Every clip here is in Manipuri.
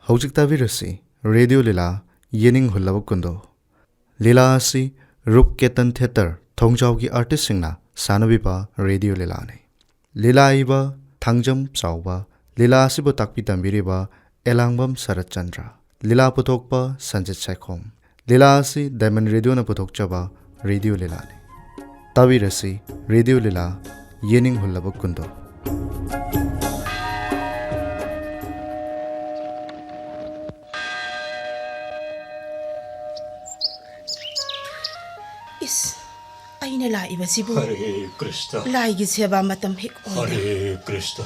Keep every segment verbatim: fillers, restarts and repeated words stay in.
ꯍꯧꯖꯤꯛ ꯇꯥꯕꯤꯔꯁꯤ ꯔꯦꯗꯤꯑꯣ ꯂꯤꯂꯥ ꯌꯦꯅꯤꯡ ꯍꯨꯜꯂꯕ ꯀꯨꯟꯗꯣ꯫ ꯂꯤꯂꯥ ꯑꯁꯤ ꯔꯨꯞ ꯀꯦꯇꯟ ꯊꯤꯌꯦꯇꯔ ꯊꯣꯡꯖꯥꯎꯒꯤ ꯑꯥꯔꯇꯤꯁꯁꯤꯡꯅ ꯁꯥꯟꯅꯕꯤꯕ ꯔꯦꯗꯤꯑꯣ ꯂꯤꯂꯥꯅꯤ꯫ ꯂꯤꯂꯥ ꯏꯕ ꯊꯥꯡꯖꯝ ꯆꯥꯎꯕ, ꯂꯤꯂꯥ ꯑꯁꯤꯕꯨ ꯇꯥꯛꯄꯤ ꯇꯝꯕꯤꯔꯤꯕ ꯑꯦꯂꯥꯡꯕꯝ ꯁꯔꯠꯆꯟꯗ꯭ꯔ, ꯂꯤꯂꯥ ꯄꯨꯊꯣꯛꯄ ꯁꯟꯖꯤꯠ ꯁꯥꯏꯈꯣꯝ꯫ ꯂꯤꯂꯥ ꯑꯁꯤ ꯗꯥꯏꯃꯟ ꯔꯦꯗꯤꯑꯣꯅ ꯄꯨꯊꯣꯛꯆꯕ ꯔꯦꯗꯤꯑꯣ ꯂꯤꯂꯥꯅꯤ꯫ ꯇꯥꯕꯤꯔꯁꯤ ꯔꯦꯗꯤꯑꯣ ꯂꯤꯂꯥ ꯌꯦꯅꯤꯡ ꯍꯨꯜꯂꯕ ꯀꯨꯟꯗꯣ꯫ ꯏꯁ, ꯑꯩꯅ ꯂꯥꯛꯏꯕꯁꯤꯕꯨ ꯍꯔꯦ ꯀ꯭ꯔꯤꯁꯇ꯫ ꯂꯥꯏꯒꯤ ꯁꯦꯕꯥ ꯃꯇꯝ ꯍꯦꯛ ꯑꯣꯏꯔꯦ꯫ ꯍꯔꯦ ꯀ꯭ꯔꯤꯁꯇ꯫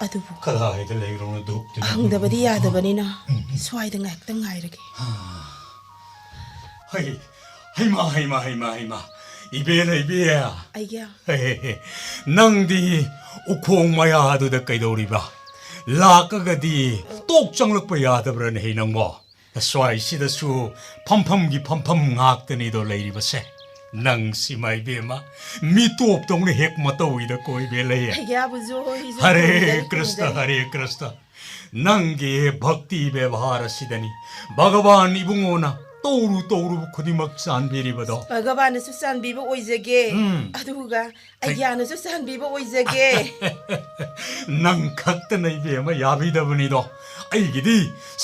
ꯑꯗꯨꯕꯨ ꯀꯗꯥꯏꯗ ꯂꯩꯔꯨꯅꯣ ꯙꯨꯞꯇꯨꯅ? ꯍꯪꯗꯕꯗꯤ ꯌꯥꯗꯕꯅꯤꯅ ꯎꯝ꯫ ꯁ꯭ꯋꯥꯏꯗ ꯉꯥꯏꯍꯥꯛꯇꯪ ꯉꯥꯏꯔꯒꯦ꯫ ꯍꯩ, ꯍꯩꯃꯥ, ꯍꯩꯃꯥ, ꯍꯩꯃꯥ, ꯍꯩꯃꯥ꯫ ꯏꯕꯦ ꯂꯩꯕꯤ꯫ ꯑꯩꯒꯤ ꯍꯦ, ꯍꯦ, ꯍꯦ꯫ ꯅꯪꯗꯤ ꯎꯈꯣꯡ ꯃꯌꯥꯗꯨꯗ ꯀꯩꯗꯧꯔꯤꯕ? ꯂꯥꯛꯑꯒꯗꯤ ꯇꯣꯛ ꯆꯪꯂꯛꯄ ꯌꯥꯗꯕ꯭ꯔꯅꯦ ꯍꯦ ꯅꯪꯕꯣ? ꯑꯁ꯭ꯋꯥꯏꯁꯤꯗꯁꯨ ꯐꯝꯐꯝꯒꯤ ꯐꯝꯐꯝ ꯉꯥꯛꯇꯅꯤꯗꯣ ꯂꯩꯔꯤꯕꯁꯦ꯫ ꯅꯪ ꯁꯤꯃ ꯏꯕꯦꯝꯃ, ꯃꯤꯇꯣꯞꯇꯧꯅ ꯍꯦꯛ ꯃꯇꯧꯏꯗ ꯀꯣꯏꯕꯦ ꯂꯩꯌꯦ꯫ ꯑꯩꯒꯤ ꯑꯕꯨꯖꯨ ꯍꯣꯏꯁꯨ ꯍꯔꯦ ꯈꯨꯔꯨꯝꯖꯔꯤ, ꯀ꯭ꯔꯤꯁꯇ, ꯈꯨꯔꯨꯝꯖꯔꯤ꯫ ꯍꯔꯦ ꯀ꯭ꯔꯤꯁꯇ꯫ ꯅꯪꯒꯤ ꯚꯛꯇꯤ ꯕꯦꯕꯍꯥꯔ ꯑꯁꯤꯗꯅꯤ ꯚꯒꯋꯥꯟ ꯏꯕꯨꯡꯉꯣꯅ ꯇꯧꯔꯨ ꯇꯧꯔꯨꯕ ꯈꯨꯗꯤꯡꯃꯛ ꯆꯥꯟꯕꯤꯔꯤꯕꯗꯣ꯫ ꯚꯒꯋꯥꯟꯅꯁꯨ ꯆꯥꯟꯕꯤꯕ ꯑꯣꯏꯖꯒꯦ꯫ ꯎꯝ꯫ ꯑꯗꯨꯒ ꯑꯩꯒ꯭ꯌꯥꯅꯁꯨ ꯆꯥꯟꯕꯤꯕ ꯑꯣꯏꯖꯒꯦ꯫ ꯅꯪ ꯈꯛꯇꯅ ꯏꯕꯦꯝꯃ ꯌꯥꯕꯤꯗꯕꯅꯤꯗꯣ꯫ ꯑꯩꯒꯤꯗꯤ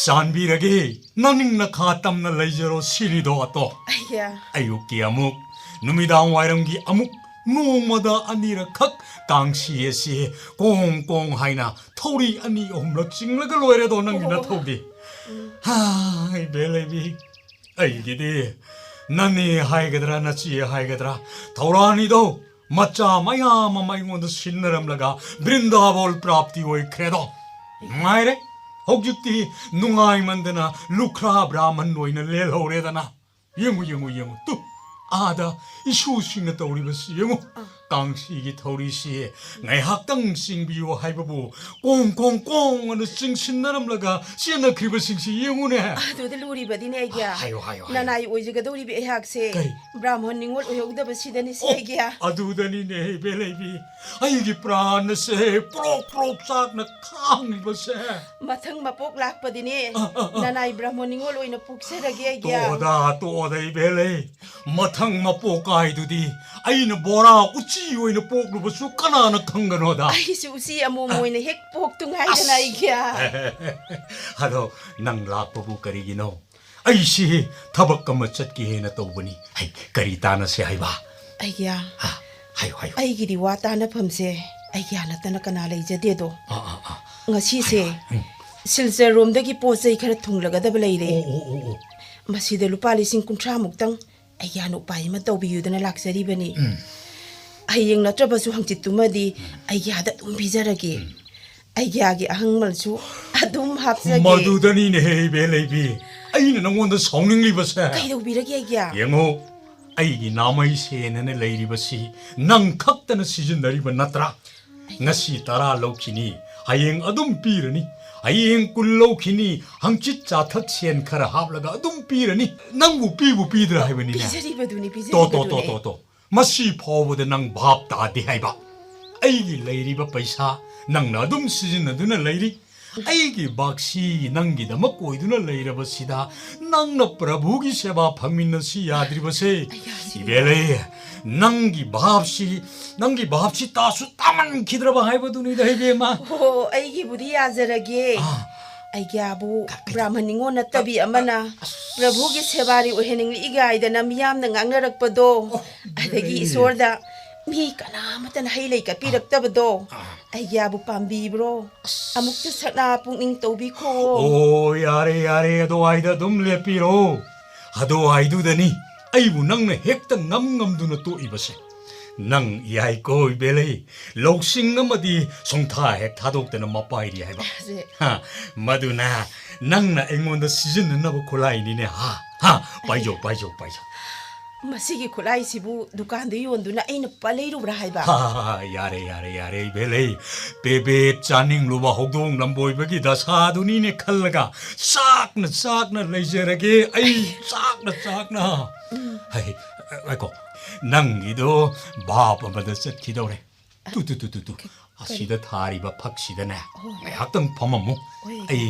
ꯆꯥꯟꯕꯤꯔꯒꯦ, ꯅꯅꯤꯡ ꯅꯈꯥ ꯇꯝꯅ ꯂꯩꯖꯔꯣ ꯁꯤꯅꯤꯗꯣ ꯑꯇꯣ꯫ ꯑꯩꯒ꯭ꯌꯥ꯫ ꯑꯌꯨꯛꯀꯤ ꯑꯃꯨꯛ, ꯅꯨꯃꯤꯗꯥꯡ ꯋꯥꯏꯔꯝꯒꯤ ꯑꯃꯨꯛ, ꯅꯣꯡꯃꯗ ꯑꯅꯤꯔꯛꯈꯛ ꯀꯥꯡꯁꯤ ꯑꯁꯤ ꯀꯣꯡ ꯀꯣꯡ ꯍꯥꯏꯅ ꯊꯧꯔꯤ ꯑꯅꯤ ꯑꯍꯨꯝꯂꯛ ꯆꯤꯡꯂꯒ ꯂꯣꯏꯔꯦꯗꯣ ꯅꯪꯒꯤ ꯑꯣ꯫ ꯅꯊꯧꯗꯤ꯫ ꯎꯝ꯫ ꯍꯥꯏ, ꯕꯦꯂꯩꯕꯤ, ꯑꯩꯒꯤꯗꯤ ꯅꯅꯦ ꯍꯥꯏꯒꯗ꯭ꯔꯥ, ꯅꯆꯦ ꯍꯥꯏꯒꯗ꯭ꯔꯥ, ꯊꯧꯔꯥꯅꯤꯗꯣ ꯃꯆꯥ ꯃꯌꯥꯝ ꯑꯃ ꯑꯩꯉꯣꯟꯗ ꯁꯤꯟꯅꯔꯝꯂꯒ ꯕ꯭ꯔꯤꯟꯗꯥꯕꯣꯜ ꯄ꯭ꯔꯥꯞꯇꯤ ꯑꯣꯏꯈ꯭ꯔꯦꯗꯣ꯫ ꯅꯨꯡꯉꯥꯏꯔꯦ꯫ ꯍꯧꯖꯤꯛꯇꯤ ꯅꯨꯡꯉꯥꯏꯃꯟꯗꯅ ꯂꯨꯈ꯭ꯔꯥ ꯕ꯭ꯔꯥꯍꯃꯟ ꯑꯣꯏꯅ ꯂꯦꯜꯍꯧꯔꯦꯗꯅ꯫ ꯌꯦꯡꯉꯨ, ꯌꯦꯡꯉꯨ, ꯌꯦꯡꯉꯨ꯫ ꯇꯨ, ꯑꯥꯗ ꯏꯁꯨꯁꯤꯡꯅ ꯇꯧꯔꯤꯕꯁꯤ ꯌꯦꯡꯉꯨ꯫ ꯑꯥ꯫ ꯀꯥꯡꯁꯤꯒꯤ ꯊꯧꯔꯤꯁꯤ ꯉꯥꯏꯍꯥꯛꯇꯪ ꯆꯤꯡꯕꯤꯌꯨ ꯍꯥꯏꯕꯕꯨ ꯀꯣꯡ ꯀꯣꯡ ꯀꯣꯡ ꯑꯅ ꯆꯤꯡꯁꯤꯟꯅꯔꯝꯂꯒ ꯆꯦꯟꯅꯈ꯭ꯔꯤꯕꯁꯤꯡꯁꯤ ꯌꯦꯡꯉꯨꯅꯦ꯫ ꯑꯗꯨꯗ ꯂꯨꯔꯤꯕꯗꯤꯅꯦ ꯑꯩꯒꯤ ꯍꯥꯏꯌꯨ, ꯍꯥꯏꯌꯨ, ꯍꯥꯏꯌꯨ꯫ ꯅꯅꯥꯏ ꯑꯣꯏꯖꯒꯗꯧꯔꯤꯕ ꯑꯩꯍꯥꯛꯁꯦ ꯀꯔꯤ? ꯕ꯭ꯔꯥꯍꯃꯟ ꯅꯤꯉꯣꯜ ꯑꯣꯏꯍꯧꯗꯕꯁꯤꯗꯅꯤ ꯁꯦ ꯑꯣ, ꯑꯩꯒꯤ꯫ ꯑꯗꯨꯗꯅꯤꯅꯦ ꯏꯕꯦꯂꯩꯕꯤ, ꯑꯩꯒꯤ ꯄ꯭ꯔꯥꯟ ꯑꯁꯦ ꯄ꯭ꯔꯣꯛ ꯄ꯭ꯔꯣꯛ ꯆꯥꯛꯅ ꯈꯥꯡꯂꯤꯕꯁꯦ꯫ ꯃꯊꯪ ꯃꯄꯣꯛ ꯂꯥꯛꯄꯗꯤꯅꯦ ꯑ, ꯑ, ꯑ꯫ ꯅꯅꯥꯏ ꯕ꯭ꯔꯥꯍꯃꯟ ꯅꯤꯉꯣꯜ ꯑꯣꯏꯅ ꯄꯣꯛꯆꯔꯒꯦ ꯑꯩꯒꯤ꯫ ꯇꯣꯛꯑꯣꯗ, ꯇꯣꯛꯑꯣꯗ ꯏꯕꯦꯂꯩ꯫ ꯃꯊꯪ ꯃꯄꯣꯛ ꯀꯥꯏꯗꯨꯗꯤ ꯑꯩꯅ ꯕꯣꯔꯥ ꯎꯆꯤ ꯑꯣꯏꯅ ꯄꯣꯛꯂꯨꯕꯁꯨ ꯀꯅꯥꯅ ꯈꯪꯒꯅꯣꯗ? ꯑꯩꯁꯨ ꯎꯆꯤ ꯑꯃꯣꯝ ꯑꯣꯏꯅ ꯍꯦꯛ ꯄꯣꯛꯇꯨ ꯉꯥꯏꯗꯅ ꯑꯁ꯫ ꯑꯩꯒꯤ꯫ ꯑꯗꯣ ꯅꯪ ꯂꯥꯛꯄꯕꯨ ꯀꯔꯤꯒꯤꯅꯣ? ꯑꯩꯁꯤ ꯊꯕꯛ ꯑꯃ ꯆꯠꯀꯦ ꯍꯥꯏꯅ ꯇꯧꯕꯅꯤ꯫ ꯍꯩ, ꯀꯔꯤ ꯇꯥꯟꯅꯁꯦ ꯍꯥꯏꯕ? ꯑꯩꯒꯤ꯫ ꯍꯥ, ꯍꯥꯏꯌꯨ, ꯍꯥꯏꯌꯨ꯫ ꯑꯩꯒꯤꯗꯤ ꯋꯥ ꯇꯥꯟꯅꯐꯝꯁꯦ ꯑꯩꯒꯤ ꯅꯠꯇꯅ ꯀꯅꯥ ꯂꯩꯖꯗꯦꯗꯣ꯫ ꯑꯥ, ꯑꯥ, ꯑꯥ꯫ ꯉꯁꯤꯁꯦ ꯍꯥꯏꯌꯨ, ꯍꯥꯏꯌꯨ꯫ ꯎꯝ꯫ ꯁꯤꯜꯆꯔꯔꯣꯝꯗꯒꯤ ꯄꯣꯠ ꯆꯩ ꯈꯔ ꯊꯨꯡꯂꯒꯗꯕ ꯂꯩꯔꯦ꯫ ꯑꯣ, ꯑꯣ, ꯑꯣ, ꯑꯣ꯫ ꯃꯁꯤꯗ ꯂꯨꯄꯥ ꯂꯤꯁꯤꯡ ꯀꯨꯟꯊ꯭ꯔꯥ ꯃꯨꯛꯇꯪ ꯑꯩꯒꯤ ꯎꯄꯥꯏ ꯑꯃ ꯇꯧꯕꯤꯌꯨꯗꯅ ꯂꯥꯛꯆꯔꯤꯕꯅꯤ꯫ ꯎꯝ꯫ ꯍꯌꯦꯡ ꯅꯠꯇ꯭ꯔꯕꯁꯨ ꯍꯪꯆꯤꯠꯇꯨꯃꯗꯤ ꯎꯝ꯫ ꯑꯩꯒꯤ ꯑꯗꯨꯝ ꯄꯤꯖꯔꯒꯦ꯫ ꯎꯝ꯫ ꯑꯩꯒꯤ ꯑꯍꯪꯃꯜꯁꯨ ꯑꯗꯨꯝ ꯍꯥꯞꯆꯒꯦ꯫ ꯃꯗꯨꯗꯅꯤꯅꯦꯍꯦ ꯏꯕꯦꯂꯩꯕꯤ, ꯑꯩꯅ ꯅꯉꯣꯟꯗ ꯁꯥꯎꯅꯤꯡꯂꯤꯕꯁꯦ꯫ ꯀꯩꯗꯧꯕꯤꯔꯒꯦ ꯑꯩꯒꯤ? ꯌꯦꯡꯉꯨ, ꯑꯩꯒꯤ ꯅꯥꯃꯩ ꯁꯦꯟ ꯍꯥꯏꯅ ꯂꯩꯔꯤꯕꯁꯤ ꯅꯪ ꯈꯛꯇꯅ ꯁꯤꯖꯤꯟꯅꯔꯤꯕ ꯅꯠꯇ꯭ꯔꯥ? ꯉꯁꯤ ꯇꯔꯥ ꯂꯧꯈꯤꯅꯤ, ꯍꯌꯦꯡ ꯑꯗꯨꯝ ꯄꯤꯔꯅꯤ, ꯍꯌꯦꯡ ꯀꯨꯟ ꯂꯧꯈꯤꯅꯤ, ꯍꯪꯆꯤꯠ ꯆꯥꯊꯛ ꯁꯦꯟ ꯈꯔ ꯍꯥꯞꯂꯒ ꯑꯗꯨꯝ ꯄꯤꯔꯅꯤ꯫ ꯅꯪꯕꯨ ꯄꯤꯕꯨ ꯄꯤꯗ꯭ꯔꯥ ꯍꯥꯏꯕꯅꯤꯅꯦ꯫ ꯄꯤꯖꯔꯤꯕꯗꯨꯅꯤ, ꯇꯣ, ꯇꯣ, ꯇꯣ, ꯄꯤꯖꯔꯤꯕꯗꯨꯅꯤ꯫ ꯇꯣ, ꯇꯣ꯫ ꯃꯁꯤ ꯐꯥꯎꯕꯗ ꯅꯪ ꯚꯥꯞ ꯇꯥꯗꯦ ꯍꯥꯏꯕ꯫ ꯑꯩꯒꯤ ꯂꯩꯔꯤꯕ ꯄꯩꯁꯥ ꯅꯪꯅ ꯑꯗꯨꯝ ꯁꯤꯖꯤꯟꯅꯗꯨꯅ ꯂꯩꯔꯤ꯫ ꯑꯩꯒꯤ ꯚꯥꯛꯁꯤ ꯅꯪꯒꯤꯗꯃꯛ ꯑꯣꯏꯗꯨꯅ ꯂꯩꯔꯕꯁꯤꯗ ꯅꯪꯅ ꯄ꯭ꯔꯚꯨꯒꯤ ꯁꯦꯕꯥ ꯐꯪꯃꯤꯟꯅꯁꯤ ꯌꯥꯗ꯭ꯔꯤꯕꯁꯦ꯫ ꯑꯩ ꯌꯥꯗ꯭ꯔꯤꯕ꯫ ꯏꯕꯦꯂꯩ, ꯅꯪꯒꯤ ꯚꯥꯞꯁꯤ, ꯅꯪꯒꯤ ꯚꯥꯞꯁꯤ ꯇꯥꯁꯨ ꯇꯥꯃꯟꯈꯤꯗ꯭ꯔꯕ ꯍꯥꯏꯕꯗꯨꯅꯤꯗ ꯏꯕꯦꯝꯃ꯫ ꯑꯣ, ꯑꯩꯒꯤꯕꯨꯗꯤ ꯌꯥꯖꯔꯒꯦ꯫ ꯑꯥ꯫ ꯑꯩꯒꯤꯕꯨ ꯀ-, ꯀ-, ꯕ꯭ꯔꯥꯍꯃꯟ ꯅꯤꯉꯣꯜ ꯅꯠꯇꯕꯤ ꯑꯃꯅ ꯑꯁ꯫ ꯄ꯭ꯔꯚꯨꯒꯤ ꯁꯦꯕꯥꯔꯤ ꯑꯣꯏꯍꯟꯅꯤꯡꯂꯛꯏ ꯀꯥꯏꯗꯅ ꯃꯤꯌꯥꯝꯅ ꯉꯥꯡꯅꯔꯛꯄꯗꯣ, ꯑꯣ, ꯑꯗꯒꯤ ꯏꯕꯦꯂꯩ꯫ ꯏꯁꯣꯔꯗ ꯃꯤ ꯀꯅꯥꯃꯠꯇꯅ ꯍꯩ ꯂꯩ ꯀꯠꯄꯤꯔꯛꯇꯕꯗꯣ, ꯑꯥ꯫ ꯑꯩꯒꯤꯕꯨ ꯄꯥꯝꯕꯤꯕ꯭ꯔꯣ? ꯑꯁ꯫ ꯑꯃꯨꯛꯇ ꯁꯛꯅ ꯄꯨꯛꯅꯤꯡ ꯇꯧꯕꯤꯈꯣ꯫ ꯑꯣ, ꯌꯥꯔꯦ, ꯌꯥꯔꯦ, ꯑꯗꯨꯋꯥꯏꯗ ꯑꯗꯨꯝ ꯂꯦꯞꯄꯤꯔꯣ꯫ ꯑꯗꯨꯋꯥꯏꯗꯨꯗꯅꯤ ꯑꯩꯕꯨ ꯅꯪꯅ ꯍꯦꯛꯇ ꯉꯝ ꯉꯝꯗꯨꯅ ꯇꯣꯛꯏꯕꯁꯦ꯫ ꯅꯪ ꯌꯥꯏꯀꯣ ꯏꯕꯦꯂꯩ, ꯂꯧꯁꯤꯡ ꯑꯃꯗꯤ ꯁꯨꯡꯊꯥ ꯍꯦꯛ ꯊꯥꯗꯣꯛꯇꯅ ꯃꯄꯥꯏꯔꯤ ꯍꯥꯏꯕ꯫ ꯁꯦ꯫ ꯍꯥ, ꯃꯗꯨꯅ ꯅꯪꯅ ꯑꯩꯉꯣꯟꯗ ꯁꯤꯖꯤꯟꯅꯅꯕ ꯈꯨꯠꯂꯥꯏꯅꯤꯅꯦ, ꯍꯥ? ꯍꯥ? ꯄꯥꯏꯖꯧ, ꯄꯥꯏꯖꯧ, ꯄꯥꯏꯖꯧ꯫ ꯃꯁꯤꯒꯤ ꯈꯨꯠꯂꯥꯏꯁꯤꯕꯨ ꯗꯨꯀꯥꯟꯗ ꯌꯣꯟꯗꯨꯅ ꯑꯩꯅ ꯄ-, ꯂꯩꯔꯨꯕ꯭ꯔꯥ ꯍꯥꯏꯕ? ꯍꯥ, ꯍꯥ, ꯍꯥ, ꯌꯥꯔꯦ, ꯌꯥꯔꯦ, ꯌꯥꯔꯦ, ꯏꯕꯦꯂꯩ꯫ ꯄꯦꯕꯦꯠ ꯆꯥꯅꯤꯡꯂꯨꯕ ꯍꯧꯗꯣꯡ ꯂꯝꯕꯣꯏꯕꯒꯤ ꯗꯁꯥꯗꯨꯅꯤꯅꯦ ꯈꯜꯂꯒ ꯆꯥꯛꯅ ꯆꯥꯛꯅ ꯂꯩꯖꯔꯒꯦ ꯑꯩ, ꯆꯥꯛꯅ ꯆꯥꯛꯅ꯫ ꯍꯩ, ꯉꯥꯏꯈꯣ, ꯅꯪꯒꯤꯗꯣ ꯚꯥꯞ ꯑꯃꯗ ꯆꯠꯈꯤꯗꯧꯔꯦ꯫ ꯇꯨ, ꯇꯨ, ꯇꯨ, ꯇꯨ, ꯇꯨ꯫ ꯀ-, ꯀꯔꯤ? ꯑꯁꯤꯗ ꯊꯥꯔꯤꯕ ꯐꯛꯁꯤꯗꯅꯦ, ꯍꯣꯏ, ꯍꯣꯏ꯫ ꯉꯥꯏꯍꯥꯛꯇꯪ ꯐꯝꯃꯝꯃꯨ꯫ ꯍꯣꯏ꯫ ꯑꯩ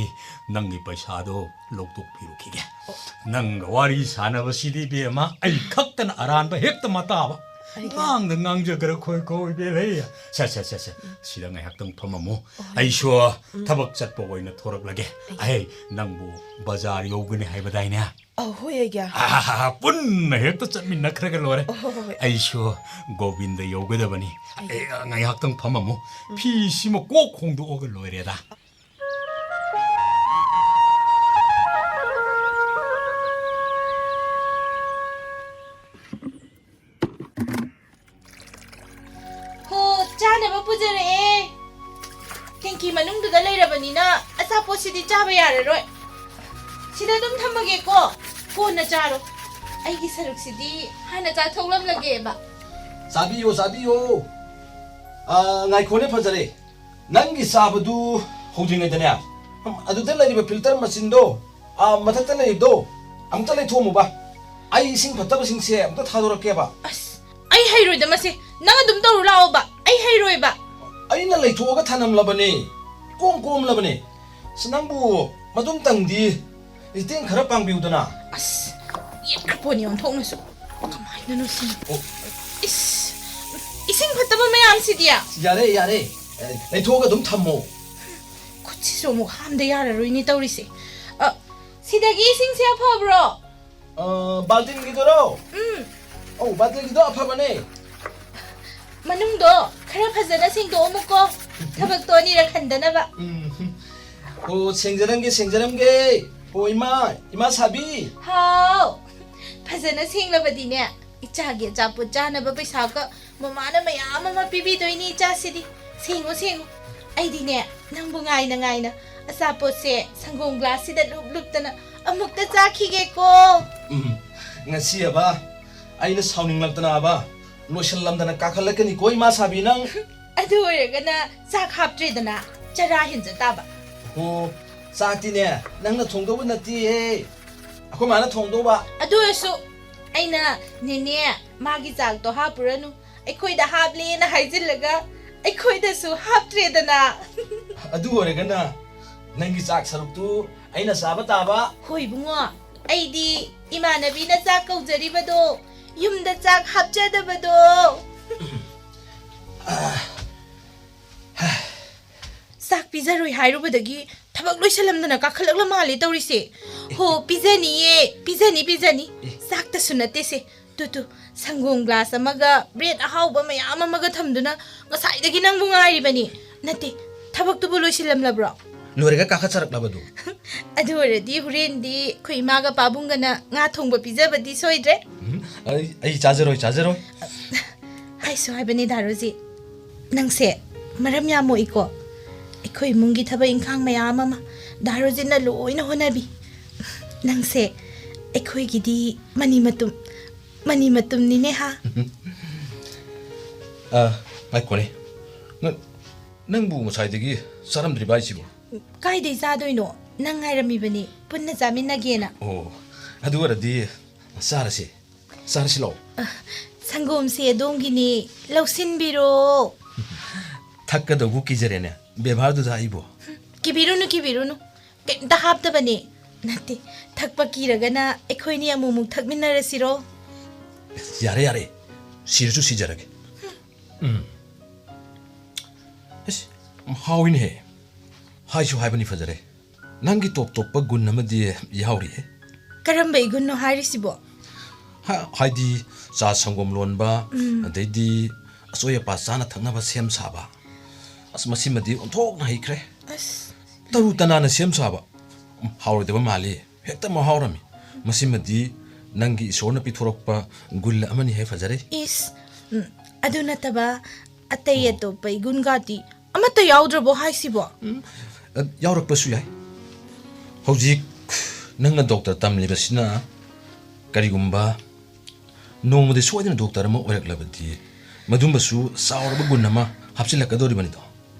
ꯅꯪꯒꯤ ꯄꯩꯁꯥꯗꯣ ꯂꯧꯊꯣꯛꯄꯤꯔꯨꯈꯤꯒꯦ꯫ ꯑꯣ꯫ ꯅꯪꯒ ꯋꯥꯔꯤ ꯁꯥꯟꯅꯕꯁꯤꯗꯤ, ꯏꯕꯦꯝꯃ, ꯑꯩ ꯈꯛꯇꯅ ꯑꯔꯥꯟꯕ ꯍꯦꯛꯇ ꯃꯇꯥꯕ꯫ ꯑꯩꯒ? ꯉꯥꯡꯗ ꯉꯥꯡꯖꯈ꯭ꯔ ꯈꯣꯏ ꯈꯣꯏ, ꯏꯕꯦꯝꯃ, ꯑꯩ꯫ ꯁꯦ, ꯁꯦ, ꯁꯦ, ꯁꯦ꯫ ꯎꯝ꯫ ꯁꯤꯗ ꯉꯥꯏꯍꯥꯛꯇꯪ ꯐꯝꯃꯝꯃꯨ꯫ ꯍꯣꯏ꯫ ꯑꯩꯁꯨ ꯎꯝ꯫ ꯊꯕꯛ ꯆꯠꯄ ꯑꯣꯏꯅ ꯊꯣꯔꯛꯂꯒꯦ꯫ ꯑꯩꯒ? ꯑꯩ, ꯅꯪꯕꯨ ꯕꯖꯥꯔ ꯌꯧꯒꯅꯤ ꯍꯥꯏꯕꯗꯥꯏꯅꯦ? ꯑꯧ, ꯍꯣꯏ, ꯑꯩꯒ꯫ ꯑꯥ, ꯄꯨꯟꯅ ꯍꯦꯛꯇ ꯆꯠꯃꯤꯟꯅꯈ꯭ꯔꯒ ꯂꯣꯏꯔꯦ꯫ ꯑꯣ, ꯍꯣꯏ, ꯍꯣꯏ, ꯍꯣꯏ꯫ ꯑꯩꯁꯨ ꯒꯣꯕꯤꯟꯗ ꯌꯧꯒꯗꯕꯅꯤ꯫ ꯑꯩꯒ꯫ ꯑꯦ, ꯉꯥꯏꯍꯥꯛꯇꯪ ꯐꯝꯃꯝꯃꯨ꯫ ꯎꯝ꯫ ꯐꯤꯁꯤꯃ ꯀꯣꯛ ꯍꯣꯡꯗꯣꯛꯑꯒ ꯂꯣꯏꯔꯦꯗ꯫ ꯍꯣ, ꯆꯥꯅꯕ ꯄꯨꯖꯔꯛꯑꯦ꯫ ꯇꯦꯡꯀꯤ ꯃꯅꯨꯡꯗꯨꯗ ꯂꯩꯔꯕꯅꯤꯅ ꯑꯆꯥꯄꯣꯠꯁꯤꯗꯤ ꯆꯥꯕ ꯌꯥꯔꯔꯣꯏ꯫ ꯁꯤꯗ ꯑꯗꯨꯝ ꯊꯝꯃꯒꯦꯀꯣ, ꯀꯣꯟꯅ ꯆꯥꯔꯣ꯫ ꯑꯩꯒꯤ ꯁꯔꯨꯛꯁꯤꯗꯤ ꯍꯥꯟꯅ ꯆꯥꯊꯣꯛꯂꯝꯂꯒꯦꯕ꯫ ꯆꯥꯕꯤꯌꯣ, ꯆꯥꯕꯤꯌꯣ꯫ ꯑꯥ, ꯉꯥꯏꯈꯣꯅꯦ, ꯐꯖꯔꯦ꯫ ꯅꯪꯒꯤ ꯆꯥꯕꯗꯨ ꯍꯧꯗ꯭ꯔꯤꯉꯩꯗꯅꯦ, ꯑꯗꯨꯗ ꯂꯩꯔꯤꯕ filter ꯃꯆꯤꯟꯗꯣ, ꯑꯥ, ꯃꯊꯛꯇ ꯂꯩꯔꯤꯕꯗꯣ, ꯑꯝꯇ ꯂꯩꯊꯣꯛꯑꯝꯃꯨꯕ꯫ ꯑꯩ ꯏꯁꯤꯡ ꯐꯠꯇꯕꯁꯤꯡꯁꯦ ꯑꯝꯇ ꯊꯥꯗꯣꯔꯛꯀꯦꯕ꯫ ꯑꯁ, ꯑꯩ ꯍꯩꯔꯣꯏꯗ ꯃꯁꯤ꯫ ꯅꯪ ꯑꯗꯨꯝ ꯇꯧꯔꯨ ꯂꯥꯛꯑꯣꯕ꯫ ꯑꯩ ꯍꯩꯔꯣꯏꯕ꯫ ꯑꯩꯅ ꯂꯩꯊꯣꯛꯑꯒ ꯊꯅꯝꯂꯕꯅꯦ꯫ ꯏꯀꯣꯝ ꯀꯣꯝꯂꯕꯅꯦ꯫ ꯑꯁ, ꯅꯪꯕꯨ ꯃꯗꯨꯝꯇꯪꯗꯤ ꯃꯇꯦꯡ ꯈꯔ ꯄꯥꯡꯕꯤꯌꯨꯗꯅ꯫ ꯑꯁ, ꯌꯦꯠꯈ꯭ꯔꯄꯣꯠꯅꯤ ꯑꯣꯟꯊꯣꯛꯅꯁꯨ꯫ ꯀꯃꯥꯏꯅꯅꯣ ꯁꯤꯅ? ꯑꯣ꯫ ꯏꯁ, ꯏꯁꯤꯡ ꯐꯠꯇꯕ ꯃꯌꯥꯝꯁꯤꯗꯤ꯫ ꯌꯥꯔꯦ, ꯌꯥꯔꯦ꯫ ꯑꯦ, ꯂꯩꯊꯣꯛꯑꯒ ꯑꯗꯨꯝ ꯊꯝꯃꯣ꯫ ꯈꯨꯠꯁꯤꯁꯨ ꯑꯃꯨꯛ ꯍꯥꯝꯗ ꯌꯥꯔꯔꯣꯏꯅꯦ ꯇꯧꯔꯤꯁꯦ꯫ ꯑ, ꯁꯤꯗꯒꯤ ꯏꯁꯤꯡꯁꯦ ꯑꯐꯕ꯭ꯔꯣ? ꯑ, ꯕꯥꯜꯇꯤꯟꯒꯤꯗꯨꯔꯣ? ꯎꯝ꯫ ꯑꯧ, ꯕꯥꯜꯇꯤꯟꯒꯤꯗꯣ ꯑꯐꯕꯅꯦ꯫ ꯃꯅꯨꯡꯗꯣ ꯈꯔ ꯐꯖꯅ ꯁꯦꯡꯗꯣꯛꯑꯝꯃꯨꯀꯣ, ꯊꯕꯛꯇꯣ ꯑꯅꯤꯔꯛ ꯍꯟꯗꯅꯕ꯫ ꯎꯝ꯫ ꯑꯣ, ꯁꯦꯡꯖꯔꯝꯒꯦ, ꯁꯦꯡꯖꯔꯝꯒꯦ꯫ ꯑꯣ, ꯏꯃꯥ, ꯏꯃꯥ ꯁꯥꯕꯤ꯫ ꯍꯥꯎ꯫ ꯐꯖꯅ ꯁꯦꯡꯂꯕꯗꯤꯅꯦ, ꯏꯆꯥꯒꯤ ꯑꯆꯥꯄꯣꯠ ꯆꯥꯅꯕ ꯄꯩꯁꯥꯒ ꯃꯃꯥꯅ ꯃꯌꯥꯝ ꯑꯃ ꯄꯤꯕꯤꯗꯣꯏꯅꯤ ꯏꯆꯥꯁꯤꯗꯤ꯫ ꯁꯦꯡꯉꯨ, ꯁꯦꯡꯉꯨ꯫ ꯑꯩꯗꯤꯅꯦ, ꯅꯪꯕꯨ ꯉꯥꯏꯅ ꯉꯥꯏꯅ ꯑꯆꯥꯄꯣꯠꯁꯦ ꯁꯪꯒꯣꯝ glassꯁꯤꯗ ꯂꯨꯞ ꯂꯨꯞꯇꯅ ꯑꯃꯨꯛꯇ ꯆꯥꯈꯤꯒꯦꯀꯣ꯫ ꯎꯝ, ꯉꯁꯤꯑꯕ ꯑꯩꯅ ꯁꯥꯎꯅꯤꯡꯂꯛꯇꯅꯕ ꯂꯣꯏꯁꯤꯜꯂꯝꯗꯅ ꯀꯥꯈꯠꯂꯛꯀꯅꯤꯀꯣ, ꯏꯃꯥ ꯁꯥꯕꯤ ꯅꯪ꯫ ꯑꯗꯨ ꯑꯣꯏꯔꯒꯅ ꯆꯥꯛ ꯍꯥꯞꯇ꯭ꯔꯦꯗꯅ, ꯆꯔꯥ ꯍꯦꯟꯖ ꯇꯥꯕ꯫ ꯑꯣ, ꯆꯥꯛꯇꯤꯅꯦ, ꯅꯪꯅ ꯊꯣꯡꯗꯧꯕ ꯅꯠꯇꯦꯍꯦ, ꯑꯩꯈꯣꯏ ꯃꯥꯅ ꯊꯣꯡꯗꯧꯕ꯫ ꯑꯗꯨ ꯑꯣꯏꯔꯁꯨ ꯑꯩꯅ, "ꯅꯦꯅꯦ, ꯃꯥꯒꯤ ꯆꯥꯛꯇꯣ ꯍꯥꯞꯄꯨꯔꯅꯨ, ꯑꯩꯈꯣꯏꯗ ꯍꯥꯞꯂꯦꯅ" ꯍꯥꯏꯖꯤꯜꯂꯒ ꯑꯩꯈꯣꯏꯗꯁꯨ ꯍꯥꯞꯇ꯭ꯔꯦꯗꯅ꯫ ꯑꯗꯨ ꯑꯣꯏꯔꯒꯅ ꯅꯪꯒꯤ ꯆꯥꯛ ꯁꯔꯨꯛꯇꯨ ꯑꯩꯅ ꯆꯥꯕ ꯇꯥꯕ꯫ ꯍꯣꯏ ꯏꯕꯨꯡꯉꯣ, ꯑꯩꯗꯤ ꯏꯃꯥꯟꯅꯕꯤꯅ ꯆꯥꯛ ꯀꯧꯖꯔꯤꯕꯗꯣ, ꯌꯨꯝꯗ ꯆꯥꯛ ꯍꯥꯞꯆꯗꯕꯗꯣ꯫ ꯆꯥꯛ ꯄꯤꯖꯔꯣꯏ ꯍꯥꯏꯔꯨꯕꯗꯒꯤ ꯊꯕꯛ ꯂꯣꯏꯁꯜꯂꯝꯗꯅ ꯀꯥꯈꯠꯂꯛꯂ ꯃꯥꯜꯂꯦ ꯇꯧꯔꯤꯁꯦ꯫ ꯍꯣ, ꯄꯤꯖꯅꯤꯌꯦ, ꯄꯤꯖꯅꯤ, ꯄꯤꯖꯅꯤ꯫ ꯑꯦ꯫ ꯆꯥꯛꯇꯁꯨ ꯅꯠꯇꯦꯁꯦ, ꯇꯨ, ꯇꯨ, ꯁꯪꯒꯣꯝ ꯒ꯭ꯂꯥꯁ ꯑꯃꯒ ꯕ꯭ꯔꯦꯗ ꯑꯍꯥꯎꯕ ꯃꯌꯥꯝ ꯑꯃꯒ ꯊꯝꯗꯨꯅ ꯉꯁꯥꯏꯗꯒꯤ ꯅꯪꯕꯨ ꯉꯥꯏꯔꯤꯕꯅꯤ꯫ ꯅꯠꯇꯦ, ꯊꯕꯛꯇꯨꯕꯨ ꯂꯣꯏꯁꯤꯜꯂꯝꯂꯕ꯭ꯔꯣ? ꯂꯣꯏꯔꯒ ꯀꯥꯈꯠꯆꯔꯛꯂꯕꯗꯨ꯫ ꯑꯗꯨ ꯑꯣꯏꯔꯗꯤ ꯍꯣꯔꯦꯟꯗꯤ ꯑꯩꯈꯣꯏ ꯏꯃꯥꯒ ꯄꯥꯕꯨꯡꯒꯅ ꯉꯥ ꯊꯣꯡꯕ ꯄꯤꯖꯕꯗꯤ ꯁꯣꯏꯗ꯭ꯔꯦ꯫ ꯎꯝ, ꯑꯩ, ꯑꯩ ꯆꯥꯖꯔꯣꯏ, ꯆꯥꯖꯔꯣꯏ꯫ ꯍꯥꯏꯁꯨ ꯍꯥꯏꯕꯅꯤ ꯗꯥ ꯔꯣꯖꯤ, ꯅꯪꯁꯦ ꯃꯔꯝ ꯌꯥꯝ ꯃꯣꯛꯏꯀꯣ꯫ ꯑꯩꯈꯣꯏ ꯏꯃꯨꯡꯒꯤ ꯊꯕꯛ ꯏꯪꯈꯥꯡ ꯃꯌꯥꯝ ꯑꯃ ꯗꯥ ꯔꯣꯖꯤꯅ ꯂꯣꯏꯅ ꯍꯣꯠꯅꯕꯤ꯫ ꯅꯪꯁꯦ ꯑꯩꯈꯣꯏꯒꯤꯗꯤ ꯃꯅꯤ ꯃꯇꯨꯝ, ꯃꯅꯤ ꯃꯇꯨꯝꯅꯤꯅꯦ ꯍꯥ꯫ ꯑ, ꯉꯥꯏꯈꯣꯅꯦ꯫ ꯅ-, ꯅꯪꯕꯨ ꯉꯁꯥꯏꯗꯒꯤ ꯆꯥꯔꯝꯗ꯭ꯔꯤꯕ ꯍꯥꯏꯁꯤꯕꯣ? ꯀꯥꯏꯗꯩ ꯆꯥꯗꯣꯏꯅꯣ? ꯅꯪ ꯉꯥꯏꯔꯝꯃꯤꯕꯅꯤ, ꯄꯨꯟꯅ ꯆꯥꯃꯤꯟꯅꯒꯦꯅ꯫ ꯑꯣ, ꯑꯗꯨ ꯑꯣꯏꯔꯗꯤ ꯆꯥꯔꯁꯤ꯫ ꯆꯥꯔꯁꯤ ꯂꯥꯛꯑꯣ꯫ ꯑ, ꯁꯪꯒꯣꯝꯁꯦ ꯑꯗꯣꯝꯒꯤꯅꯤ, ꯂꯧꯁꯤꯟꯕꯤꯔꯣ꯫ ꯊꯛꯀꯗꯧꯕꯨ ꯀꯤꯖꯔꯦꯅꯦ, ꯕꯦꯕꯥꯔꯗꯨꯗ ꯑꯩꯕꯨ꯫ ꯀꯤꯕꯤꯔꯨꯅꯨ, ꯀꯤꯕꯤꯔꯨꯅꯨ, ꯀꯩꯝꯇ ꯍꯥꯞꯇꯕꯅꯤ꯫ ꯅꯠꯇꯦ, ꯊꯛꯄ ꯀꯤꯔꯒꯅ ꯑꯩꯈꯣꯏꯅꯤ ꯑꯃꯨꯛꯃꯨꯛ ꯊꯛꯃꯤꯟꯅꯔꯁꯤꯔꯣ? ꯌꯥꯔꯦ, ꯌꯥꯔꯦ, ꯁꯤꯔꯁꯨ ꯁꯤꯖꯔꯒꯦ꯫ ꯎꯝ꯫ ꯑꯁ, ꯍꯥꯎꯏꯅꯦꯍꯦ꯫ ꯍꯥꯏꯁꯨ ꯍꯥꯏꯕꯅꯤ ꯐꯖꯔꯦ꯫ ꯅꯪꯒꯤ ꯇꯣꯞ ꯇꯣꯞꯄ ꯒꯨꯟ ꯑꯃꯗꯤ ꯌꯥꯎꯔꯤꯌꯦ꯫ ꯀꯔꯝꯕ ꯏꯒꯨꯟꯅꯣ ꯍꯥꯏꯔꯤꯁꯤꯕꯣ? ꯍꯥ-, ꯍꯥꯏꯗꯤ ꯆꯥ ꯁꯪꯒꯣꯝ ꯂꯣꯟꯕ, ꯎꯝ꯫ ꯑꯗꯩꯗꯤ ꯑꯆꯣꯏ ꯑꯄꯥ ꯆꯥꯅ ꯊꯛꯅꯕ ꯁꯦꯝ ꯁꯥꯕ꯫ ꯑꯁ, ꯃꯁꯤꯃꯗꯤ ꯑꯣꯟꯊꯣꯛꯅ ꯍꯩꯈ꯭ꯔꯦ꯫ ꯑꯁ꯫ ꯇꯔꯨ ꯇꯅꯥꯟꯅ ꯁꯦꯝ ꯁꯥꯕ꯫ ꯎꯝ, ꯍꯥꯎꯔꯣꯏꯗꯕ ꯃꯥꯜꯂꯤ꯫ ꯍꯦꯛꯇ ꯃꯍꯥꯎꯔꯝꯃꯤ꯫ ꯃꯁꯤꯃꯗꯤ ꯅꯪꯒꯤ ꯏꯁꯣꯔꯅ ꯄꯤꯊꯣꯔꯛꯄ ꯒꯨꯜ ꯑꯃꯅꯤ ꯍꯦ ꯐꯖꯔꯦ꯫ ꯏꯁ, ꯎꯝ, ꯑꯗꯨ ꯅꯠꯇꯕ ꯑꯇꯩ ꯑꯣ꯫ ꯑꯇꯣꯞꯄ ꯏꯒꯨꯟꯒꯥꯗꯤ ꯑꯃꯠꯇ ꯌꯥꯎꯗ꯭ꯔꯕꯣ ꯍꯥꯏꯁꯤꯕꯣ? ꯎꯝ, ꯑ, ꯌꯥꯎꯔꯛꯄꯁꯨ ꯌꯥꯏ꯫ ꯍꯧꯖꯤꯛ ꯅꯪꯅ ꯗꯣꯛꯇꯔ ꯇꯝꯂꯤꯕꯁꯤꯅ ꯀꯔꯤꯒꯨꯝꯕ ꯅꯣꯡꯃꯗꯤ ꯁꯣꯏꯗꯅ ꯗꯣꯛꯇꯔ ꯑꯃ ꯑꯣꯏꯔꯛꯂꯕꯗꯤ ꯃꯗꯨꯃꯁꯨ ꯆꯥꯎꯔꯕ ꯒꯨꯟ ꯑꯃ ꯍꯥꯞꯆꯤꯜꯂꯛꯀꯗꯧꯔꯤꯕꯅꯤꯗꯣ꯫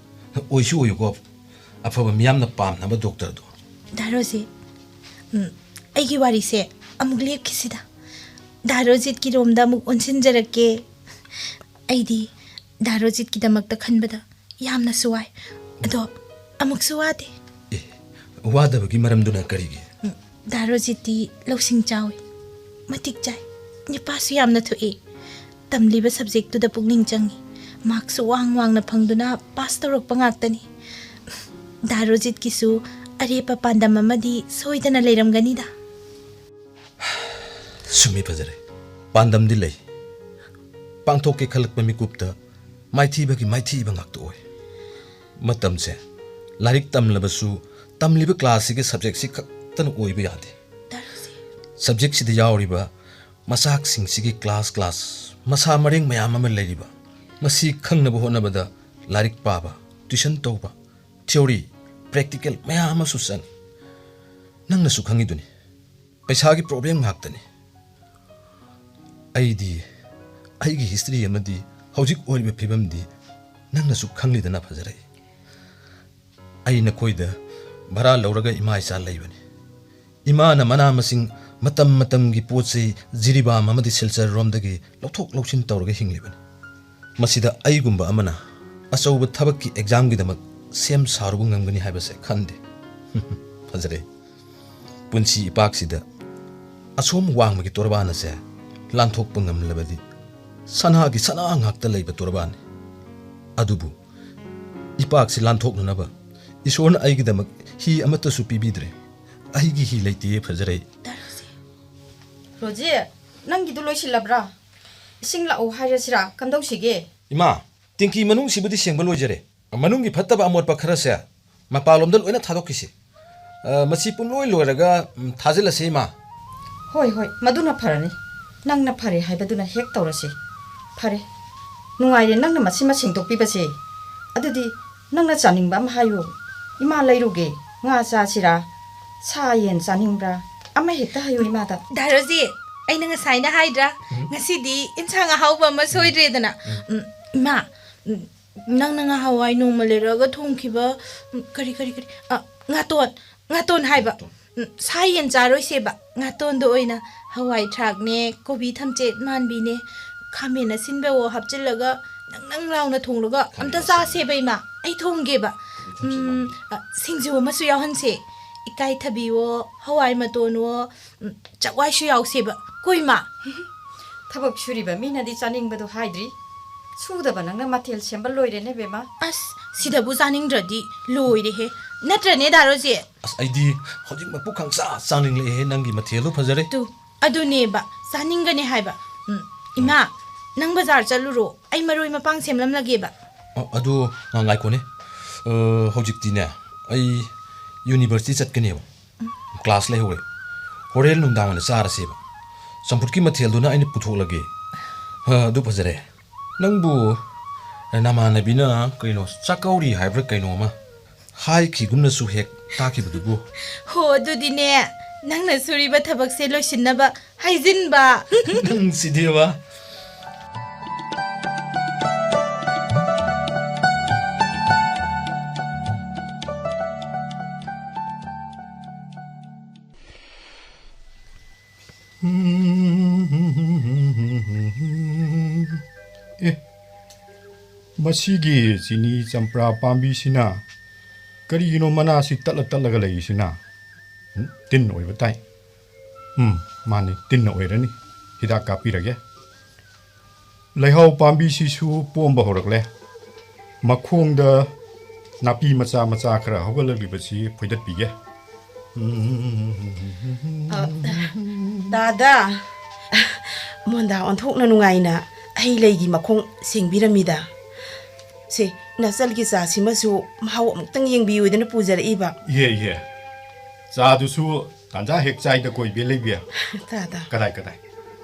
ꯑꯣꯏꯁꯨ ꯑꯣꯏꯌꯨꯀꯣ, ꯑꯐꯕ ꯃꯤꯌꯥꯝꯅ ꯄꯥꯝꯅꯕ ꯗꯣꯛꯇꯔꯗꯣ꯫ ꯗꯥ ꯔꯣꯖꯤꯠ, ꯎꯝ, ꯑꯩꯒꯤ ꯋꯥꯔꯤꯁꯦ ꯑꯃꯨꯛ ꯂꯦꯞꯈꯤꯁꯤꯗ꯫ ꯗꯥ ꯔꯣꯖꯤꯠꯀꯤ ꯔꯣꯝꯗ ꯑꯃꯨꯛ ꯑꯣꯟꯁꯤꯟꯖꯔꯛꯀꯦ꯫ ꯑꯩꯗꯤ ꯗꯥ ꯔꯣꯖꯤꯠꯀꯤꯗꯃꯛꯇ ꯈꯟꯕꯗ ꯌꯥꯝꯅꯁꯨ ꯋꯥꯏ꯫ ꯑꯗꯣ ꯑꯃꯨꯛꯁꯨ ꯋꯥꯗꯦ꯫ ꯑꯦ, ꯋꯥꯗꯕꯒꯤ ꯃꯔꯝꯗꯨꯅ ꯀꯔꯤꯒꯤ? ꯎꯝ, ꯗꯥ ꯔꯣꯖꯤꯠꯇꯤ ꯂꯧꯁꯤꯡ ꯆꯥꯎꯏ, ꯃꯇꯤꯛ ꯆꯥꯏ, ꯅꯤꯄꯥꯁꯨ ꯌꯥꯝꯅ ꯊꯣꯛꯏ꯫ ꯇꯝꯂꯤꯕ ꯁꯕꯖꯦꯛꯇꯨꯗ ꯄꯨꯛꯅꯤꯡ ꯆꯪꯏ꯫ ꯃꯥꯔꯛꯁꯨ ꯋꯥꯡ ꯋꯥꯡꯅ ꯐꯪꯗꯨꯅ ꯄꯥꯁ ꯇꯧꯔꯛꯄ ꯉꯥꯛꯇꯅꯤ꯫ ꯗꯥ ꯔꯣꯖꯤꯠꯀꯤꯁꯨ ꯑꯔꯦꯞꯄ ꯄꯥꯟꯗꯝ ꯑꯃꯗꯤ ꯁꯣꯏꯗꯅ ꯂꯩꯔꯝꯒꯅꯤꯗ꯫ ꯆꯨꯝꯃꯤ, ꯐꯖꯔꯦ꯫ ꯄꯥꯟꯗꯝꯗꯤ ꯂꯩ꯫ ꯄꯥꯡꯊꯣꯛꯀꯦ ꯈꯜꯂꯛꯄ ꯃꯤꯀꯨꯞꯇ ꯃꯥꯏꯊꯤꯕꯒꯤ ꯃꯥꯏꯊꯤꯕ ꯉꯥꯛꯇ ꯑꯣꯏ꯫ ꯃꯇꯝꯁꯦ ꯂꯥꯏꯔꯤꯛ ꯇꯝꯂꯕꯁꯨ ꯇꯝꯂꯤꯕ ꯀ꯭ꯂꯥꯁꯁꯤꯒꯤ ꯁꯕꯖꯦꯛꯁꯤ ꯈꯛꯇꯅ ꯑꯣꯏꯕ ꯌꯥꯗꯦ꯫ ꯗꯥ ꯔꯣꯖꯤꯠ꯫ ꯁꯕꯖꯦꯛꯁꯤꯗ ꯌꯥꯎꯔꯤꯕ ꯃꯆꯥꯛꯁꯤꯡꯁꯤꯒꯤ ꯀ꯭ꯂꯥꯁ ꯀ꯭ꯂꯥꯁ ꯃꯁꯥ ꯃꯔꯦꯡ ꯃꯌꯥꯝ ꯑꯃ ꯂꯩꯔꯤꯕ, ꯃꯁꯤ ꯈꯪꯅꯕ ꯍꯣꯠꯅꯕꯗ ꯂꯥꯏꯔꯤꯛ ꯄꯥꯕ, ꯇ꯭ꯌꯨꯁꯟ ꯇꯧꯕ, ꯊꯤꯑꯣꯔꯤ, ꯄ꯭ꯔꯦꯛꯇꯤꯀꯦꯜ ꯃꯌꯥꯝ ꯑꯃꯁꯨ ꯆꯪꯏ꯫ ꯅꯪꯅꯁꯨ ꯈꯪꯉꯤꯗꯨꯅꯤ, ꯄꯩꯁꯥꯒꯤ ꯄ꯭ꯔꯣꯕ꯭ꯂꯦꯝ ꯉꯥꯛꯇꯅꯤ꯫ ꯑꯩꯗꯤ ꯑꯩꯒꯤ ꯍꯤꯁꯇ꯭ꯔꯤ ꯑꯃꯗꯤ ꯍꯧꯖꯤꯛ ꯑꯣꯏꯔꯤꯕ ꯐꯤꯕꯝꯗꯤ ꯅꯪꯅꯁꯨ ꯈꯪꯂꯤꯗꯅ, ꯐꯖꯔꯩ꯫ ꯑꯩ ꯅꯈꯣꯏꯗ ꯚꯔꯥ ꯂꯧꯔꯒ ꯏꯃꯥ ꯏꯆꯥ ꯂꯩꯕꯅꯤ꯫ ꯏꯃꯥꯅ ꯃꯅꯥ ꯃꯁꯤꯡ, ꯃꯇꯝ ꯃꯇꯝꯒꯤ ꯄꯣꯠ ꯆꯩ ꯖꯤꯔꯤꯕꯥꯝ ꯑꯃꯗꯤ ꯁꯤꯜꯆꯔ ꯔꯣꯝꯗꯒꯤ ꯂꯧꯊꯣꯛ ꯂꯧꯁꯤꯟ ꯇꯧꯔꯒ ꯍꯤꯡꯂꯤꯕꯅꯤ꯫ ꯃꯁꯤꯗ ꯑꯩꯒꯨꯝꯕ ꯑꯃꯅ ꯑꯆꯧꯕ ꯊꯕꯛꯀꯤ ꯑꯦꯛꯖꯥꯝꯒꯤꯗꯃꯛ ꯁꯦꯝ ꯁꯥꯔꯨꯕ ꯉꯝꯒꯅꯤ ꯍꯥꯏꯕꯁꯦ ꯈꯟꯗꯦ꯫ ꯐꯖꯔꯦ꯫ ꯄꯨꯟꯁꯤ ꯏꯄꯥꯛꯁꯤꯗ ꯑꯁꯣꯝ ꯋꯥꯡꯃꯒꯤ ꯇꯣꯔꯕꯥꯟ ꯑꯁꯦ ꯂꯥꯟꯊꯣꯛꯄ ꯉꯝꯂꯕꯗꯤ ꯁꯅꯥꯒꯤ ꯁꯅꯥ ꯉꯥꯛꯇ ꯂꯩꯕ ꯇꯣꯔꯕꯥꯟꯅꯤ꯫ ꯑꯗꯨꯕꯨ ꯏꯄꯥꯛꯁꯤ ꯂꯥꯟꯊꯣꯛꯅꯅꯕ ꯏꯁꯣꯔꯅ ꯑꯩꯒꯤꯗꯃꯛ ꯍꯤ ꯑꯃꯠꯇꯁꯨ ꯄꯤꯕꯤꯗ꯭ꯔꯦ꯫ ꯑꯩꯒꯤ ꯍꯤ ꯂꯩꯇꯦ, ꯐꯖꯔꯩ꯫ ꯗꯥ ꯔꯣꯖꯤ꯫ ꯔꯣꯖꯤ, ꯅꯪꯒꯤꯗꯨ ꯂꯣꯏꯁꯤꯜꯂꯕ꯭ꯔꯥ? ꯏꯁꯤꯡ ꯂꯥꯛꯎ ꯍꯥꯏꯔꯁꯤꯔꯥ? ꯀꯝꯗꯧꯁꯤꯒꯦ? ꯏꯃꯥ, ꯇꯦꯡꯀꯤ ꯃꯅꯨꯡꯁꯤꯕꯨꯗꯤ ꯁꯦꯡꯕ ꯂꯣꯏꯖꯔꯦ꯫ ꯃꯅꯨꯡꯒꯤ ꯐꯠꯇꯕ ꯑꯃꯣꯠꯄ ꯈꯔꯁꯦ ꯃꯄꯥꯟꯂꯣꯝꯗ ꯂꯣꯏꯅ ꯊꯥꯗꯣꯛꯈꯤꯁꯤ꯫ ꯑ, ꯃꯁꯤ ꯄꯨꯝꯂꯣꯏ ꯂꯣꯏꯔꯒ, ꯎꯝ, ꯊꯥꯖꯤꯜꯂꯁꯤ, ꯏꯃꯥ꯫ ꯍꯣꯏ, ꯍꯣꯏ, ꯃꯗꯨꯅ ꯐꯔꯅꯤ꯫ ꯅꯪꯅ ꯐꯔꯦ ꯍꯥꯏꯕꯗꯨꯅ ꯍꯦꯛ ꯇꯧꯔꯁꯤ꯫ ꯐꯔꯦ꯫ ꯅꯨꯡꯉꯥꯏꯔꯦ ꯅꯪꯅ ꯃꯁꯤꯃ ꯁꯦꯡꯗꯣꯛꯄꯤꯕꯁꯦ꯫ ꯑꯗꯨꯗꯤ ꯅꯪꯅ ꯆꯥꯅꯤꯡꯕ ꯑꯃ ꯍꯥꯏꯌꯨ꯫ ꯏꯃꯥ ꯂꯩꯔꯨꯒꯦ꯫ ꯉꯥ ꯆꯥꯁꯤꯔꯥ? ꯁꯥ ꯌꯦꯟ ꯆꯥꯅꯤꯡꯕ꯭ꯔꯥ? ꯑꯃ ꯍꯦꯛꯇ ꯍꯥꯏꯌꯨ ꯏꯃꯥꯗ꯫ ꯗꯥ ꯔꯣꯖꯤ, ꯑꯩꯅ ꯉꯁꯥꯏꯅ ꯍꯥꯏꯗ꯭ꯔꯥ? ꯎꯝ꯫ ꯉꯁꯤꯗꯤ ꯏꯟꯁꯥꯡ ꯑꯍꯥꯎꯕ ꯑꯃ ꯁꯣꯏꯗ꯭ꯔꯦꯗꯅ꯫ ꯎꯝ꯫ ꯎꯝ, ꯏꯃꯥ, ꯎꯝ, ꯅꯪꯅ ꯉꯍꯥꯟꯋꯥꯏ ꯅꯣꯡꯃ ꯂꯩꯔꯛꯑꯒ ꯊꯣꯡꯈꯤꯕ, ꯎꯝ, ꯀꯔꯤ, ꯀꯔꯤ, ꯀꯔꯤ? ꯑ, ꯉꯥꯇꯣꯟ, ꯉꯥꯇꯣꯟ ꯍꯥꯏꯕ꯫ ꯉꯥꯇꯣꯟ꯫ ꯎꯝ, ꯁꯥ ꯌꯦꯟ ꯆꯥꯔꯣꯏꯁꯦꯕ꯫ ꯉꯥꯇꯣꯟꯗꯣ ꯑꯣꯏꯅ ꯍꯋꯥꯏ ꯊ꯭ꯔꯥꯛꯅꯦ, ꯀꯣꯕꯤ ꯊꯝꯆꯦꯠ ꯃꯥꯟꯕꯤꯅꯦ, ꯈꯥꯃꯦꯟ ꯑꯁꯤꯟꯕꯋꯣ ꯍꯥꯞꯆꯤꯜꯂꯒ ꯅꯪ ꯅꯪ ꯂꯥꯎꯅ ꯊꯣꯡꯂꯒ ꯈꯥꯃꯦꯟ ꯑꯝꯇ ꯑꯁꯤꯟꯕ꯫ ꯆꯥꯁꯦꯕ, ꯏꯃꯥ꯫ ꯑꯩ ꯊꯣꯡꯒꯦꯕ꯫ ꯀꯣꯕꯤ ꯊꯝꯆꯦꯠ ꯎꯝ, ꯃꯥꯟꯕꯤ꯫ ꯑ, ꯁꯤꯡꯖꯨ ꯑꯃꯁꯨ ꯌꯥꯎꯍꯟꯁꯦ꯫ ꯏꯀꯥꯏꯊꯕꯤꯋꯣ, ꯍꯋꯥꯏ ꯃꯇꯣꯟꯋꯣ, ꯎꯝ, ꯆꯛꯋꯥꯏꯁꯨ ꯌꯥꯎꯁꯦꯕ꯫ ꯀꯣ, ꯏꯃꯥ? ꯊꯕꯛ ꯁꯨꯔꯤꯕ ꯃꯤꯅꯗꯤ ꯆꯥꯅꯤꯡꯕꯗꯣ ꯍꯥꯏꯗ꯭ꯔꯤ꯫ ꯁꯨꯗꯕ ꯅꯪꯅ ꯃꯊꯦꯜ ꯁꯦꯝꯕ ꯂꯣꯏꯔꯦꯅꯦ, ꯕꯦꯝꯃ꯫ ꯑꯁ, ꯁꯤꯗꯕꯨ ꯆꯥꯅꯤꯡꯗ꯭ꯔꯗꯤ ꯂꯣꯏꯔꯦꯍꯦ꯫ ꯅꯠꯇ꯭ꯔꯅꯦ, ꯗꯥ ꯔꯣꯖꯦ? ꯑꯁ, ꯑꯩꯗꯤ ꯍꯧꯖꯤꯛꯃꯛꯄꯨ ꯈꯪꯆꯥ ꯆꯥꯅꯤꯡꯂꯛꯑꯦꯍꯦ, ꯅꯪꯒꯤ ꯃꯊꯦꯜꯗꯣ ꯐꯖꯔꯦ꯫ ꯇꯨ, ꯑꯗꯨꯅꯦꯕ, ꯆꯥꯅꯤꯡꯒꯅꯤ ꯍꯥꯏꯕ꯫ ꯎꯝ, ꯏꯃꯥ, ꯅꯪ ꯕꯖꯥꯔ ꯆꯠꯂꯨꯔꯣ, ꯑꯩ ꯃꯔꯣꯏ ꯃꯄꯥꯡ ꯁꯦꯝꯂꯝꯂꯒꯦꯕ꯫ ꯑ, ꯑꯗꯨ, ꯑ, ꯉꯥꯏꯈꯣꯅꯦ꯫ ꯑ, ꯍꯧꯖꯤꯛꯇꯤꯅꯦ, ꯑꯩ ꯌꯨꯅꯤꯚꯔꯁꯤꯇꯤ ꯆꯠꯀꯅꯦꯕ꯫ ꯀ꯭ꯂꯥꯁ ꯂꯩꯍꯧꯔꯦ꯫ ꯍꯣꯔꯦꯟ ꯅꯨꯡꯗꯥꯡ ꯑꯣꯏꯅ ꯆꯥꯔꯁꯦꯕ꯫ ꯆꯝꯐꯨꯠꯀꯤ ꯃꯊꯦꯜꯗꯨꯅ ꯑꯩꯅ ꯄꯨꯊꯣꯛꯂꯒꯦ꯫ ꯍ, ꯑꯗꯨ ꯐꯖꯔꯦ꯫ ꯅꯪꯕꯨ ꯅꯃꯥꯟꯅꯕꯤꯅ ꯀꯩꯅꯣ ꯆꯥꯛꯀꯧꯔꯤ ꯍꯥꯏꯕ꯭ꯔꯥ ꯀꯩꯅꯣ ꯑꯃ ꯍꯥꯏꯈꯤꯒꯨꯝꯅꯁꯨ ꯍꯦꯛ ꯇꯥꯈꯤꯕꯗꯨꯕꯨ? ꯍꯣ, ꯑꯗꯨꯗꯤꯅꯦ, ꯅꯪꯅ ꯁꯨꯔꯤꯕ ꯊꯕꯛꯁꯦ ꯂꯣꯏꯁꯤꯟꯅꯕ ꯍꯥꯏꯖꯤꯟꯕ꯫ ꯅꯪꯁꯤꯗꯤꯕ꯫ ꯑꯦ, ꯃꯁꯤꯒꯤ ꯆꯤꯅꯤ ꯆꯝꯄ꯭ꯔꯥ ꯄꯥꯝꯕꯤꯁꯤꯅ ꯀꯔꯤꯒꯤꯅꯣ ꯃꯅꯥꯁꯤ ꯇꯠꯂ ꯇꯠꯂꯒ ꯂꯩꯔꯤꯁꯤꯅ? ꯎꯝ, ꯇꯤꯟ ꯑꯣꯏꯕ ꯇꯥꯏ꯫ ꯎꯝ, ꯃꯥꯅꯤ, ꯇꯤꯟꯅ ꯑꯣꯏꯔꯅꯤ꯫ ꯍꯤꯗꯥꯛ ꯀꯥꯞꯄꯤꯔꯒꯦ꯫ ꯂꯩꯍꯥꯎ ꯄꯥꯝꯕꯤꯁꯤꯁꯨ ꯄꯣꯝꯕ ꯍꯧꯔꯛꯂꯦ꯫ ꯃꯈꯣꯡꯗ ꯅꯥꯄꯤ ꯃꯆꯥ ꯃꯆꯥ ꯈꯔ ꯍꯧꯒꯠꯂꯛꯂꯤꯕꯁꯤ ꯐꯣꯏꯗꯠꯄꯤꯒꯦ꯫ ꯑ, ꯗꯥꯗꯥ, ꯃꯣꯟꯗꯥ ꯑꯣꯟꯊꯣꯛꯅ ꯅꯨꯡꯉꯥꯏꯅ ꯍꯩ ꯂꯩꯒꯤ ꯃꯈꯣꯡ ꯁꯦꯡꯕꯤꯔꯝꯃꯤꯗ꯫ ꯁꯦ, ꯅꯆꯜꯒꯤ ꯆꯥꯁꯤꯃꯁꯨ ꯃꯍꯥꯎ ꯑꯃꯨꯛꯇꯪ ꯌꯦꯡꯕꯤꯌꯨꯗꯅ ꯄꯨꯖꯔꯛꯏꯕ꯫ ꯏꯍꯦ, ꯏꯍꯦ꯫ ꯆꯥꯗꯨꯁꯨ ꯇꯥꯟꯖꯥ ꯍꯦꯛ ꯆꯥꯏꯗ ꯀꯣꯏꯕꯤ ꯂꯩꯕꯤ꯫ ꯇꯥꯗ꯫ ꯀꯗꯥꯏ, ꯀꯗꯥꯏ?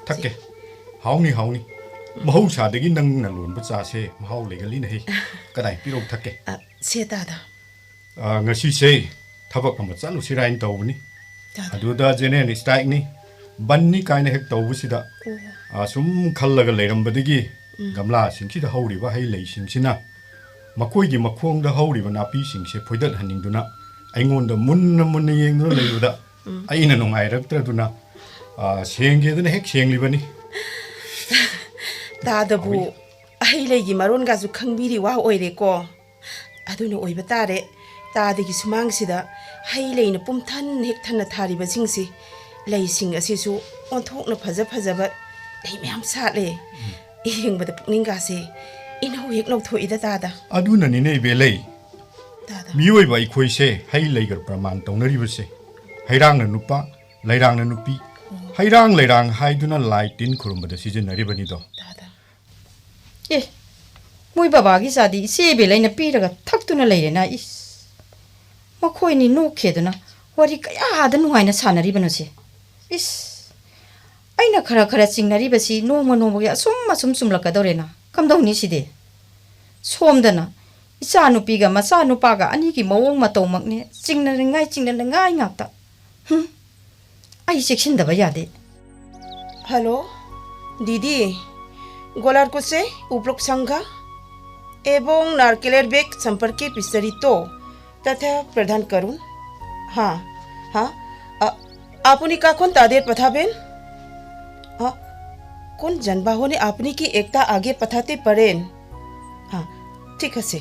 ꯊꯛꯀꯦ꯫ ꯍꯥꯎꯅꯤ, ꯍꯥꯎꯅꯤ꯫ ꯃꯍꯧꯁꯥꯗꯒꯤ ꯅꯪꯅ ꯂꯣꯟꯕ ꯆꯥꯁꯦ ꯃꯍꯥꯎ ꯂꯩꯒꯜꯂꯤꯅꯦꯍꯦ꯫ ꯀꯗꯥꯏ, ꯄꯤꯔꯛꯎ, ꯊꯛꯀꯦ꯫ ꯑ, ꯁꯦ ꯇꯥꯗ꯫ ꯑ, ꯉꯁꯤꯁꯦ ꯊꯕꯛ ꯑꯃ ꯆꯠꯂꯨꯁꯤꯔꯥ ꯍꯥꯏꯅ ꯇꯧꯕꯅꯤ꯫ ꯇꯥꯗ꯫ ꯑꯗꯨꯗ ꯖꯦꯅꯦꯔꯦꯜ ꯁ꯭ꯇ꯭ꯔꯥꯏꯛꯅꯤ꯫ ꯕꯟꯅꯤ ꯀꯥꯏꯅ ꯍꯦꯛ ꯇꯧꯕꯁꯤꯗ, ꯑꯣ꯫ ꯑ, ꯁꯨꯝ ꯈꯜꯂꯒ ꯂꯩꯔꯝꯕꯗꯒꯤ ꯎꯝ꯫ ꯒꯝꯂꯥꯁꯤꯡꯁꯤꯗ ꯍꯧꯔꯤꯕ ꯍꯩ ꯂꯩꯁꯤꯡꯁꯤꯅ ꯃꯈꯣꯏꯒꯤ ꯃꯈꯣꯡꯗ ꯍꯧꯔꯤꯕ ꯅꯥꯄꯤꯁꯤꯡꯁꯦ ꯐꯣꯏꯗꯠꯍꯟꯅꯤꯡꯗꯨꯅ ꯑꯩꯉꯣꯟꯗ ꯃꯨꯟꯅ ꯃꯨꯟꯅ ꯌꯦꯡꯗꯨꯅ ꯂꯩꯕꯗ ꯎꯝ꯫ ꯑꯩꯅ ꯅꯨꯡꯉꯥꯏꯔꯛꯇ꯭ꯔꯗꯨꯅ, ꯑ, ꯁꯦꯡꯒꯦꯗꯅ ꯍꯦꯛ ꯁꯦꯡꯂꯤꯕꯅꯤ꯫ ꯇꯥꯗꯕꯨ ꯑꯣꯏ꯫ ꯍꯩ ꯂꯩꯒꯤ ꯃꯔꯣꯟꯒꯁꯨ ꯈꯪꯕꯤꯔꯤ ꯋꯥ ꯑꯣꯏꯔꯦꯀꯣ꯫ ꯑꯗꯨꯅ ꯑꯣꯏꯕ ꯇꯥꯔꯦ, ꯇꯥꯗꯒꯤ ꯁꯨꯃꯥꯡꯁꯤꯗ ꯍꯩ ꯂꯩꯅ ꯄꯨꯝꯊꯟ ꯍꯦꯛ ꯊꯟꯅ ꯊꯥꯔꯤꯕꯁꯤꯡꯁꯤ, ꯂꯩꯁꯤꯡ ꯑꯁꯤꯁꯨ ꯑꯣꯟꯊꯣꯛꯅ ꯐꯖ ꯐꯖꯕ ꯂꯩ ꯃꯌꯥꯝ ꯁꯥꯠꯂꯦ꯫ ꯎꯝ꯫ ꯌꯦꯡꯕꯗ ꯄꯨꯛꯅꯤꯡꯒꯥꯁꯦ ꯏꯅꯧ ꯍꯦꯛ ꯅꯧꯊꯣꯛꯏꯗ ꯇꯥꯗ꯫ ꯑꯗꯨꯅꯅꯤꯅꯦ ꯏꯕꯦꯂꯩ, ꯇꯥꯗ꯫ ꯃꯤꯑꯣꯏꯕ ꯑꯩꯈꯣꯏꯁꯦ ꯍꯩ ꯂꯩꯒ ꯄ꯭ꯔꯃꯥꯟ ꯇꯧꯅꯔꯤꯕꯁꯦ, ꯍꯩꯔꯥꯡꯅ ꯅꯨꯄꯥ, ꯂꯩꯔꯥꯡꯅ ꯅꯨꯄꯤ, ꯎꯝ꯫ ꯍꯩꯔꯥꯡ ꯂꯩꯔꯥꯡ ꯍꯥꯏꯗꯨꯅ ꯂꯥꯏ ꯇꯤꯟ ꯈꯨꯔꯨꯝꯕꯗ ꯁꯤꯖꯤꯟꯅꯔꯤꯕꯅꯤꯗꯣ꯫ ꯇꯥꯗ꯫ ꯑꯦ, ꯃꯣꯏ ꯕꯕꯥꯒꯤ ꯆꯥꯗꯤ ꯏꯆꯦ ꯏꯕꯦꯜ ꯑꯩꯅ ꯄꯤꯔꯒ ꯊꯛꯇꯨꯅ ꯂꯩꯔꯦꯅ, ꯏꯁ꯫ ꯃꯈꯣꯏꯅꯤ ꯅꯣꯛꯈꯦꯗꯅ ꯋꯥꯔꯤ ꯀꯌꯥꯗ ꯅꯨꯡꯉꯥꯏꯅ ꯁꯥꯟꯅꯔꯤꯕꯅꯣꯁꯦ꯫ ꯏꯁ, ꯑꯩꯅ ꯈꯔ ꯈꯔ ꯆꯤꯡꯅꯔꯤꯕꯁꯤ ꯅꯣꯡꯃ ꯅꯣꯡꯃꯒꯤ ꯑꯁꯨꯝ ꯑꯁꯨꯝ ꯆꯨꯝꯂꯛꯀꯗꯧꯔꯦꯅ꯫ ꯀꯝꯗꯧꯅꯤ ꯁꯤꯗꯤ? ꯁꯣꯝꯗꯅ ꯏꯆꯥ ꯅꯨꯄꯤꯒ ꯃꯆꯥ ꯅꯨꯄꯥꯒ ꯑꯅꯤꯒꯤ ꯃꯑꯣꯡ ꯃꯇꯧꯃꯛꯅꯦ, ꯆꯤꯡꯅꯅꯤꯡꯉꯥꯏ ꯆꯤꯡꯅꯅꯤꯡꯉꯥꯏ ꯉꯥꯛꯇ꯫ ꯍꯨꯝ, ꯑꯩ ꯆꯦꯛꯁꯤꯟꯗꯕ ꯌꯥꯗꯦ꯫ হ্যালো, দিদি, গোলার কোষে উপলক সংখ্যা এবং নারকেলের বেগ সম্পর্কে বিস্তারিত তথ্য প্রদান করুন। হ্যাঁ, হ্যাঁ। আ-, আপনি কখন তাদের পাঠাবেন? আ, কোন যানবাহনে আপনি কি একটা আগে পাঠাতে পারেন? হ্যাঁ, ঠিক আছে।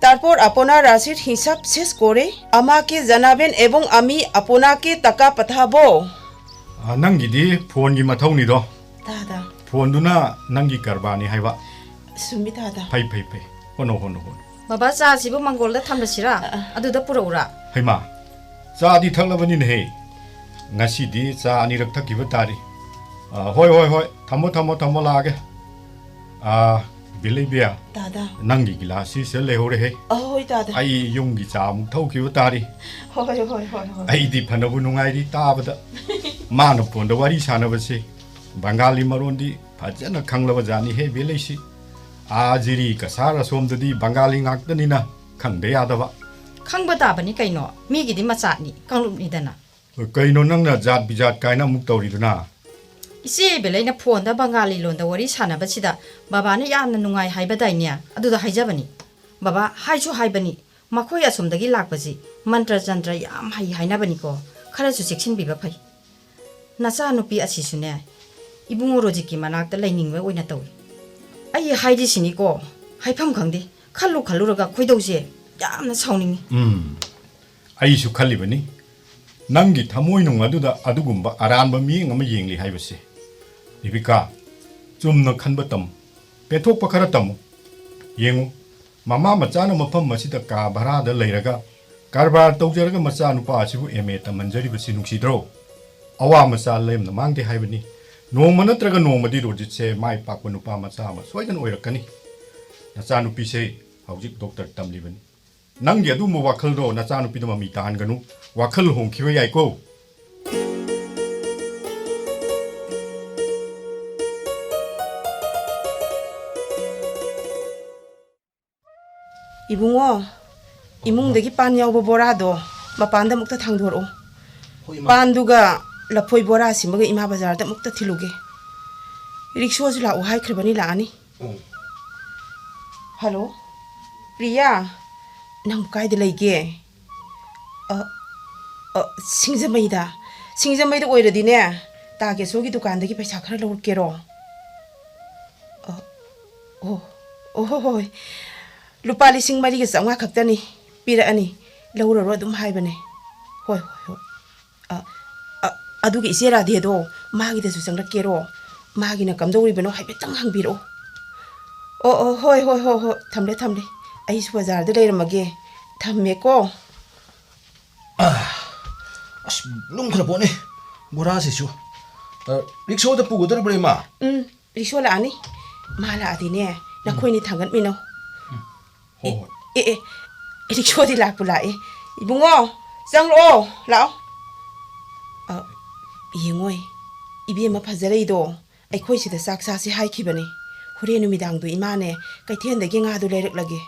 তারপর আপনার রাশির হিসাব শেষ করে আমাকে জানাবেন এবং আমি আপনাকে টাকা পাঠাবো। ꯑ, ꯅꯪꯒꯤꯗꯤ ꯐꯣꯟꯒꯤ ꯃꯊꯧꯅꯤꯗꯣ꯫ ꯇꯥꯗ꯫ ꯐꯣꯟꯗꯨꯅ ꯅꯪꯒꯤ ꯀꯔꯕꯥꯔꯅꯤ ꯍꯥꯏꯕ꯫ ꯆꯨꯝꯃꯤ ꯇꯥꯗ꯫ ꯐꯩ, ꯐꯩ, ꯐꯩ꯫ ꯍꯣꯠꯅꯧ, ꯍꯣꯠꯅꯧ, ꯍꯣꯠꯅꯧ꯫ ꯕꯕꯥ, ꯆꯥꯁꯤꯕꯨ ꯃꯪꯒꯣꯜꯗ ꯊꯝꯂꯁꯤꯔꯥ? ꯑ, ꯑ꯫ ꯑꯗꯨꯗ ꯄꯨꯔꯛꯎꯔꯥ? ꯍꯩꯃꯥ, ꯆꯥꯗꯤ ꯊꯛꯂꯕꯅꯤꯅꯦꯍꯦ꯫ ꯉꯁꯤꯗꯤ ꯆꯥ ꯑꯅꯤꯔꯛ ꯊꯛꯈꯤꯕ ꯇꯥꯔꯤ꯫ ꯑ, ꯍꯣꯏ, ꯍꯣꯏ, ꯍꯣꯏ꯫ ꯊꯝꯃꯣ, ꯊꯝꯃꯣ, ꯊꯝꯃꯣ, ꯂꯥꯛꯑꯒꯦ꯫ ꯑ, ꯕꯤꯂꯩꯕꯤꯌꯥ, ꯇꯥꯗ꯫ ꯅꯪꯒꯤ ꯒꯤꯂꯥꯁꯁꯤ ꯁꯤꯗ ꯂꯩꯍꯧꯔꯦꯍꯦ꯫ ꯑ, ꯍꯣꯏ, ꯇꯥꯗ꯫ ꯑꯩ ꯌꯨꯝꯒꯤ ꯆꯥ ꯑꯃꯨꯛ ꯊꯛꯈꯤꯕ ꯇꯥꯔꯤ꯫ ꯍꯣꯏ, ꯍꯣꯏ, ꯍꯣꯏ, ꯍꯣꯏ꯫ ꯑꯩꯗꯤ ꯐꯅꯕꯨ ꯅꯨꯡꯉꯥꯏꯔꯤ ꯇꯥꯕꯗ꯫ ꯃꯥꯅ ꯐꯣꯟꯗ ꯋꯥꯔꯤ ꯁꯥꯟꯅꯕꯁꯤ ꯕꯪꯒꯥꯂꯤ ꯃꯔꯣꯟꯗꯤ ꯐꯖꯅ ꯈꯪꯂꯕ ꯖꯥꯠꯅꯤꯍꯦ, ꯕꯤꯂꯩꯁꯤ꯫ ꯑꯥ, ꯖꯤꯔꯤ ꯀꯁꯥꯔ ꯑꯁꯣꯝꯗꯗꯤ ꯕꯪꯒꯥꯂꯤ ꯉꯥꯛꯇꯅꯤꯅ ꯈꯪꯗ ꯌꯥꯗꯕ꯫ ꯈꯪꯕ ꯇꯥꯕꯅꯤ ꯀꯩꯅꯣ, ꯃꯤꯒꯤꯗꯤ ꯃꯆꯥꯠꯅꯤ, ꯀꯥꯡꯂꯨꯞꯅꯤꯗꯅ꯫ ꯀꯩꯅꯣ ꯅꯪꯅ ꯖꯥꯠ ꯕꯤꯖꯥꯠ ꯀꯥꯏꯅ ꯑꯃꯨꯛ ꯇꯧꯔꯤꯗꯨꯅ? ꯏꯆꯦ ꯏꯕꯦꯂꯩꯅ ꯐꯣꯟꯗ ꯕꯪꯒꯥꯂꯤ ꯂꯣꯟꯗ ꯋꯥꯔꯤ ꯁꯥꯟꯅꯕꯁꯤꯗ ꯕꯕꯥꯅ ꯌꯥꯝꯅ ꯅꯨꯡꯉꯥꯏ ꯍꯥꯏꯕꯗꯥꯏꯅꯦ? ꯑꯗꯨꯗ ꯍꯥꯏꯖꯕꯅꯤ꯫ ꯕꯕꯥ ꯍꯥꯏꯁꯨ ꯍꯥꯏꯕꯅꯤ, ꯃꯈꯣꯏ ꯑꯁꯣꯝꯗꯒꯤ ꯂꯥꯛꯄꯁꯤ ꯃꯟꯇ꯭ꯔ ꯆꯟꯇ꯭ꯔ ꯌꯥꯝ ꯍꯩ ꯍꯥꯏꯅꯕꯅꯤꯀꯣ꯫ ꯈꯔꯁꯨ ꯆꯦꯛꯁꯤꯟꯕꯤꯕ ꯐꯩ꯫ ꯅꯆꯥꯅꯨꯄꯤ ꯑꯁꯤꯁꯨꯅꯦ, ꯏꯕꯨꯡꯉꯣ ꯔꯣꯖꯤꯠꯀꯤ ꯃꯅꯥꯛꯇ ꯂꯩꯅꯤꯡꯕ ꯑꯣꯏꯅ ꯇꯧꯏ꯫ ꯑꯩ ꯍꯥꯏꯔꯤꯁꯤꯅꯤꯀꯣ, ꯍꯥꯏꯐꯝ ꯈꯪꯗꯦ꯫ ꯈꯜꯂꯨ ꯈꯜꯂꯨꯔꯒ ꯈꯣꯏꯗꯧꯁꯦ ꯌꯥꯝꯅ ꯁꯥꯎꯅꯤꯡꯉꯤ꯫ ꯎꯝ, ꯑꯩꯁꯨ ꯈꯜꯂꯤꯕꯅꯤ꯫ ꯅꯪꯒꯤ ꯊꯃꯣꯏꯅꯨꯡ ꯑꯗꯨꯗ ꯑꯗꯨꯒꯨꯝꯕ ꯑꯔꯥꯟꯕ ꯃꯤꯠꯌꯦꯡ ꯑꯃ ꯌꯦꯡꯂꯤ ꯍꯥꯏꯕꯁꯦ꯫ ꯗꯤꯄꯤꯀꯥ, ꯆꯨꯝꯅ ꯈꯟꯕ ꯇꯝꯃꯨ꯫ ꯄꯦꯟꯊꯣꯛꯄ ꯈꯔ ꯇꯝꯃꯨ꯫ ꯌꯦꯡꯉꯨ, ꯃꯃꯥ ꯃꯆꯥꯅ ꯃꯐꯝ ꯑꯁꯤꯗ ꯀꯥ ꯚꯔꯥꯗ ꯂꯩꯔꯒ ꯀꯔꯕꯥꯔ ꯇꯧꯖꯔꯒ ꯃꯆꯥꯅꯨꯄꯥ ꯑꯁꯤꯕꯨ ꯑꯦꯝ ꯑꯦ ꯇꯝꯍꯟꯖꯔꯤꯕꯁꯤ ꯅꯨꯡꯁꯤꯗ꯭ꯔꯣ? ꯑꯋꯥ ꯃꯆꯥ ꯂꯦꯝꯅ ꯃꯥꯡꯗꯦ ꯍꯥꯏꯕꯅꯤ꯫ ꯅꯣꯡꯃ ꯅꯠꯇ꯭ꯔꯒ ꯅꯣꯡꯃꯗꯤ ꯔꯣꯖꯤꯠꯁꯦ ꯃꯥꯏ ꯄꯥꯛꯄ ꯅꯨꯄꯥ ꯃꯆꯥ ꯑꯃ ꯁꯣꯏꯗꯅ ꯑꯣꯏꯔꯛꯀꯅꯤ꯫ ꯅꯆꯥꯅꯨꯄꯤꯁꯦ ꯍꯧꯖꯤꯛ ꯗꯣꯛꯇꯔ ꯇꯝꯂꯤꯕꯅꯤ꯫ ꯅꯪꯒꯤ ꯑꯗꯨꯒꯨꯝꯕ ꯋꯥꯈꯜꯗꯣ ꯅꯆꯥꯅꯨꯄꯤꯗ ꯃꯃꯤ ꯇꯥꯍꯟꯒꯅꯨ꯫ ꯋꯥꯈꯜ ꯍꯣꯡꯈꯤꯕ ꯌꯥꯏꯀꯣ꯫ ꯏꯕꯨꯡꯉꯣ, ꯏꯃꯨꯡꯗꯒꯤ ꯄꯥꯟ ꯌꯥꯎꯕ ꯕꯣꯔꯥꯗꯣ ꯃꯄꯥꯟꯗ ꯑꯃꯨꯛꯇ ꯊꯥꯡꯗꯣꯔꯛꯑꯣ꯫ ꯍꯣꯏ, ꯏꯃꯥ꯫ ꯄꯥꯟꯗꯨꯒ ꯂꯐꯣꯏ ꯕꯣꯔꯥ ꯁꯤꯃꯒ ꯏꯃꯥ ꯕꯖꯥꯔꯗ ꯑꯃꯨꯛꯇ ꯊꯤꯜꯂꯨꯒꯦ꯫ ꯔꯤꯛꯁꯣꯁꯨ ꯂꯥꯛꯑꯣ ꯍꯥꯏꯈ꯭ꯔꯕꯅꯤ, ꯂꯥꯛꯑꯅꯤ꯫ ꯎꯝ꯫ ꯍꯜꯂꯣ, ꯄ꯭ꯔꯤꯌꯥ, ꯅꯪꯕꯨ ꯀꯥꯏꯗ ꯂꯩꯒꯦ? ꯑ, ꯑ, ꯁꯤꯡꯖꯃꯩꯗ, ꯁꯤꯡꯖꯃꯩꯗ ꯑꯣꯏꯔꯗꯤꯅꯦ, ꯇꯥ ꯀꯦꯁꯣꯒꯤ ꯗꯨꯀꯥꯟꯗꯒꯤ ꯄꯩꯁꯥ ꯈꯔ ꯂꯧꯔꯛꯀꯦꯔꯣ? ꯑ, ꯑꯣ, ꯑꯣ, ꯍꯣꯏ, ꯍꯣꯏ, ꯍꯣꯏ꯫ ꯂꯨꯄꯥ ꯂꯤꯁꯤꯡ ꯃꯔꯤꯒ ꯆꯥꯝꯃꯉꯥ ꯈꯛꯇꯅꯤ, ꯄꯤꯔꯛꯑꯅꯤ, ꯂꯧꯔꯔꯣ ꯑꯗꯨꯝ ꯍꯥꯏꯕꯅꯦ꯫ ꯍꯣꯏ, ꯍꯣꯏ, ꯍꯣꯏ꯫ ꯑ, ꯑ, ꯑꯗꯨꯒ ꯏꯆꯦ ꯔꯥꯙꯦꯗꯣ, ꯃꯥꯒꯤꯗꯁꯨ ꯆꯪꯂꯛꯀꯦꯔꯣ? ꯃꯥꯒꯤꯅ ꯀꯝꯗꯧꯔꯤꯕꯅꯣ ꯍꯥꯏꯐꯦꯠꯇꯪ ꯍꯪꯕꯤꯔꯛꯑꯣ꯫ ꯑꯣ, ꯑꯣ, ꯍꯣꯏ, ꯍꯣꯏ, ꯍꯣꯏ, ꯍꯣꯏ, ꯊꯝꯂꯦ, ꯊꯝꯂꯦ꯫ ꯑꯩꯁꯨ ꯕꯖꯥꯔꯗ ꯂꯩꯔꯝꯃꯒꯦ꯫ ꯊꯝꯃꯦꯀꯣ꯫ ꯑꯁ, ꯂꯨꯝꯈ꯭ꯔ ꯄꯣꯠꯅꯤ ꯕꯣꯔꯥꯁꯤꯁꯨ꯫ ꯑ, ꯔꯤꯛꯁꯣꯗ ꯄꯨꯒꯗꯧꯔꯤꯕ꯭ꯔꯣ, ꯏꯃꯥ? ꯎꯝ, ꯔꯤꯛꯁꯣ ꯂꯥꯛꯑꯅꯤ꯫ ꯃꯥ ꯂꯥꯛꯑꯗꯤꯅꯦ, ꯅꯈꯣꯏꯅꯤ ꯊꯥꯡꯒꯠꯃꯤꯟꯅꯧ꯫ ꯍꯣꯏ, ꯍꯣꯏ꯫ ꯑꯦ, ꯑꯦ, ꯔꯤꯛꯁꯣꯗꯤ ꯂꯥꯛꯄꯨ ꯂꯥꯛꯑꯦ꯫ ꯏꯕꯨꯡꯉꯣ, ꯆꯪꯂꯛꯑꯣ, ꯂꯥꯛꯑꯣ꯫ ꯑ, ꯌꯦꯡꯉꯣꯏ, ꯏꯕꯦꯝꯃ ꯐꯖꯔꯩꯗꯣ ꯑꯩꯈꯣꯏ ꯁꯤꯗ ꯆꯥꯛ ꯆꯥꯁꯤ ꯍꯥꯏꯈꯤꯕꯅꯦ꯫ ꯍꯣꯔꯦꯟ ꯅꯨꯃꯤꯗꯥꯡꯗꯣ ꯏꯃꯥꯅꯦ, ꯀꯩꯊꯦꯜꯗꯒꯤ ꯉꯥꯗꯨ ꯂꯩꯔꯛꯂꯒꯦ꯫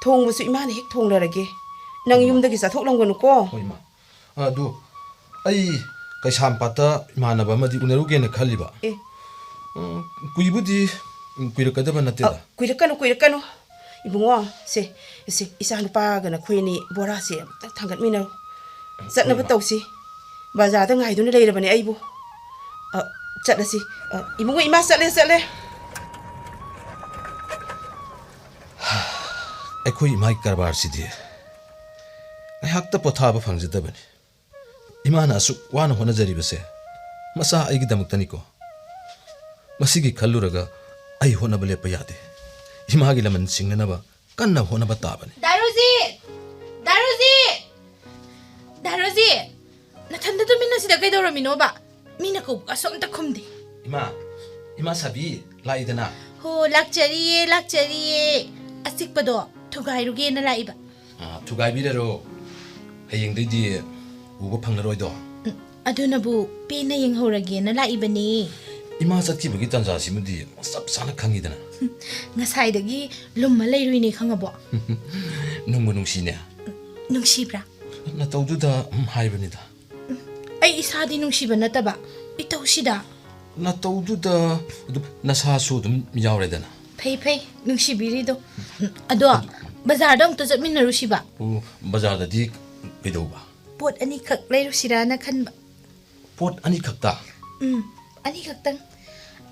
ꯊꯣꯡꯕꯁꯨ ꯏꯃꯥꯅ ꯍꯦꯛ ꯊꯣꯡꯂꯔꯒꯦ꯫ ꯅꯪ ꯌꯨꯝꯗꯒꯤ ꯆꯥꯊꯣꯛꯂꯝꯒꯅꯨꯀꯣ꯫ ꯍꯣꯏ, ꯏꯃꯥ꯫ ꯑꯗꯨ, ꯑꯩ ꯀꯩꯁꯥꯝꯄꯥꯠꯇ ꯏꯃꯥꯟꯅꯕ ꯑꯃꯗꯤ ꯎꯅꯔꯨꯒꯦꯅ ꯈꯜꯂꯤꯕ꯫ ꯑꯦ꯫ ꯎꯝ, ꯀꯨꯏꯕꯨꯗꯤ, ꯎꯝ, ꯀꯨꯏꯔꯛꯀꯗꯕ ꯅꯠꯇꯦꯗ꯫ ꯑ, ꯀꯨꯏꯔꯛꯀꯅꯨ, ꯀꯨꯏꯔꯛꯀꯅꯨ꯫ ꯏꯕꯨꯡꯉꯣ, ꯁꯦ, ꯁꯦ, ꯏꯆꯥ ꯅꯨꯄꯥꯒ ꯅꯈꯣꯏ ꯑꯅꯤ ꯕꯣꯔꯥꯁꯦ ꯑꯝꯇ ꯊꯥꯡꯒꯠꯃꯤꯟꯅꯔꯨ꯫ ꯆꯠꯅꯕ ꯍꯣꯏ, ꯏꯃꯥ꯫ ꯇꯧꯁꯤ꯫ ꯕꯖꯥꯔꯗ ꯉꯥꯏꯗꯨꯅ ꯂꯩꯔꯕꯅꯦ ꯑꯩꯕꯨ꯫ ꯑ, ꯆꯠꯂꯁꯤ꯫ ꯑ, ꯏꯕꯨꯡꯉꯣ, ꯏꯃꯥ ꯆꯠꯂꯦ, ꯆꯠꯂꯦ꯫ ꯑꯩꯈꯣꯏ ꯏꯃꯥꯒꯤ ꯀꯔꯕꯥꯔꯁꯤꯗꯤ ꯉꯥꯏꯍꯥꯛꯇ ꯄꯣꯊꯥꯕ ꯐꯪꯖꯗꯕꯅꯤ꯫ ꯏꯃꯥꯅ ꯑꯁꯨꯛ ꯋꯥꯅ ꯍꯣꯠꯅꯖꯔꯤꯕꯁꯦ ꯃꯆꯥ ꯑꯩꯒꯤꯗꯃꯛꯇꯅꯤꯀꯣ꯫ ꯃꯁꯤꯒꯤ ꯈꯜꯂꯨꯔꯒ ꯑꯩ ꯍꯣꯠꯅꯕ ꯂꯦꯞꯄ ꯌꯥꯗꯦ꯫ ꯏꯃꯥꯒꯤ ꯂꯃꯟ ꯁꯤꯡꯅꯅꯕ ꯀꯟꯅ ꯍꯣꯠꯅꯕ ꯇꯥꯕꯅꯤ꯫ ꯗꯥ ꯔꯣꯖꯤꯠ! ꯗꯥ ꯔꯣꯖꯤꯠ! ꯗꯥ ꯔꯣꯖꯤꯠ! ꯅꯊꯟꯗ ꯇꯨꯃꯤꯟꯅ ꯁꯤꯗ ꯀꯩꯗꯧꯔꯝꯃꯤꯅꯣꯕ? ꯃꯤꯅ ꯀꯧꯕꯒꯁꯨ ꯑꯝꯇ ꯈꯨꯝꯗꯦ꯫ ꯏꯃꯥ, ꯏꯃꯥ ꯁꯥꯕꯤ, ꯂꯥꯛꯏꯗꯅ꯫ ꯍꯣ, ꯂꯥꯛꯆꯔꯤꯌꯦ, ꯂꯥꯛꯆꯔꯤꯌꯦ꯫ ꯑꯆꯤꯛꯄꯗꯣ ꯊꯨꯒꯥꯏꯔꯨꯒꯦꯅ ꯂꯥꯛꯏꯕ꯫ ꯑꯥ, ꯊꯨꯒꯥꯏꯕꯤꯔꯔꯣ꯫ ꯍꯌꯦꯡꯗꯩꯗꯤ ꯎꯕ ꯐꯪꯂꯔꯣꯏꯗꯣ꯫ ꯎꯝ, ꯑꯗꯨꯅꯕꯨ ꯄꯦꯟꯅ ꯌꯦꯡꯍꯧꯔꯒꯦꯅ ꯂꯥꯛꯏꯕꯅꯦ꯫ ꯏꯃꯥ ꯆꯠꯈꯤꯕꯒꯤ ꯇꯥꯟꯖꯥꯁꯤꯃꯗꯤ ꯆꯞ ꯆꯥꯅ ꯈꯪꯉꯤꯗꯅ꯫ ꯉꯁꯥꯏꯗꯒꯤ ꯂꯨꯝꯃ ꯂꯩꯔꯨꯏꯅꯦ, ꯈꯪꯉꯕꯣ? ꯅꯨꯡꯕꯨ ꯅꯨꯡꯁꯤꯅꯦ꯫ ꯅꯨꯡꯁꯤꯕ꯭ꯔꯥ? ꯅꯇꯧꯗꯨꯗ, ꯎꯝ, ꯍꯥꯏꯕꯅꯤꯗ꯫ ꯑꯩ ꯏꯁꯥꯗꯤ ꯅꯨꯡꯁꯤꯕ ꯅꯠꯇꯕ, ꯏꯇꯧꯁꯤꯗ꯫ ꯅꯇꯧꯗꯨꯗ ꯑꯗꯨꯝ ꯅꯁꯥꯁꯨ ꯑꯗꯨꯝ ꯌꯥꯎꯔꯦꯗꯅ꯫ ꯐꯩ, ꯐꯩ, ꯅꯨꯡꯁꯤꯕꯤꯔꯤꯗꯣ꯫ ꯑꯗꯣ, ꯕꯖꯥꯔꯗ ꯑꯃꯨꯛꯇ ꯆꯠꯃꯤꯟꯅꯔꯨꯁꯤꯕ? ꯑꯣ, ꯕꯖꯥꯔꯗꯗꯤ ꯀꯩꯗꯧꯕ? ꯄꯣꯠ ꯑꯅꯤꯈꯛ ꯂꯩꯔꯨꯁꯤꯔꯥꯅ ꯈꯟꯕ꯫ ꯄꯣꯠ ꯑꯅꯤꯈꯛꯇ? ꯎꯝ, ꯑꯅꯤꯈꯛꯇꯪ꯫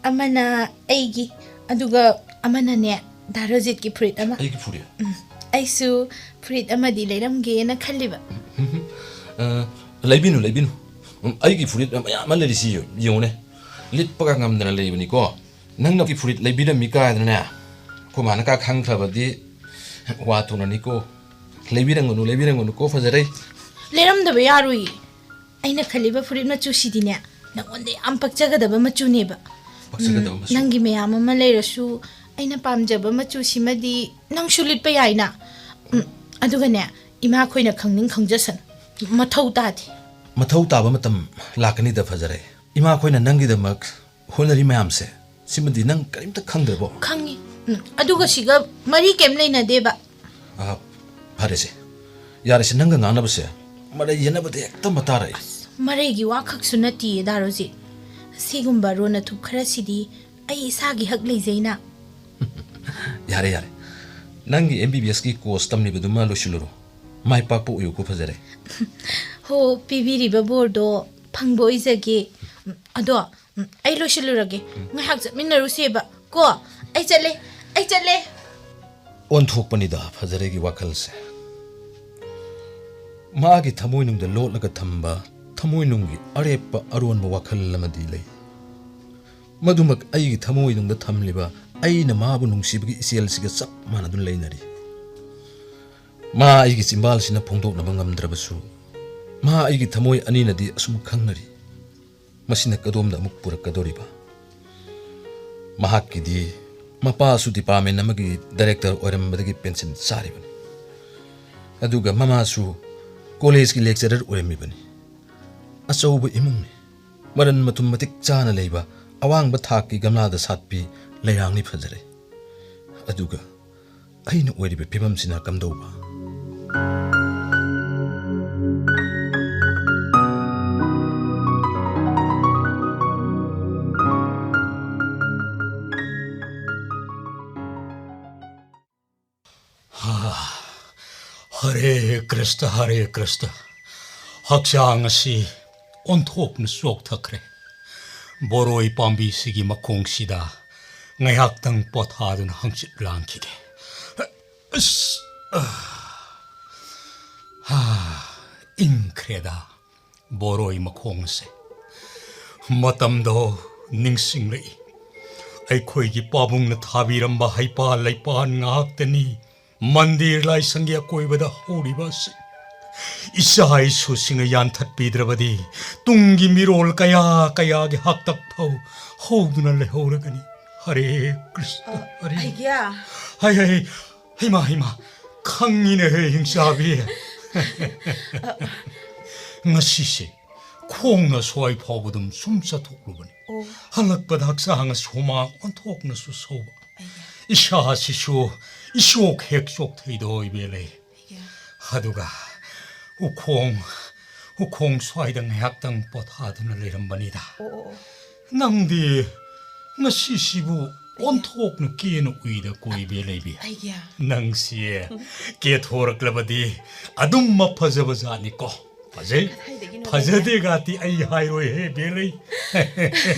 ꯑꯃꯅ ꯑꯩꯒꯤ, ꯑꯗꯨꯒ ꯑꯃꯅꯅꯦ, ꯗꯥ ꯔꯣꯖꯤꯠꯀꯤ ꯐꯨꯔꯤꯠ ꯑꯃ꯫ ꯑꯩꯒꯤ ꯐꯨꯔꯤꯠ? ꯎꯝ, ꯑꯩꯁꯨ ꯐꯨꯔꯤꯠ ꯑꯃꯗꯤ ꯂꯩꯔꯝꯒꯦꯅ ꯈꯜꯂꯤꯕ꯫ ꯑ, ꯂꯩꯕꯤꯅꯨ, ꯂꯩꯕꯤꯅꯨ꯫ ꯎꯝ, ꯑꯩꯒꯤ ꯐꯨꯔꯤꯠ ꯃꯌꯥꯝ ꯑꯃ ꯂꯩꯔꯤꯁꯤ ꯌꯦꯡꯉꯨꯅꯦ꯫ ꯂꯤꯠꯄꯒ ꯉꯝꯗꯅ ꯂꯩꯕꯅꯤꯀꯣ꯫ ꯅꯪꯅ ꯐꯨꯔꯤꯠ ꯂꯩꯕꯤꯔꯝꯃꯤ ꯀꯥꯏꯗꯅꯅꯦ, ꯑꯩꯈꯣꯏ ꯃꯥꯅ ꯀꯥ ꯈꯪꯈ꯭ꯔꯕꯗꯤ ꯋꯥ ꯊꯣꯛꯅꯅꯤꯀꯣ꯫ ꯂꯩꯕꯤꯔꯝꯒꯅꯨ, ꯂꯩꯕꯤꯔꯝꯒꯅꯨꯀꯣ, ꯐꯖꯔꯩ꯫ ꯂꯩꯔꯝꯗꯕ ꯌꯥꯔꯣꯏꯌꯦ꯫ ꯑꯩꯅ ꯈꯜꯂꯤꯕ ꯐꯨꯔꯤꯠ ꯃꯆꯨꯁꯤꯗꯤꯅꯦ, ꯅꯉꯣꯟꯗ ꯌꯥꯝ ꯄꯛꯆꯒꯗꯕ ꯃꯆꯨꯅꯦꯕ꯫ ꯄꯛꯆꯒꯗꯕ ꯎꯝ, ꯃꯆꯨ? ꯅꯪꯒꯤ ꯃꯌꯥꯝ ꯑꯃ ꯂꯩꯔꯁꯨ, ꯑꯩꯅ ꯄꯥꯝꯖꯕ ꯃꯆꯨꯁꯤꯃꯗꯤ ꯅꯪꯁꯨ ꯂꯤꯠꯄ ꯌꯥꯏꯅ꯫ ꯎꯝ, ꯑꯗꯨꯒꯅꯦ, ꯏꯃꯥꯈꯣꯏꯅ ꯈꯪꯅꯤꯡ ꯈꯪꯖꯁꯅꯨ꯫ ꯃꯊꯧ ꯇꯥꯗꯦ꯫ ꯃꯊꯧ ꯇꯥꯕ ꯃꯇꯝ ꯂꯥꯛꯀꯅꯤꯗ, ꯐꯖꯔꯩ꯫ ꯏꯃꯥꯈꯣꯏꯅ ꯅꯪꯒꯤꯗꯃꯛ ꯍꯣꯠꯅꯔꯤ ꯃꯌꯥꯝꯁꯦ, ꯁꯤꯃꯗꯤ ꯅꯪ ꯀꯔꯤꯝꯇ ꯈꯪꯗ꯭ꯔꯕꯣ? ꯈꯪꯉꯤ꯫ ꯎꯝ, ꯑꯗꯨꯒ ꯁꯤꯒ ꯃꯔꯤ ꯀꯩꯝ ꯂꯩꯅꯗꯦꯕ꯫ ꯑꯥ, ꯐꯔꯦꯁꯦ꯫ ꯌꯥꯔꯦꯁꯦ, ꯅꯪꯒ ꯉꯥꯡꯅꯕꯁꯦ ꯃꯔꯩ ꯌꯦꯠꯅꯕꯗ ꯍꯦꯛꯇ ꯃꯇꯥꯔꯛꯏ꯫ ꯑꯁ, ꯃꯔꯩꯒꯤ ꯋꯥ ꯈꯛꯁꯨ ꯅꯠꯇꯤꯌꯦ ꯗꯥ ꯔꯣꯖꯤꯠ꯫ ꯁꯤꯒꯨꯝꯕ ꯔꯣꯟ ꯑꯊꯨꯞ ꯈꯔꯁꯤꯗꯤ ꯑꯩ ꯏꯁꯥꯒꯤ ꯍꯛ ꯂꯩꯖꯩꯅ꯫ ꯌꯥꯔꯦ, ꯌꯥꯔꯦ꯫ ꯅꯪꯒꯤ ꯑꯦꯝ ꯕꯤ ꯕꯤ ꯑꯦꯁꯀꯤ ꯀꯣꯔꯁ ꯇꯝꯂꯤꯕꯗꯨꯃ ꯂꯣꯏꯁꯤꯜꯂꯨꯔꯣ꯫ ꯃꯥꯏ ꯄꯥꯛꯄ ꯑꯣꯏꯌꯨꯀꯣ, ꯐꯖꯔꯦ꯫ ꯍꯣ, ꯄꯤꯕꯤꯔꯤꯕ ꯕꯣꯔꯗꯣ ꯐꯪꯕ ꯑꯣꯏꯖꯒꯦ꯫ ꯑꯗꯣ, ꯎꯝ, ꯑꯩ ꯂꯣꯏꯁꯤꯜꯂꯨꯔꯒꯦ꯫ ꯉꯥꯏꯍꯥꯛ ꯆꯠꯃꯤꯟꯅꯔꯨꯁꯦꯕ꯫ ꯀꯣ, ꯑꯩ ꯆꯠꯂꯦ, ꯑꯩ ꯆꯠꯂꯦ꯫ ꯑꯣꯟꯊꯣꯛꯄꯅꯤꯗ ꯐꯖꯔꯦꯒꯤ ꯋꯥꯈꯜꯁꯦ꯫ ꯃꯥꯒꯤ ꯊꯃꯣꯏꯅꯨꯡꯗ ꯂꯣꯠꯂꯒ ꯊꯝꯕ ꯊꯃꯣꯏꯅꯨꯡꯒꯤ ꯑꯔꯦꯞꯄ ꯑꯔꯣꯟꯕ ꯋꯥꯈꯜ ꯑꯃꯗꯤ ꯂꯩ꯫ ꯃꯗꯨꯃꯛ ꯑꯩꯒꯤ ꯊꯃꯣꯏꯅꯨꯡꯗ ꯊꯝꯂꯤꯕ ꯑꯩꯅ ꯃꯥꯕꯨ ꯅꯨꯡꯁꯤꯕꯒꯤ ꯏꯆꯦꯜꯁꯤꯒ ꯆꯞ ꯃꯥꯟꯅꯗꯨꯅ ꯂꯩꯅꯔꯤ꯫ ꯃꯥ ꯑꯩꯒꯤ ꯆꯤꯝꯕꯥꯜꯁꯤꯅ ꯐꯣꯡꯗꯣꯛꯅꯕ ꯉꯝꯗ꯭ꯔꯕꯁꯨ, ꯃꯥ ꯑꯩꯒꯤ ꯊꯃꯣꯏ ꯑꯅꯤꯅꯗꯤ ꯑꯁꯨꯝ ꯈꯪꯅꯔꯤ꯫ ꯃꯁꯤꯅ ꯀꯗꯣꯝꯗ ꯑꯃꯨꯛ ꯄꯨꯔꯛꯀꯗꯧꯔꯤꯕ? ꯃꯍꯥꯛꯀꯤꯗꯤ ꯃꯄꯥꯁꯨ ꯗꯤꯄꯥꯔꯠꯃꯦꯟ ꯑꯃꯒꯤ ꯗꯥꯏꯔꯦꯛꯇꯔ ꯑꯣꯏꯔꯝꯕꯗꯒꯤ ꯄꯦꯟꯁꯤꯟ ꯆꯥꯔꯤꯕꯅꯤ꯫ ꯑꯗꯨꯒ ꯃꯃꯥꯁꯨ ꯀꯣꯂꯦꯖꯀꯤ ꯂꯦꯛꯆꯔꯔ ꯑꯣꯏꯔꯝꯃꯤꯕꯅꯤ꯫ ꯑꯆꯧꯕ ꯏꯃꯨꯡꯅꯤ꯫ ꯃꯔꯟ ꯃꯊꯨꯝ ꯃꯇꯤꯛ ꯆꯥꯅ ꯂꯩꯕ, ꯑꯋꯥꯡꯕ ꯊꯥꯛꯀꯤ ꯒꯝꯂꯥꯗ ꯁꯥꯠꯄꯤ ꯂꯩꯔꯥꯡꯅꯤ ꯐꯖꯔꯦ꯫ ꯑꯗꯨꯒ ꯑꯩꯅ ꯑꯣꯏꯔꯤꯕ ꯐꯤꯕꯝꯁꯤꯅ ꯀꯝꯗꯧꯕ? ꯍꯥ, ꯍꯔꯦ ꯀ꯭ꯔꯤꯁꯇ, ꯍꯔꯦ ꯀ꯭ꯔꯤꯁꯇ꯫ ꯍꯛꯆꯥꯡ ꯑꯁꯤ ꯑꯣꯟꯊꯣꯛꯅ ꯆꯣꯛꯊꯈ꯭ꯔꯦ꯫ ꯕꯣꯔꯣꯏ ꯄꯥꯝꯕꯤꯁꯤꯒꯤ ꯃꯈꯣꯡꯁꯤꯗ ꯉꯥꯏꯍꯥꯛꯇꯪ ꯄꯣꯊꯥꯗꯨꯅ ꯍꯪꯆꯤꯠ ꯂꯥꯡꯈꯤꯒꯦ꯫ ꯑꯁ, ꯑ, ꯍꯥ, ꯏꯪꯈ꯭ꯔꯦꯗ ꯕꯣꯔꯣꯏ ꯃꯈꯣꯡ ꯑꯁꯦ꯫ ꯃꯇꯝꯗꯣ ꯅꯤꯡꯁꯤꯡꯂꯛꯏ꯫ ꯑꯩꯈꯣꯏꯒꯤ ꯄꯥꯕꯨꯡꯅ ꯊꯥꯕꯤꯔꯝꯕ ꯍꯩꯄꯥꯜ ꯂꯩꯄꯥꯜ ꯉꯥꯛꯇꯅꯤ ꯃꯟꯗꯤꯔ ꯂꯥꯏꯁꯪꯒꯤ ꯑꯀꯣꯏꯕꯗ ꯍꯧꯔꯤꯕ ꯑꯁꯤ꯫ ꯏꯆꯥ ꯏꯁꯨꯁꯤꯡꯅ ꯌꯥꯟꯊꯠꯄꯤꯗ꯭ꯔꯕꯗꯤ ꯇꯨꯡꯒꯤ ꯃꯤꯔꯣꯜ ꯀꯌꯥ ꯀꯌꯥꯒꯤ ꯍꯥꯛꯇꯛ ꯐꯥꯎ ꯍꯧꯗꯨꯅ ꯂꯩꯍꯧꯔꯒꯅꯤ꯫ ꯍꯔꯦ ꯀ꯭ꯔꯤꯁꯅ, ꯍꯔꯦ꯫ ꯑꯩꯒꯤꯌꯥ꯫ ꯍꯩ, ꯍꯩ, ꯍꯩ, ꯍꯩꯃꯥ, ꯍꯩꯃꯥ, ꯈꯪꯉꯤꯅꯦ ꯍꯦ ꯍꯤꯡꯆꯥꯕꯤ꯫ ꯉꯁꯤꯁꯦ ꯈꯣꯡꯅ ꯁ꯭ꯋꯥꯏ ꯐꯥꯎꯕ ꯑꯗꯨꯝ ꯁꯨꯝ ꯆꯠꯊꯣꯛꯂꯨꯕꯅꯤ꯫ ꯑꯣ꯫ ꯍꯜꯂꯛꯄꯗ ꯍꯛꯆꯥꯡ ꯑꯁꯤ ꯍꯨꯃꯥꯡ ꯑꯣꯟꯊꯣꯛꯅꯁꯨ ꯁꯧꯕ꯫ ꯑꯩꯒꯤ꯫ ꯏꯁꯥꯁꯤꯁꯨ ꯏꯆꯣꯛ ꯍꯦꯛ ꯆꯣꯛꯊꯩꯗꯣ ꯏꯕꯦꯜꯂꯩ꯫ ꯑꯩꯒꯤ꯫ ꯑꯗꯨꯒ ꯎꯈꯣꯡ, ꯎꯈꯣꯡ ꯁ꯭ꯋꯥꯏꯗ ꯉꯥꯏꯍꯥꯛꯇꯪ ꯄꯣꯊꯥꯗꯨꯅ ꯂꯩꯔꯝꯕꯅꯤꯗ꯫ ꯑꯣ, ꯑꯣ, ꯑꯣ꯫ ꯅꯪꯗꯤ ꯉꯁꯤꯁꯤꯕꯨ ꯑꯣꯟꯊꯣꯛꯅ ꯀꯦꯅ ꯎꯏꯗ ꯀꯣ ꯏꯕꯦ ꯂꯩꯕꯤ꯫ ꯑꯩꯒꯤ? ꯅꯪꯁꯤ ꯀꯦꯊꯣꯔꯛꯂꯕꯗꯤ ꯑꯗꯨꯝ ꯃꯐꯖꯕ ꯖꯥꯠꯅꯤꯀꯣ꯫ ꯐꯖꯩ꯫ ꯀꯗꯥꯏꯗꯒꯤꯅꯣꯗ? ꯐꯖꯗꯦꯒꯥꯇꯤ ꯑꯩ ꯍꯥꯏꯔꯣꯏꯍꯦ, ꯕꯦꯂꯩ꯫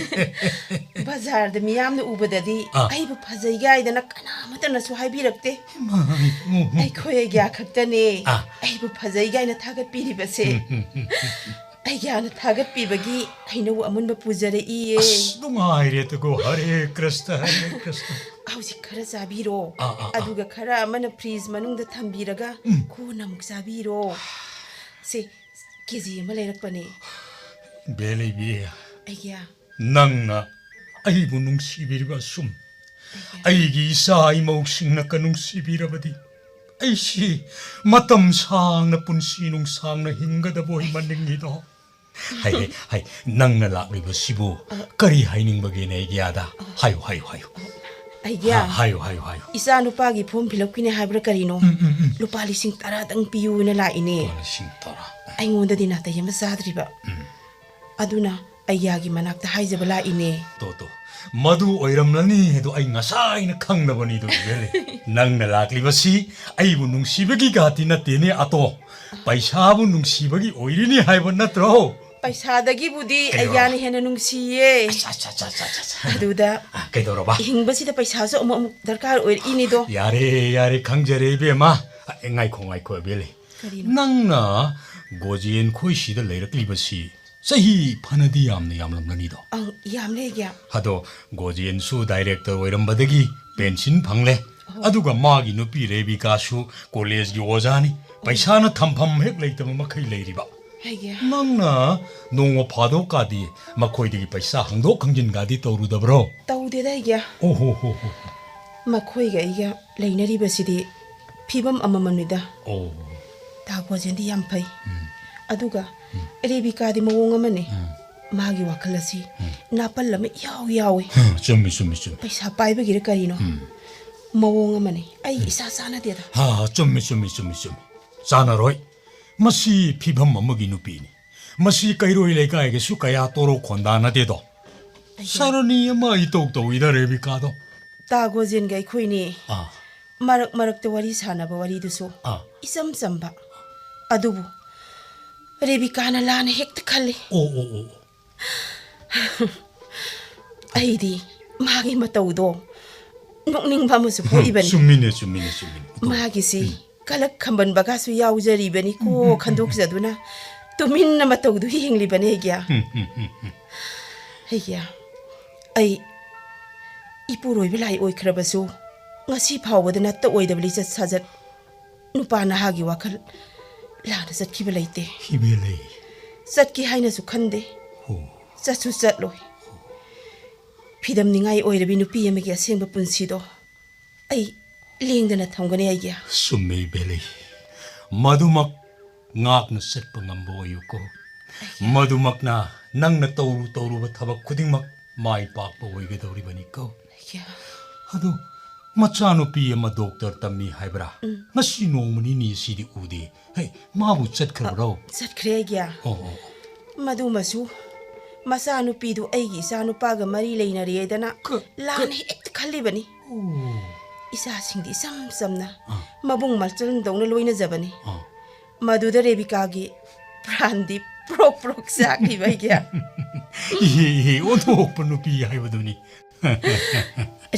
ꯕꯖꯥꯔꯗ ꯃꯤꯌꯥꯝꯅ ꯎꯕꯗꯗꯤ ꯑꯥ꯫ ꯑꯩꯕꯨ ꯐꯖꯩ ꯒꯥꯏꯗꯅ ꯀꯅꯥꯃꯠꯇꯅꯁꯨ ꯍꯥꯏꯕꯤꯔꯛꯇꯦ꯫ ꯏꯃꯥ, ꯏꯃꯥ, ꯏꯃꯥ꯫ ꯑꯩꯈꯣꯏ ꯑꯩꯒ꯭ꯌꯥ ꯈꯛꯇꯅꯦ ꯑꯥ꯫ ꯑꯩꯕꯨ ꯐꯖꯩ ꯒꯥꯏꯅ ꯊꯥꯒꯠꯄꯤꯔꯤꯕꯁꯦ꯫ ꯎꯝ, ꯎꯝ, ꯎꯝ, ꯎꯝ꯫ ꯑꯩꯒ꯭ꯌꯥꯅ ꯊꯥꯒꯠꯄꯤꯕꯒꯤ ꯍꯩꯅꯧ ꯑꯃꯨꯟꯕ ꯄꯨꯖꯔꯛꯏꯌꯦ꯫ ꯑꯁ, ꯅꯨꯡꯉꯥꯏꯔꯦꯗꯀꯣ꯫ ꯍꯔꯦ ꯀ꯭ꯔꯤꯁꯇ, ꯍꯔꯦ ꯀ꯭ꯔꯤꯁꯇ꯫ ꯍꯧꯖꯤꯛ ꯈꯔ ꯆꯥꯕꯤꯔꯣ꯫ ꯑꯥ, ꯑꯥ, ꯑꯥ꯫ ꯑꯗꯨꯒ ꯈꯔ ꯑꯃꯅ ꯐ꯭ꯔꯤꯖ ꯃꯅꯨꯡꯗ ꯊꯝꯕꯤꯔꯒ ꯎꯝ꯫ ꯀꯣꯟꯅ ꯑꯃꯨꯛ ꯆꯥꯕꯤꯔꯣ꯫ ꯁꯦ, ꯀꯦ ꯖꯤ ꯑꯃ ꯂꯩꯔꯛꯄꯅꯦ꯫ ꯕꯦꯂꯩꯕꯤ, ꯑꯩꯒꯤ? ꯅꯪꯅ ꯑꯩꯕꯨ ꯅꯨꯡꯁꯤꯕꯤꯔꯤꯕ ꯑꯁꯨꯝ ꯑꯩꯒꯤ? ꯑꯩꯒꯤ ꯏꯆꯥ ꯏꯃꯧꯁꯤꯡꯅꯀ ꯅꯨꯡꯁꯤꯕꯤꯔꯕꯗꯤ ꯑꯩꯁꯤ ꯃꯇꯝ ꯁꯥꯡꯅ ꯄꯨꯟꯁꯤ ꯅꯨꯡꯁꯥꯡꯅ ꯍꯤꯡꯒꯗꯕ ꯑꯣꯏꯃꯟꯅꯤꯡꯉꯤꯗꯣ꯫ ꯍꯥꯏ, ꯍꯥꯏ, ꯍꯥꯏ, ꯅꯪꯅ ꯂꯥꯛꯂꯤꯕꯁꯤꯕꯨ ꯑ꯫ ꯀꯔꯤ ꯍꯥꯏꯅꯤꯡꯕꯒꯦꯅꯦ, ꯑꯩꯒꯤ ꯑꯥꯗ? ꯑ꯫ ꯍꯥꯏꯌꯨ, ꯍꯥꯏꯌꯨ, ꯍꯥꯏꯌꯨ꯫ ꯑꯩꯒꯤ? ꯍꯥ, ꯍꯥꯏꯌꯨ, ꯍꯥꯏꯌꯨ, ꯍꯥꯏꯌꯨ꯫ ꯏꯆꯥ ꯅꯨꯄꯥꯒꯤ ꯐꯣꯔꯝ ꯐꯤꯜ ꯑꯞꯀꯤꯅꯦ ꯍꯥꯏꯕ꯭ꯔꯥ ꯀꯔꯤꯅꯣ? ꯎꯝ, ꯎꯝ, ꯎꯝ꯫ ꯂꯨꯄꯥ ꯂꯤꯁꯤꯡ ꯇꯔꯥꯗꯪ ꯄꯤꯌꯨꯅ ꯂꯥꯛꯏꯅꯦ꯫ ꯂꯨꯄꯥ ꯂꯤꯁꯤꯡ ꯇꯔꯥ꯫ ꯑꯩꯉꯣꯟꯗꯗꯤ ꯅꯥꯇꯩ ꯑꯃ ꯆꯥꯗ꯭ꯔꯤꯕ꯫ ꯎꯝ꯫ ꯑꯗꯨꯅ ꯑꯩꯒꯤ ꯃꯅꯥꯛꯇ ꯍꯥꯏꯖꯕ ꯂꯥꯛꯏꯅꯦ꯫ ꯇꯣ, ꯇꯣ, ꯃꯗꯨ ꯑꯣꯏꯔꯝꯂꯅꯤ ꯍꯥꯏꯗꯣ ꯑꯩ ꯉꯁꯥꯏꯅ ꯈꯪꯂꯕꯅꯤꯗꯣ, ꯏꯕꯦꯜꯂꯤ꯫ ꯅꯪꯅ ꯂꯥꯛꯂꯤꯕꯁꯤ ꯑꯩꯕꯨ ꯅꯨꯡꯁꯤꯕꯒꯤ ꯒꯥꯇꯤ ꯅꯠꯇꯦꯅꯦ, ꯑꯇꯣ꯫ ꯄꯩꯁꯥꯕꯨ ꯅꯨꯡꯁꯤꯕꯒꯤ ꯑꯣꯏꯔꯤꯅꯤ ꯍꯥꯏꯕ ꯅꯠꯇ꯭ꯔꯣ? ꯄꯩꯁꯥꯗꯒꯤꯕꯨꯗꯤ ꯀꯩꯗꯧꯔꯕ? ꯑꯩꯒ꯭ꯌꯥꯅ ꯍꯦꯟꯅ ꯅꯨꯡꯁꯤꯌꯦ꯫ ꯑꯁ, ꯑꯁ, ꯑꯁ, ꯑꯁ, ꯑꯁ, ꯑꯁ꯫ ꯑꯗꯨꯗ ꯑ, ꯀꯩꯗꯧꯔꯕ? ꯍꯤꯡꯕꯁꯤꯗ ꯄꯩꯁꯥꯁꯨ ꯑꯃꯨꯛ ꯑꯃꯨꯛ ꯗꯔꯀꯥꯔ ꯑꯣꯏꯔꯛꯏꯅꯤꯗꯣ꯫ ꯌꯥꯔꯦ, ꯌꯥꯔꯦ, ꯈꯪꯖꯔꯦ, ꯏꯕꯦꯝꯃ꯫ ꯑ, ꯉꯥꯏꯈꯣ, ꯉꯥꯏꯈꯣ, ꯏꯕꯦꯜꯂꯤ꯫ ꯀꯔꯤꯅꯣ? ꯅꯪꯅ ꯒꯣꯖꯦꯟ ꯈꯣꯏ ꯁꯤꯗ ꯂꯩꯔꯛꯂꯤꯕꯁꯤ ꯆꯍꯤ ꯐꯅꯗꯤ ꯌꯥꯝꯅ ꯌꯥꯝꯂꯝꯂꯅꯤꯗꯣ꯫ ꯑꯪ, ꯌꯥꯝꯂꯦ, ꯑꯩꯒꯤ꯫ ꯑꯗꯣ ꯒꯣꯖꯦꯟꯁꯨ ꯗꯥꯏꯔꯦꯛꯇꯔ ꯑꯣꯏꯔꯝꯕꯗꯒꯤ ꯄꯦꯟꯁꯤꯟ ꯐꯪꯂꯦ꯫ ꯑꯣ꯫ ꯑꯗꯨꯒ ꯃꯥꯒꯤ ꯅꯨꯄꯤ ꯔꯦꯕꯤꯀꯥꯁꯨ ꯀꯣꯂꯦꯖꯀꯤ ꯑꯣꯖꯥꯅꯤ꯫ ꯄꯩꯁꯥꯅ ꯊꯝꯐꯝ ꯍꯦꯛ ꯂꯩꯇꯕ ꯃꯈꯩ ꯂꯩꯔꯤꯕ꯫ ꯑꯩꯒꯤ꯫ ꯅꯪꯅ ꯅꯣꯡꯃ ꯐꯥꯗꯣꯛꯀꯥꯗꯤ ꯃꯈꯣꯏꯗꯒꯤ ꯄꯩꯁꯥ ꯍꯪꯗꯣꯛ ꯍꯪꯖꯤꯟꯒꯥꯗꯤ ꯇꯧꯔꯨꯗꯕ꯭ꯔꯣ? ꯇꯧꯗꯦꯗ, ꯑꯩꯒꯤ꯫ ꯑꯣ ꯍꯣ ꯍꯣ ꯍꯣ꯫ ꯃꯈꯣꯏꯒ ꯑꯩꯒ ꯂꯩꯅꯔꯤꯕꯁꯤꯗꯤ ꯐꯤꯕꯝ ꯑꯃꯃꯝꯅꯤꯗ꯫ ꯑꯣ꯫ ꯇꯥ ꯒꯣꯖꯦꯟꯗꯤ ꯌꯥꯝ ꯐꯩ꯫ ꯎꯝ꯫ ꯑꯗꯨꯒ ꯎꯝ꯫ ꯔꯦꯕꯤꯀꯥꯗꯤ ꯃꯑꯣꯡ ꯑꯃꯅꯤ꯫ ꯎꯝ꯫ ꯃꯥꯒꯤ ꯋꯥꯈꯜ ꯑꯁꯤ ꯎꯝ꯫ ꯅꯥꯄꯜ ꯑꯃ ꯏꯌꯥꯎ ꯌꯥꯎꯏ꯫ ꯍ, ꯆꯨꯝꯃꯤ, ꯆꯨꯝꯃꯤ, ꯆꯨꯝꯃꯤ꯫ ꯄꯩꯁꯥ ꯄꯥꯏꯕꯒꯤꯔ ꯀꯔꯤꯅꯣ? ꯎꯝ꯫ ꯃꯑꯣꯡ ꯑꯃꯅꯤ꯫ ꯑꯩ ꯎꯝ꯫ ꯏꯁꯥ ꯆꯥꯟꯅꯗꯦꯗ꯫ ꯍꯥ, ꯍꯥ, ꯆꯨꯝꯃꯤ, ꯆꯨꯝꯃꯤ, ꯆꯨꯝꯃꯤ, ꯆꯨꯝꯃꯤ꯫ ꯆꯥꯟꯅꯔꯣꯏ꯫ ꯃꯁꯤ ꯐꯤꯚꯝ ꯑꯃꯒꯤ ꯅꯨꯄꯤꯅꯤ꯫ ꯃꯁꯤ ꯀꯩꯔꯣꯏ ꯂꯩꯀꯥꯏꯒꯁꯨ ꯀꯌꯥ ꯇꯣꯔꯣꯛ ꯈꯣꯟꯗꯥ ꯅꯠꯇꯦꯗꯣ꯫ ꯑꯩꯌꯥ꯫ ꯁꯥꯔꯅꯤ ꯑꯃ ꯏꯇꯧ ꯇꯧꯏꯗ ꯔꯦꯕꯤꯀꯥꯗꯣ꯫ ꯇꯥ ꯒꯣꯖꯦꯟꯒ ꯑꯩꯈꯣꯏꯅꯤ ꯑꯥ꯫ ꯃꯔꯛ ꯃꯔꯛꯇ ꯋꯥꯔꯤ ꯁꯥꯟꯅꯕ ꯋꯥꯔꯤꯗꯨꯁꯨ ꯑꯥ꯫ ꯏꯆꯝ ꯆꯝꯕ꯫ ꯑꯗꯨꯕꯨ ꯔꯦꯕꯤꯀꯥꯅ ꯂꯥꯟꯅ ꯍꯦꯛꯇ ꯈꯜꯂꯤ꯫ ꯑꯣ, ꯑꯣ, ꯑꯣ꯫ ꯑꯩꯗꯤ ꯃꯥꯒꯤ ꯃꯇꯧꯗꯣ ꯅꯣꯛꯅꯤꯡꯕ ꯑꯃꯁꯨ ꯄꯣꯛꯏꯕꯅꯤ꯫ ꯆꯨꯝꯃꯤꯅꯦ, ꯆꯨꯝꯃꯤꯅꯦ, ꯆꯨꯝꯃꯤꯅꯦ꯫ ꯑꯗꯨ ꯃꯥꯒꯤꯁꯤ ꯎꯝ꯫ ꯀꯂꯛ ꯈꯝꯕꯟꯕꯒꯁꯨ ꯌꯥꯎꯖꯔꯤꯕꯅꯤꯀꯣ ꯎꯝ, ꯎꯝ, ꯎꯝ, ꯎꯝ꯫ ꯈꯟꯗꯣꯛꯆꯗꯨꯅ ꯇꯨꯃꯤꯟꯅ ꯃꯇꯧꯗꯨ ꯌꯦꯡꯂꯤꯕꯅꯤ ꯑꯩꯒꯤ꯫ ꯎꯝ, ꯎꯝ, ꯎꯝ, ꯎꯝ꯫ ꯑꯩꯒꯤ, ꯑꯩ ꯏꯄꯨꯔꯣꯏꯕ ꯂꯥꯏ ꯑꯣꯏꯈ꯭ꯔꯕꯁꯨ ꯉꯁꯤ ꯐꯥꯎꯕꯗ ꯅꯠꯇ ꯑꯣꯏꯗꯕ ꯂꯤꯆꯠ ꯁꯥꯖꯠ ꯅꯨꯄꯥ ꯅꯍꯥꯒꯤ ꯋꯥꯈꯜ ꯂꯥꯟꯅ ꯆꯠꯈꯤꯕ ꯂꯩꯇꯦ꯫ ꯏꯕꯦꯜꯂꯩ꯫ ꯆꯠꯀꯦ ꯍꯥꯏꯅꯁꯨ ꯈꯟꯗꯦ꯫ ꯍꯣ꯫ ꯆꯠꯁꯨ ꯆꯠꯂꯣꯏ꯫ ꯐꯤꯗꯝꯅꯤꯡꯉꯥꯏ ꯑꯣꯏꯔꯕꯤ ꯅꯨꯄꯤ ꯑꯃꯒꯤ ꯑꯁꯦꯡꯕ ꯄꯨꯟꯁꯤꯗꯣ ꯑꯩ ꯂꯦꯡꯗꯅ ꯊꯝꯒꯅꯤ ꯑꯩꯒꯤ꯫ ꯆꯨꯝꯃꯦ ꯏꯕꯦꯜꯂꯩ꯫ ꯃꯗꯨꯃꯛ ꯉꯥꯛꯅ ꯆꯠꯄ ꯉꯝꯕ ꯑꯣꯏꯌꯨꯀꯣ꯫ ꯑꯩꯒꯤ꯫ ꯃꯗꯨꯃꯛꯅ ꯅꯪꯅ ꯇꯧꯔꯨ ꯇꯧꯔꯨꯕ ꯊꯕꯛ ꯈꯨꯗꯤꯡꯃꯛ ꯃꯥꯏ ꯄꯥꯛꯄ ꯑꯣꯏꯒꯗꯧꯔꯤꯕꯅꯤꯀꯣ꯫ ꯑꯩꯒꯤ꯫ ꯑꯗꯨ ꯃꯆꯥꯅꯨꯄꯤ ꯑꯃ ꯗꯣꯛꯇꯔ ꯇꯝꯃꯤ ꯍꯥꯏꯕ꯭ꯔꯥ? ꯎꯝ꯫ ꯉꯁꯤ ꯅꯣꯡꯃ ꯅꯤꯅꯤ ꯁꯤꯗꯤ ꯎꯗꯦ꯫ ꯍꯦ, ꯃꯥꯕꯨ ꯆꯠꯈ꯭ꯔꯕ꯭ꯔꯣ? ꯆꯠꯈ꯭ꯔꯦ ꯑꯩꯒꯤ꯫ ꯑꯣ, ꯑꯣ꯫ ꯃꯗꯨꯃꯁꯨ ꯃꯆꯥꯅꯨꯄꯤꯗꯨ ꯑꯩꯒꯤ ꯏꯆꯥꯅꯨꯄꯥꯒ ꯃꯔꯤ ꯂꯩꯅꯔꯦꯗꯅ ꯀ-, ꯀ-, ꯂꯥꯟꯅ ꯍꯦꯛꯇ ꯈꯜꯂꯤꯕꯅꯤ꯫ ꯑꯣ꯫ ꯏꯆꯥꯁꯤꯡꯗꯤ ꯏꯆꯝ ꯆꯝꯅ ꯑꯥ꯫ ꯃꯕꯨꯡ ꯃꯆꯟꯗꯧꯅ ꯂꯣꯏꯅꯖꯕꯅꯤ꯫ ꯑꯥ꯫ ꯃꯗꯨꯗ ꯔꯦꯕꯤꯀꯥꯒꯤ ꯄ꯭ꯔꯥꯟꯗꯤ ꯄ꯭ꯔꯣꯛ ꯄ꯭ꯔꯣꯛ ꯆꯥꯛꯂꯤꯕ ꯑꯩꯒꯤ꯫ ꯏꯍꯦ, ꯏꯍꯦ, ꯑꯣꯟꯊꯣꯛꯄ ꯅꯨꯄꯤ ꯍꯥꯏꯕꯗꯨꯅꯤ꯫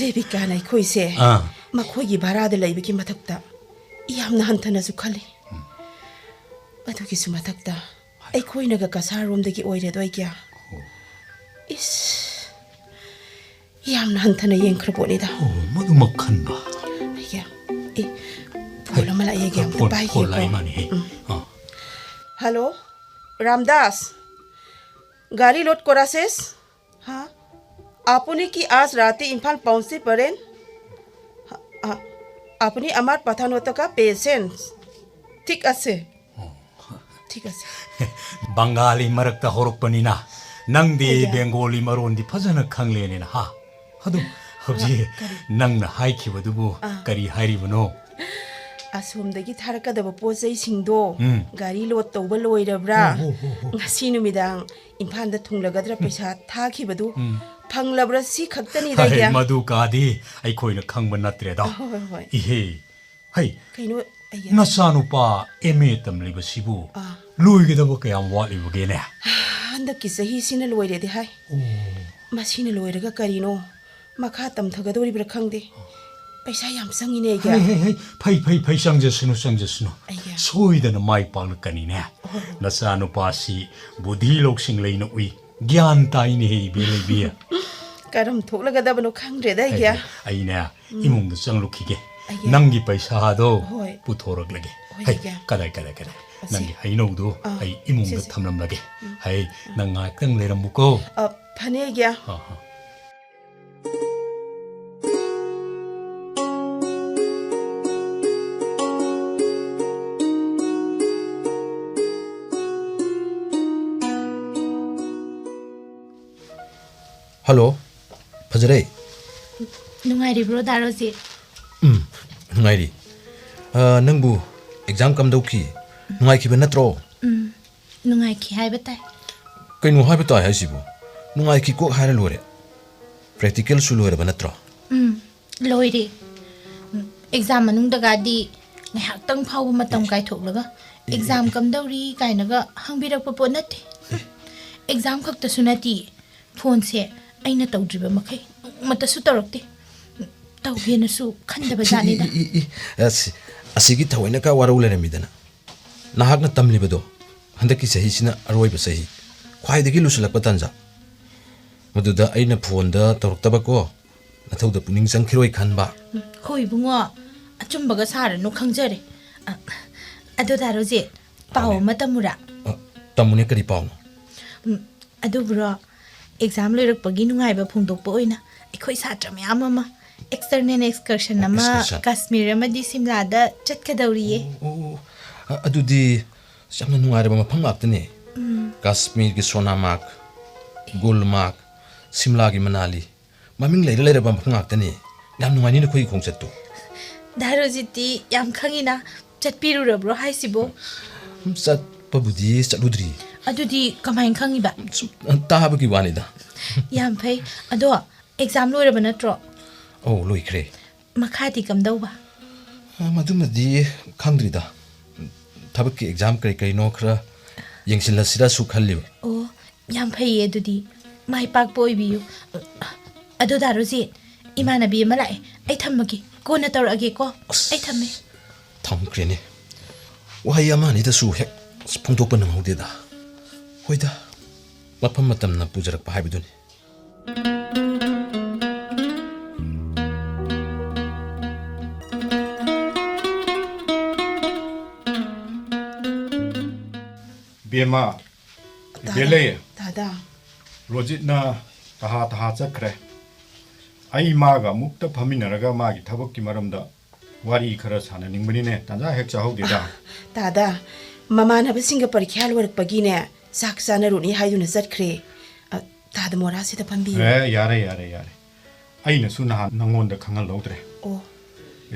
ꯔꯦꯕꯤꯀꯥꯅ ꯑꯩꯈꯣꯏꯁꯦ ꯑꯥ꯫ ꯃꯈꯣꯏꯒꯤ ꯚꯔꯥꯗ ꯂꯩꯕꯒꯤ ꯃꯊꯛꯇ ꯌꯥꯝꯅ ꯍꯟꯊꯅꯁꯨ ꯈꯜꯂꯤ꯫ ꯎꯝ꯫ ꯑꯗꯨꯒꯤꯁꯨ ꯃꯊꯛꯇ ꯑꯩꯈꯣꯏꯅꯒ ꯀꯁꯥꯔꯔꯣꯝꯗꯒꯤ ꯑꯣꯏꯔꯦꯗꯣ ꯑꯩꯒꯤ꯫ ꯑꯣ꯫ ꯏꯁ, ꯌꯥꯝꯅ ꯍꯟꯊꯅ ꯌꯦꯡꯈ꯭ꯔ ꯄꯣꯠꯅꯤꯗ꯫ ꯑꯣ, ꯃꯗꯨꯃꯛ ꯈꯟꯕ꯫ ꯑꯩꯒꯤ, ꯑꯦ, ꯐꯣꯟ ꯍꯩ, ꯑꯃ ꯂꯥꯛꯑꯦ, ꯑꯩꯒꯤ ꯑꯝꯇ ꯐꯣꯟ, ꯐꯣꯟ ꯄꯥꯏꯒꯦꯀꯣ꯫ ꯂꯥꯛꯏ ꯃꯥꯅꯦ, ꯍꯦ꯫ ꯎꯝ꯫ ꯑꯥ꯫ Hello, ৰামদাস, গাড়ী লোড কৰা শেষ? হা? আপুনি কি আজ ৰাতি ইম্ফাল পৌঁচি পাৰেন? হা, হা, আপুনি আমাৰ পাঠানত থকা পেচেণ্ট। ঠিক আছে। ꯑꯣ꯫ ঠিক আছে꯫ ꯕꯪꯒꯥꯂꯤ ꯃꯔꯛꯇ ꯍꯧꯔꯛꯄꯅꯤꯅ ꯅꯪꯗꯤ ꯑꯩꯌꯥ꯫ ꯕꯦꯡꯒꯣꯂꯤ ꯃꯔꯣꯟꯗꯤ ꯐꯖꯅ ꯈꯪꯂꯦꯅꯦꯅ, ꯍꯥ? ꯑꯗꯨ ꯍꯧꯖꯤꯛ ꯑ, ꯀꯔꯤ? ꯅꯪꯅ ꯍꯥꯏꯈꯤꯕꯗꯨꯕꯨ ꯑ꯫ ꯀꯔꯤ ꯍꯥꯏꯔꯤꯕꯅꯣ? ꯑꯁꯣꯝꯗꯒꯤ ꯊꯥꯔꯛꯀꯗꯕ ꯄꯣꯠ ꯆꯩꯁꯤꯡꯗꯣ ꯎꯝ꯫ ꯒꯥꯔꯤ ꯂꯣꯗ ꯇꯧꯕ ꯂꯣꯏꯔꯕ꯭ꯔꯥ? ꯍꯣ, ꯍꯣ, ꯍꯣ, ꯍꯣ꯫ ꯉꯁꯤ ꯅꯨꯃꯤꯗꯥꯡ ꯏꯝꯐꯥꯜꯗ ꯊꯨꯡꯂꯒꯗ꯭ꯔꯥ ꯄꯩꯁꯥ ꯊꯥꯈꯤꯕꯗꯨ ꯎꯝ꯫ ꯐꯪꯂꯕ꯭ꯔꯥ? ꯁꯤ ꯈꯛꯇꯅꯤꯗ ꯍꯩ, ꯑꯩꯒꯤ꯫ ꯃꯗꯨ ꯀꯥꯗꯤ ꯑꯩꯈꯣꯏꯅ ꯈꯪꯕ ꯅꯠꯇ꯭ꯔꯦꯗ꯫ ꯍꯣꯏ, ꯍꯣꯏ, ꯍꯣꯏ꯫ ꯏꯍꯦ, ꯍꯩ, ꯀꯩꯅꯣ ꯑꯩꯒꯤ? ꯅꯆꯥꯅꯨꯄꯥ ꯑꯦꯝ ꯑꯦ ꯇꯝꯂꯤꯕꯁꯤꯕꯨ ꯑꯥ꯫ ꯂꯣꯏꯒꯗꯕ ꯀꯌꯥꯝ ꯋꯥꯠꯂꯤꯕꯒꯦꯅꯦ? ꯍꯟꯗꯛꯀꯤ ꯆꯍꯤꯁꯤꯅ ꯂꯣꯏꯔꯦꯗꯤ ꯍꯥꯏ꯫ ꯑꯣ꯫ ꯃꯁꯤꯅ ꯂꯣꯏꯔꯒ ꯀꯔꯤꯅꯣ ꯃꯈꯥ ꯇꯝꯊꯒꯗꯧꯔꯤꯕ꯭ꯔꯥ ꯈꯪꯗꯦ꯫ ꯄꯩꯁꯥ ꯌꯥꯝ ꯆꯪꯉꯤꯅꯦ ꯑꯩꯒꯤ꯫ ꯍꯩ, ꯍꯩ, ꯍꯩ, ꯐꯩ, ꯐꯩ, ꯐꯩ, ꯆꯪꯖꯁꯅꯨ, ꯆꯪꯖꯁꯅꯨ꯫ ꯑꯩꯒꯤ꯫ ꯁꯣꯏꯗꯅ ꯃꯥꯏ ꯄꯥꯛꯂꯛꯀꯅꯤꯅꯦ꯫ ꯍꯣꯏ, ꯍꯣꯏ꯫ ꯅꯆꯥꯅꯨꯄꯥꯁꯤ ꯕꯨꯙꯤ ꯂꯧꯁꯤꯡ ꯂꯩꯅ ꯎꯏ, ꯒ꯭ꯌꯥꯟ ꯇꯥꯏꯅꯦꯍꯦ, ꯏꯕꯦ ꯂꯩꯕꯤ꯫ ꯀꯔꯝ ꯊꯣꯛꯂꯒꯗꯕꯅꯣ ꯈꯪꯗ꯭ꯔꯦꯗ ꯑꯩꯒꯤ꯫ ꯍꯩ, ꯍꯩ, ꯑꯩꯅꯦ, ꯎꯝ꯫ ꯏꯃꯨꯡꯗ ꯆꯪꯂꯨꯈꯤꯒꯦ꯫ ꯑꯩꯒꯤ꯫ ꯅꯪꯒꯤ ꯄꯩꯁꯥꯗꯣ ꯍꯣꯏ꯫ ꯄꯨꯊꯣꯔꯛꯂꯒꯦ꯫ ꯍꯣꯏ, ꯍꯩ, ꯑꯩꯒꯤ꯫ ꯀꯗꯥꯏ, ꯀꯗꯥꯏ, ꯀꯗꯥꯏ? ꯑꯁꯤ꯫ ꯅꯪꯒꯤ ꯍꯩꯅꯧꯗꯣ ꯑꯥ, ꯑꯩ ꯏꯃꯨꯡꯗ ꯁꯤꯁꯦ꯫ ꯊꯝꯂꯝꯂꯒꯦ꯫ ꯎꯝ꯫ ꯍꯩ, ꯎꯝ꯫ ꯅꯪ ꯉꯥꯏꯍꯥꯛꯇꯪ ꯂꯩꯔꯝꯃꯨꯀꯣ꯫ ꯑ, ꯐꯅꯤ ꯑꯩꯒꯤ꯫ ꯑꯥ, ꯑꯥ꯫ ꯍꯜꯂꯣ, ꯐꯖꯔꯩ꯫ ꯅꯨꯡꯉꯥꯏꯔꯤꯕ꯭ꯔꯣ, ꯗꯥ ꯔꯣꯖꯤꯠ? ꯎꯝ, ꯅꯨꯡꯉꯥꯏꯔꯤ꯫ ꯑ, ꯅꯪꯕꯨ ꯑꯦꯛꯖꯥꯝ ꯀꯝꯗꯧꯈꯤ? ꯅꯨꯡꯉꯥꯏꯈꯤꯕ ꯅꯠꯇ꯭ꯔꯣ? ꯎꯝ, ꯅꯨꯡꯉꯥꯏꯈꯤ ꯍꯥꯏꯕ ꯇꯥꯏ꯫ ꯀꯩꯅꯣ ꯍꯥꯏꯕ ꯇꯥꯏ ꯍꯥꯏꯁꯤꯕꯨ? ꯅꯨꯡꯉꯥꯏꯈꯤ ꯀꯣꯛ ꯍꯥꯏꯔ ꯂꯣꯏꯔꯦ꯫ ꯄ꯭ꯔꯦꯛꯇꯤꯀꯦꯜꯁꯨ ꯂꯣꯏꯔꯕ ꯅꯠꯇ꯭ꯔꯣ? ꯎꯝ, ꯂꯣꯏꯔꯦ꯫ ꯎꯝ, ꯑꯦꯛꯖꯥꯝ ꯃꯅꯨꯡꯗꯒꯗꯤ ꯉꯥꯏꯍꯥꯛꯇꯪ ꯐꯥꯎꯕ ꯃꯇꯝ ꯑꯦ꯫ ꯀꯥꯏꯊꯣꯛꯂꯒ ꯑꯦ, ꯑꯦ, "ꯑꯦꯛꯖꯥꯝ ꯑꯦ꯫ ꯀꯝꯗꯧꯔꯤ?" ꯀꯥꯏꯅꯒ ꯍꯪꯕꯤꯔꯛꯄ ꯄꯣꯠ ꯅꯠꯇꯦ꯫ ꯑꯦ꯫ ꯑꯦꯛꯖꯥꯝ ꯈꯛꯇꯁꯨ ꯅꯠꯇꯤꯌꯦ꯫ ꯐꯣꯟꯁꯦ ꯑꯩꯅ ꯇꯧꯗ꯭ꯔꯤꯕ ꯃꯈꯩ ꯅꯣꯡꯃꯇꯁꯨ ꯇꯧꯔꯛꯇꯦ꯫ ꯇꯧꯒꯦꯅꯁꯨ ꯈꯟꯗꯕ ꯖꯥꯠꯅꯤꯗ꯫ E, E, E, E. ꯑꯁ, ꯑꯁꯤꯒꯤ ꯊꯑꯣꯏꯅ ꯀꯥ ꯋꯥꯔꯧ ꯂꯩꯔꯝꯃꯤꯗꯅ꯫ ꯅꯍꯥꯛꯅ ꯇꯝꯂꯤꯕꯗꯣ ꯍꯟꯗꯛꯀꯤ ꯆꯍꯤꯁꯤꯅ ꯑꯔꯣꯏꯕ ꯆꯍꯤ, ꯈ꯭ꯋꯥꯏꯗꯒꯤ ꯂꯨꯁꯤꯜꯂꯛꯄ ꯇꯥꯟꯖꯥ꯫ ꯃꯗꯨꯗ ꯑꯩꯅ ꯐꯣꯟꯗ ꯇꯧꯔꯛꯇꯕꯀꯣ, ꯅꯊꯧꯗ ꯄꯨꯛꯅꯤꯡ ꯆꯪꯈꯤꯔꯣꯏ ꯈꯟꯕ꯫ ꯎꯝ, ꯍꯣꯏ ꯏꯕꯨꯡꯉꯣ, ꯑꯆꯨꯝꯕꯒ ꯁꯥꯔꯅꯨ ꯈꯪꯖꯔꯦ꯫ ꯑ, ꯑꯗꯣ ꯗꯥ ꯔꯣꯖꯤꯠ, ꯄꯥꯎ ꯇꯥꯃꯣꯅꯦ꯫ ꯑꯃ ꯇꯝꯃꯨꯔꯥ? ꯑ, ꯇꯝꯃꯨꯅꯦ, ꯀꯔꯤ ꯄꯥꯎꯅꯣ? ꯎꯝ, ꯑꯗꯨꯕꯨꯔꯣ, ꯑꯦꯛꯖꯥꯝ ꯂꯣꯏꯔꯛꯄꯒꯤ ꯅꯨꯡꯉꯥꯏꯕ ꯐꯣꯡꯗꯣꯛꯄ ꯑꯣꯏꯅ ꯑꯩꯈꯣꯏ ꯁꯥꯇ꯭ꯔ ꯃꯌꯥꯝ ꯑꯃ external excursion ꯑꯃ excursion꯫ ꯀꯥꯁꯃꯤꯔ ꯑꯃꯗꯤ ꯁꯤꯝꯂꯥꯗ ꯆꯠꯀꯗꯧꯔꯤꯌꯦ꯫ ꯑꯣ, ꯑꯣ, ꯑꯣ꯫ ꯑ-, ꯑꯗꯨꯗꯤ ꯑꯁ, ꯌꯥꯝꯅ ꯅꯨꯡꯉꯥꯏꯔꯕ ꯃꯐꯝ ꯉꯥꯛꯇꯅꯦ꯫ ꯎꯝ꯫ ꯀꯥꯁꯃꯤꯔꯒꯤ ꯁꯣꯅꯥꯃꯥꯔꯒ, ꯒꯨꯜꯃꯥꯔꯒ, ꯁꯤꯝꯂꯥꯒꯤ ꯃꯅꯥꯂꯤ, ꯃꯃꯤꯡ ꯂꯩꯔ ꯂꯩꯔꯕ ꯃꯐꯝ ꯉꯥꯛꯇꯅꯦ꯫ ꯌꯥꯝ ꯅꯨꯡꯉꯥꯏꯅꯤ ꯅꯈꯣꯏꯒꯤ ꯈꯣꯡꯆꯠꯇꯨ꯫ ꯗꯥ ꯔꯣꯖꯤꯠꯇꯤ ꯌꯥꯝ ꯈꯪꯉꯤꯅ꯫ ꯆꯠꯄꯤꯔꯨꯔꯕ꯭ꯔꯣ ꯍꯥꯏꯁꯤꯕꯣ? ꯆꯠꯄꯕꯨꯗꯤ ꯆꯠꯂꯨꯗ꯭ꯔꯤ꯫ ꯑꯗꯨꯗꯤ ꯀꯃꯥꯏꯅ ꯈꯪꯉꯤꯕ? ꯁꯨꯝ ꯇꯥꯕꯒꯤ ꯋꯥꯅꯤꯗ꯫ ꯌꯥꯝ ꯐꯩ꯫ ꯑꯗꯣ, ꯑꯦꯛꯖꯥꯝ ꯂꯣꯏꯔꯕ ꯅꯠꯇ꯭ꯔꯣ? ꯑꯧ, ꯂꯣꯏꯈ꯭ꯔꯦ꯫ ꯃꯈꯥꯗꯤ ꯀꯝꯗꯧꯕ? ꯑ, ꯃꯗꯨꯃꯗꯤ ꯈꯪꯗ꯭ꯔꯤꯗ꯫ ꯊꯕꯛꯀꯤ ꯑꯦꯛꯖꯥꯝ ꯀꯔꯤ ꯀꯔꯤꯅꯣ ꯈꯔ ꯌꯦꯡꯁꯤꯜꯂꯁꯤꯔꯁꯨ ꯈꯜꯂꯤꯕ꯫ ꯑꯣ, ꯌꯥꯝ ꯐꯩꯌꯦ ꯑꯗꯨꯗꯤ꯫ ꯃꯥꯏ ꯄꯥꯛꯄ ꯑꯣꯏꯕꯤꯌꯨ꯫ ꯑꯗꯣ ꯗꯥ ꯔꯣꯖꯤꯠ, ꯏꯃꯥꯟꯅꯕꯤ ꯑꯃ ꯂꯥꯛꯑꯦ꯫ ꯑꯩ ꯊꯝꯃꯒꯦ꯫ ꯀꯣꯟꯅ ꯇꯧꯔꯛꯑꯒꯦꯀꯣ꯫ ꯑꯁ, ꯑꯩ ꯊꯝꯃꯦ꯫ ꯊꯝꯈ꯭ꯔꯦꯅꯦ꯫ ꯋꯥꯍꯩ ꯑꯃ ꯑꯅꯤꯗꯁꯨ ꯍꯦꯛ ꯐꯣꯡꯗꯣꯛꯄ ꯅꯪꯍꯧꯗꯦꯗ꯫ ꯍꯣꯏꯗ, ꯃꯐꯝ ꯃꯇꯝꯅ ꯄꯨꯖꯔꯛꯄ ꯍꯥꯏꯕꯗꯨꯅꯤ꯫ ꯕꯦꯝꯃ, ꯗꯥꯗꯥ, ꯏꯕꯦꯂꯩ꯫ ꯗꯥꯗꯥ꯫ ꯔꯣꯖꯤꯠꯅ ꯇꯍꯥ ꯇꯍꯥ ꯆꯠꯈ꯭ꯔꯦ꯫ ꯑꯩ ꯃꯥꯒ ꯑꯃꯨꯛꯇ ꯐꯝꯃꯤꯟꯅꯔꯒ ꯃꯥꯒꯤ ꯊꯕꯛꯀꯤ ꯃꯔꯝꯗ ꯋꯥꯔꯤ ꯈꯔ ꯁꯥꯟꯅꯅꯤꯡꯕꯅꯤꯅꯦ, ꯇꯥꯟꯖꯥ ꯍꯦꯛ ꯆꯥꯍꯧꯗꯦꯗ꯫ ꯗꯥꯗꯥ, ꯃꯃꯥꯟꯅꯕꯁꯤꯡꯒ ꯄꯔꯤꯈ꯭ꯌꯥ ꯂꯣꯏꯔꯛꯄꯒꯤꯅꯦ, ꯆꯥꯛ ꯆꯥꯅꯔꯨꯅꯤ ꯍꯥꯏꯗꯨꯅ ꯆꯠꯈ꯭ꯔꯦ꯫ ꯑ, ꯗꯥꯗꯥ ꯃꯣꯔꯥꯁꯤꯗ ꯐꯝꯕꯤꯌꯨ꯫ ꯑꯦ, ꯌꯥꯔꯦ, ꯌꯥꯔꯦ, ꯌꯥꯔꯦ꯫ ꯑꯩꯅꯁꯨ ꯅꯍꯥꯟ ꯅꯪꯉꯣꯟꯗ ꯈꯪꯍꯜꯍꯧꯗ꯭ꯔꯦ꯫ ꯑꯣ꯫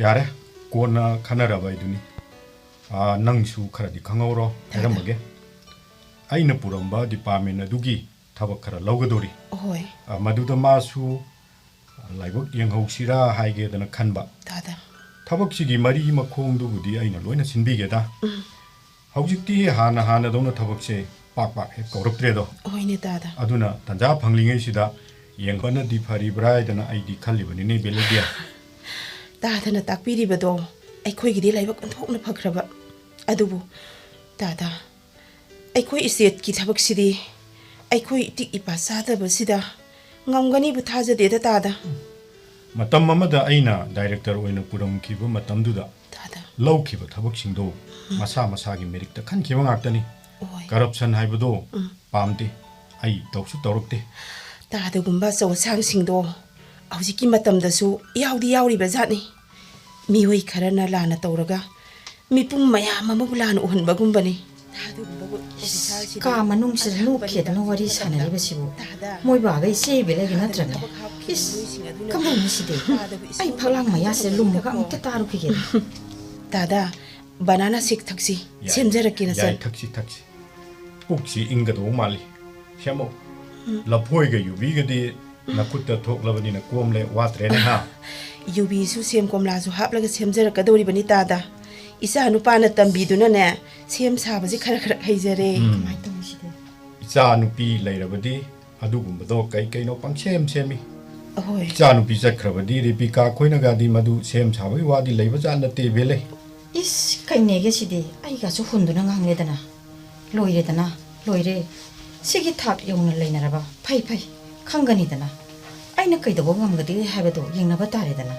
ꯌꯥꯔꯦ, ꯀꯣꯟꯅ ꯈꯟꯅꯔꯕ ꯍꯥꯏꯗꯨꯅꯤ꯫ ꯑ, ꯅꯪꯁꯨ ꯈꯔꯗꯤ ꯈꯪꯍꯧꯔꯣ, ꯗꯥꯗꯥ꯫ ꯍꯥꯏꯔꯝꯃꯒꯦ꯫ ꯑꯩꯅ ꯄꯨꯔꯝꯕ department ꯑꯗꯨꯒꯤ ꯊꯕꯛ ꯈꯔ ꯂꯧꯒꯗꯧꯔꯤ꯫ ꯍꯣꯏ꯫ ꯑ, ꯃꯗꯨꯗ ꯃꯥꯁꯨ ꯂꯥꯏꯕꯛ ꯌꯦꯡꯍꯧꯁꯤꯔꯥ ꯍꯥꯏꯒꯦꯗꯅ ꯈꯟꯕ꯫ ꯗꯥꯗꯥ꯫ ꯊꯕꯛꯁꯤꯒꯤ ꯃꯔꯤ ꯃꯈꯣꯡꯗꯨꯕꯨꯗꯤ ꯑꯩꯅ ꯂꯣꯏꯅ ꯁꯤꯟꯕꯤꯒꯦꯗ꯫ ꯎꯝ꯫ ꯍꯧꯖꯤꯛꯇꯤ ꯍꯥꯟꯅ ꯍꯥꯟꯅꯗꯧꯅ ꯊꯕꯛꯁꯦ ꯄꯥꯛ ꯄꯥꯛ ꯍꯦꯛ ꯀꯧꯔꯛꯇ꯭ꯔꯦꯗꯣ꯫ ꯍꯣꯏꯅꯦ ꯗꯥꯗꯥ꯫ ꯑꯗꯨꯅ ꯇꯥꯟꯖꯥ ꯐꯪꯂꯤꯉꯩꯁꯤꯗ ꯌꯦꯡꯕꯅꯗꯤ ꯐꯔꯤꯕ꯭ꯔꯥ ꯍꯥꯏꯗꯅ ꯑꯩꯗꯤ ꯈꯜꯂꯤꯕꯅꯤꯅꯦ, ꯕꯦꯂꯦꯗꯤꯌꯥ꯫ ꯗꯥꯗꯥꯅ ꯇꯥꯛꯄꯤꯔꯤꯕꯗꯣ ꯑꯩꯈꯣꯏꯒꯤꯗꯤ ꯂꯥꯏꯕꯛ ꯑꯣꯟꯊꯣꯛꯅ ꯐꯈ꯭ꯔꯕ꯫ ꯑꯗꯨꯕꯨ ꯗꯥꯗꯥ, ꯑꯩꯈꯣꯏ ꯏꯁꯇꯦꯠꯀꯤ ꯊꯕꯛꯁꯤꯗꯤ ꯑꯩꯈꯣꯏ ꯏꯇꯤꯛ ꯏꯄꯥ ꯆꯥꯗꯕꯁꯤꯗ ꯉꯝꯒꯅꯤꯕꯨ ꯊꯥꯖꯗꯦꯗ ꯗꯥꯗꯥ꯫ ꯃꯇꯝ ꯑꯃꯗ ꯑꯩꯅ director ꯑꯣꯏꯅ ꯄꯨꯔꯝꯈꯤꯕ ꯃꯇꯝꯗꯨꯗ ꯗꯥꯗꯥ꯫ ꯂꯧꯈꯤꯕ ꯊꯕꯛꯁꯤꯡꯗꯣ ꯎꯝ꯫ ꯃꯁꯥ ꯃꯁꯥꯒꯤ meritꯇ ꯈꯟꯈꯤꯕ ꯉꯥꯛꯇꯅꯤ꯫ ꯍꯣꯏ꯫ Corruption ꯍꯥꯏꯕꯗꯣ ꯎꯝ꯫ ꯄꯥꯝꯗꯦ꯫ ꯑꯩ ꯇꯧꯁꯨ ꯇꯧꯔꯛꯇꯦ꯫ ꯗꯥꯗꯥꯒꯨꯝꯕ ꯑꯆꯧ ꯑꯁꯥꯡꯁꯤꯡꯗꯣ ꯍꯧꯖꯤꯛꯀꯤ ꯃꯇꯝꯗꯁꯨ ꯌꯥꯎꯗꯤ ꯌꯥꯎꯔꯤꯕ ꯖꯥꯠꯅꯤ꯫ ꯃꯤꯑꯣꯏ ꯈꯔꯅ ꯂꯥꯟꯅ ꯇꯧꯔꯒ ꯃꯤꯄꯨꯝ ꯃꯌꯥꯝ ꯑꯃꯕꯨ ꯂꯥꯟꯅ ꯎꯍꯟꯕꯒꯨꯝꯕꯅꯤ꯫ ꯏꯁ, ꯀꯥ ꯃꯅꯨꯡꯁꯤꯗ ꯅꯣꯛꯈꯦꯗꯅ ꯋꯥꯔꯤ ꯁꯥꯟꯅꯔꯤꯕꯁꯤꯕꯨ ꯃꯣꯏ ꯕꯥꯒ ꯏꯆꯦ ꯏꯕꯦꯜꯂꯒ ꯅꯠꯇ꯭ꯔꯅꯦ? ꯏꯁ, ꯀꯃꯥꯏꯅ ꯁꯤꯗꯤ? ꯑꯩ ꯐꯛꯂꯥꯡ ꯃꯌꯥꯁꯤꯗ ꯂꯨꯝꯃꯒ ꯑꯃꯨꯛꯇ ꯇꯥꯔꯨꯈꯤꯒꯦ꯫ ꯇꯥꯗ, ꯕꯅꯥꯅꯥ ꯁꯦꯛ ꯊꯛꯁꯤ꯫ ꯌꯥꯏ, ꯁꯦꯝꯖꯔꯛꯀꯦ, ꯅꯆꯟ꯫ ꯌꯥꯏ, ꯊꯛꯁꯤ, ꯊꯛꯁꯤ꯫ ꯄꯨꯛꯁꯤ ꯏꯪꯒꯗꯧꯕ ꯃꯥꯜꯂꯤ꯫ ꯁꯦꯝꯃꯣ꯫ ꯂꯐꯣꯏꯒ ꯌꯨꯕꯤꯒꯗꯤ ꯅꯈꯨꯠꯇ ꯊꯣꯛꯂꯕꯅꯤꯅ ꯀꯣꯝꯂꯦ, ꯋꯥꯠꯇ꯭ꯔꯦꯅꯦ, ꯍꯥ? ꯌꯨꯕꯤꯁꯨ ꯁꯦꯝ ꯀꯣꯝꯂꯥꯁꯨ ꯍꯥꯞꯂꯒ ꯁꯦꯝꯖꯔꯛꯀꯗꯧꯔꯤꯕꯅꯤ, ꯇꯥꯗ꯫ ꯏꯆꯥ ꯅꯨꯄꯥꯅ ꯇꯝꯕꯤꯗꯨꯅꯅꯦ, ꯁꯦꯝ ꯁꯥꯕꯁꯤ ꯈꯔ ꯈꯔ ꯍꯩꯖꯔꯦ꯫ ꯎꯝ꯫ ꯀꯃꯥꯏꯅ ꯇꯧꯅꯤ ꯁꯤꯗꯤ? ꯏꯆꯥ ꯅꯨꯄꯤ ꯂꯩꯔꯕꯗꯤ ꯑꯗꯨꯒꯨꯝꯕꯗꯣ ꯀꯩ ꯀꯩꯅꯣ ꯄꯪꯁꯦꯝ ꯁꯦꯝꯃꯤ꯫ ꯑꯍꯣꯏ꯫ ꯏꯆꯥ ꯅꯨꯄꯤ ꯆꯠꯈ꯭ꯔꯕꯗꯤ ꯔꯦꯕꯤꯀꯥ ꯈꯣꯏꯅꯒꯗꯤ ꯃꯗꯨ ꯁꯦꯝ ꯁꯥꯕꯒꯤ ꯋꯥꯗꯤ ꯂꯩꯕꯖꯥꯠ ꯅꯠꯇꯦ, ꯏꯕꯦꯜꯂꯩ꯫ ꯏꯁ, ꯀꯩꯅꯦꯒꯦ ꯁꯤꯗꯤ? ꯑꯩꯒꯁꯨ ꯍꯨꯟꯗꯨꯅ ꯉꯥꯡꯂꯦꯗꯅ꯫ ꯂꯣꯏꯔꯦꯗꯅ, ꯂꯣꯏꯔꯦ꯫ ꯁꯤꯒꯤ ꯊꯥꯛ ꯌꯧꯅ ꯂꯩꯅꯔꯕ꯫ ꯐꯩ, ꯐꯩ꯫ ꯈꯪꯒꯅꯤꯗꯅ꯫ ꯑꯩꯅ ꯀꯩꯗꯧꯕ ꯉꯝꯒꯗꯒꯦ ꯍꯥꯏꯕꯗꯣ ꯌꯦꯡꯅꯕ ꯇꯥꯔꯦꯗꯅ꯫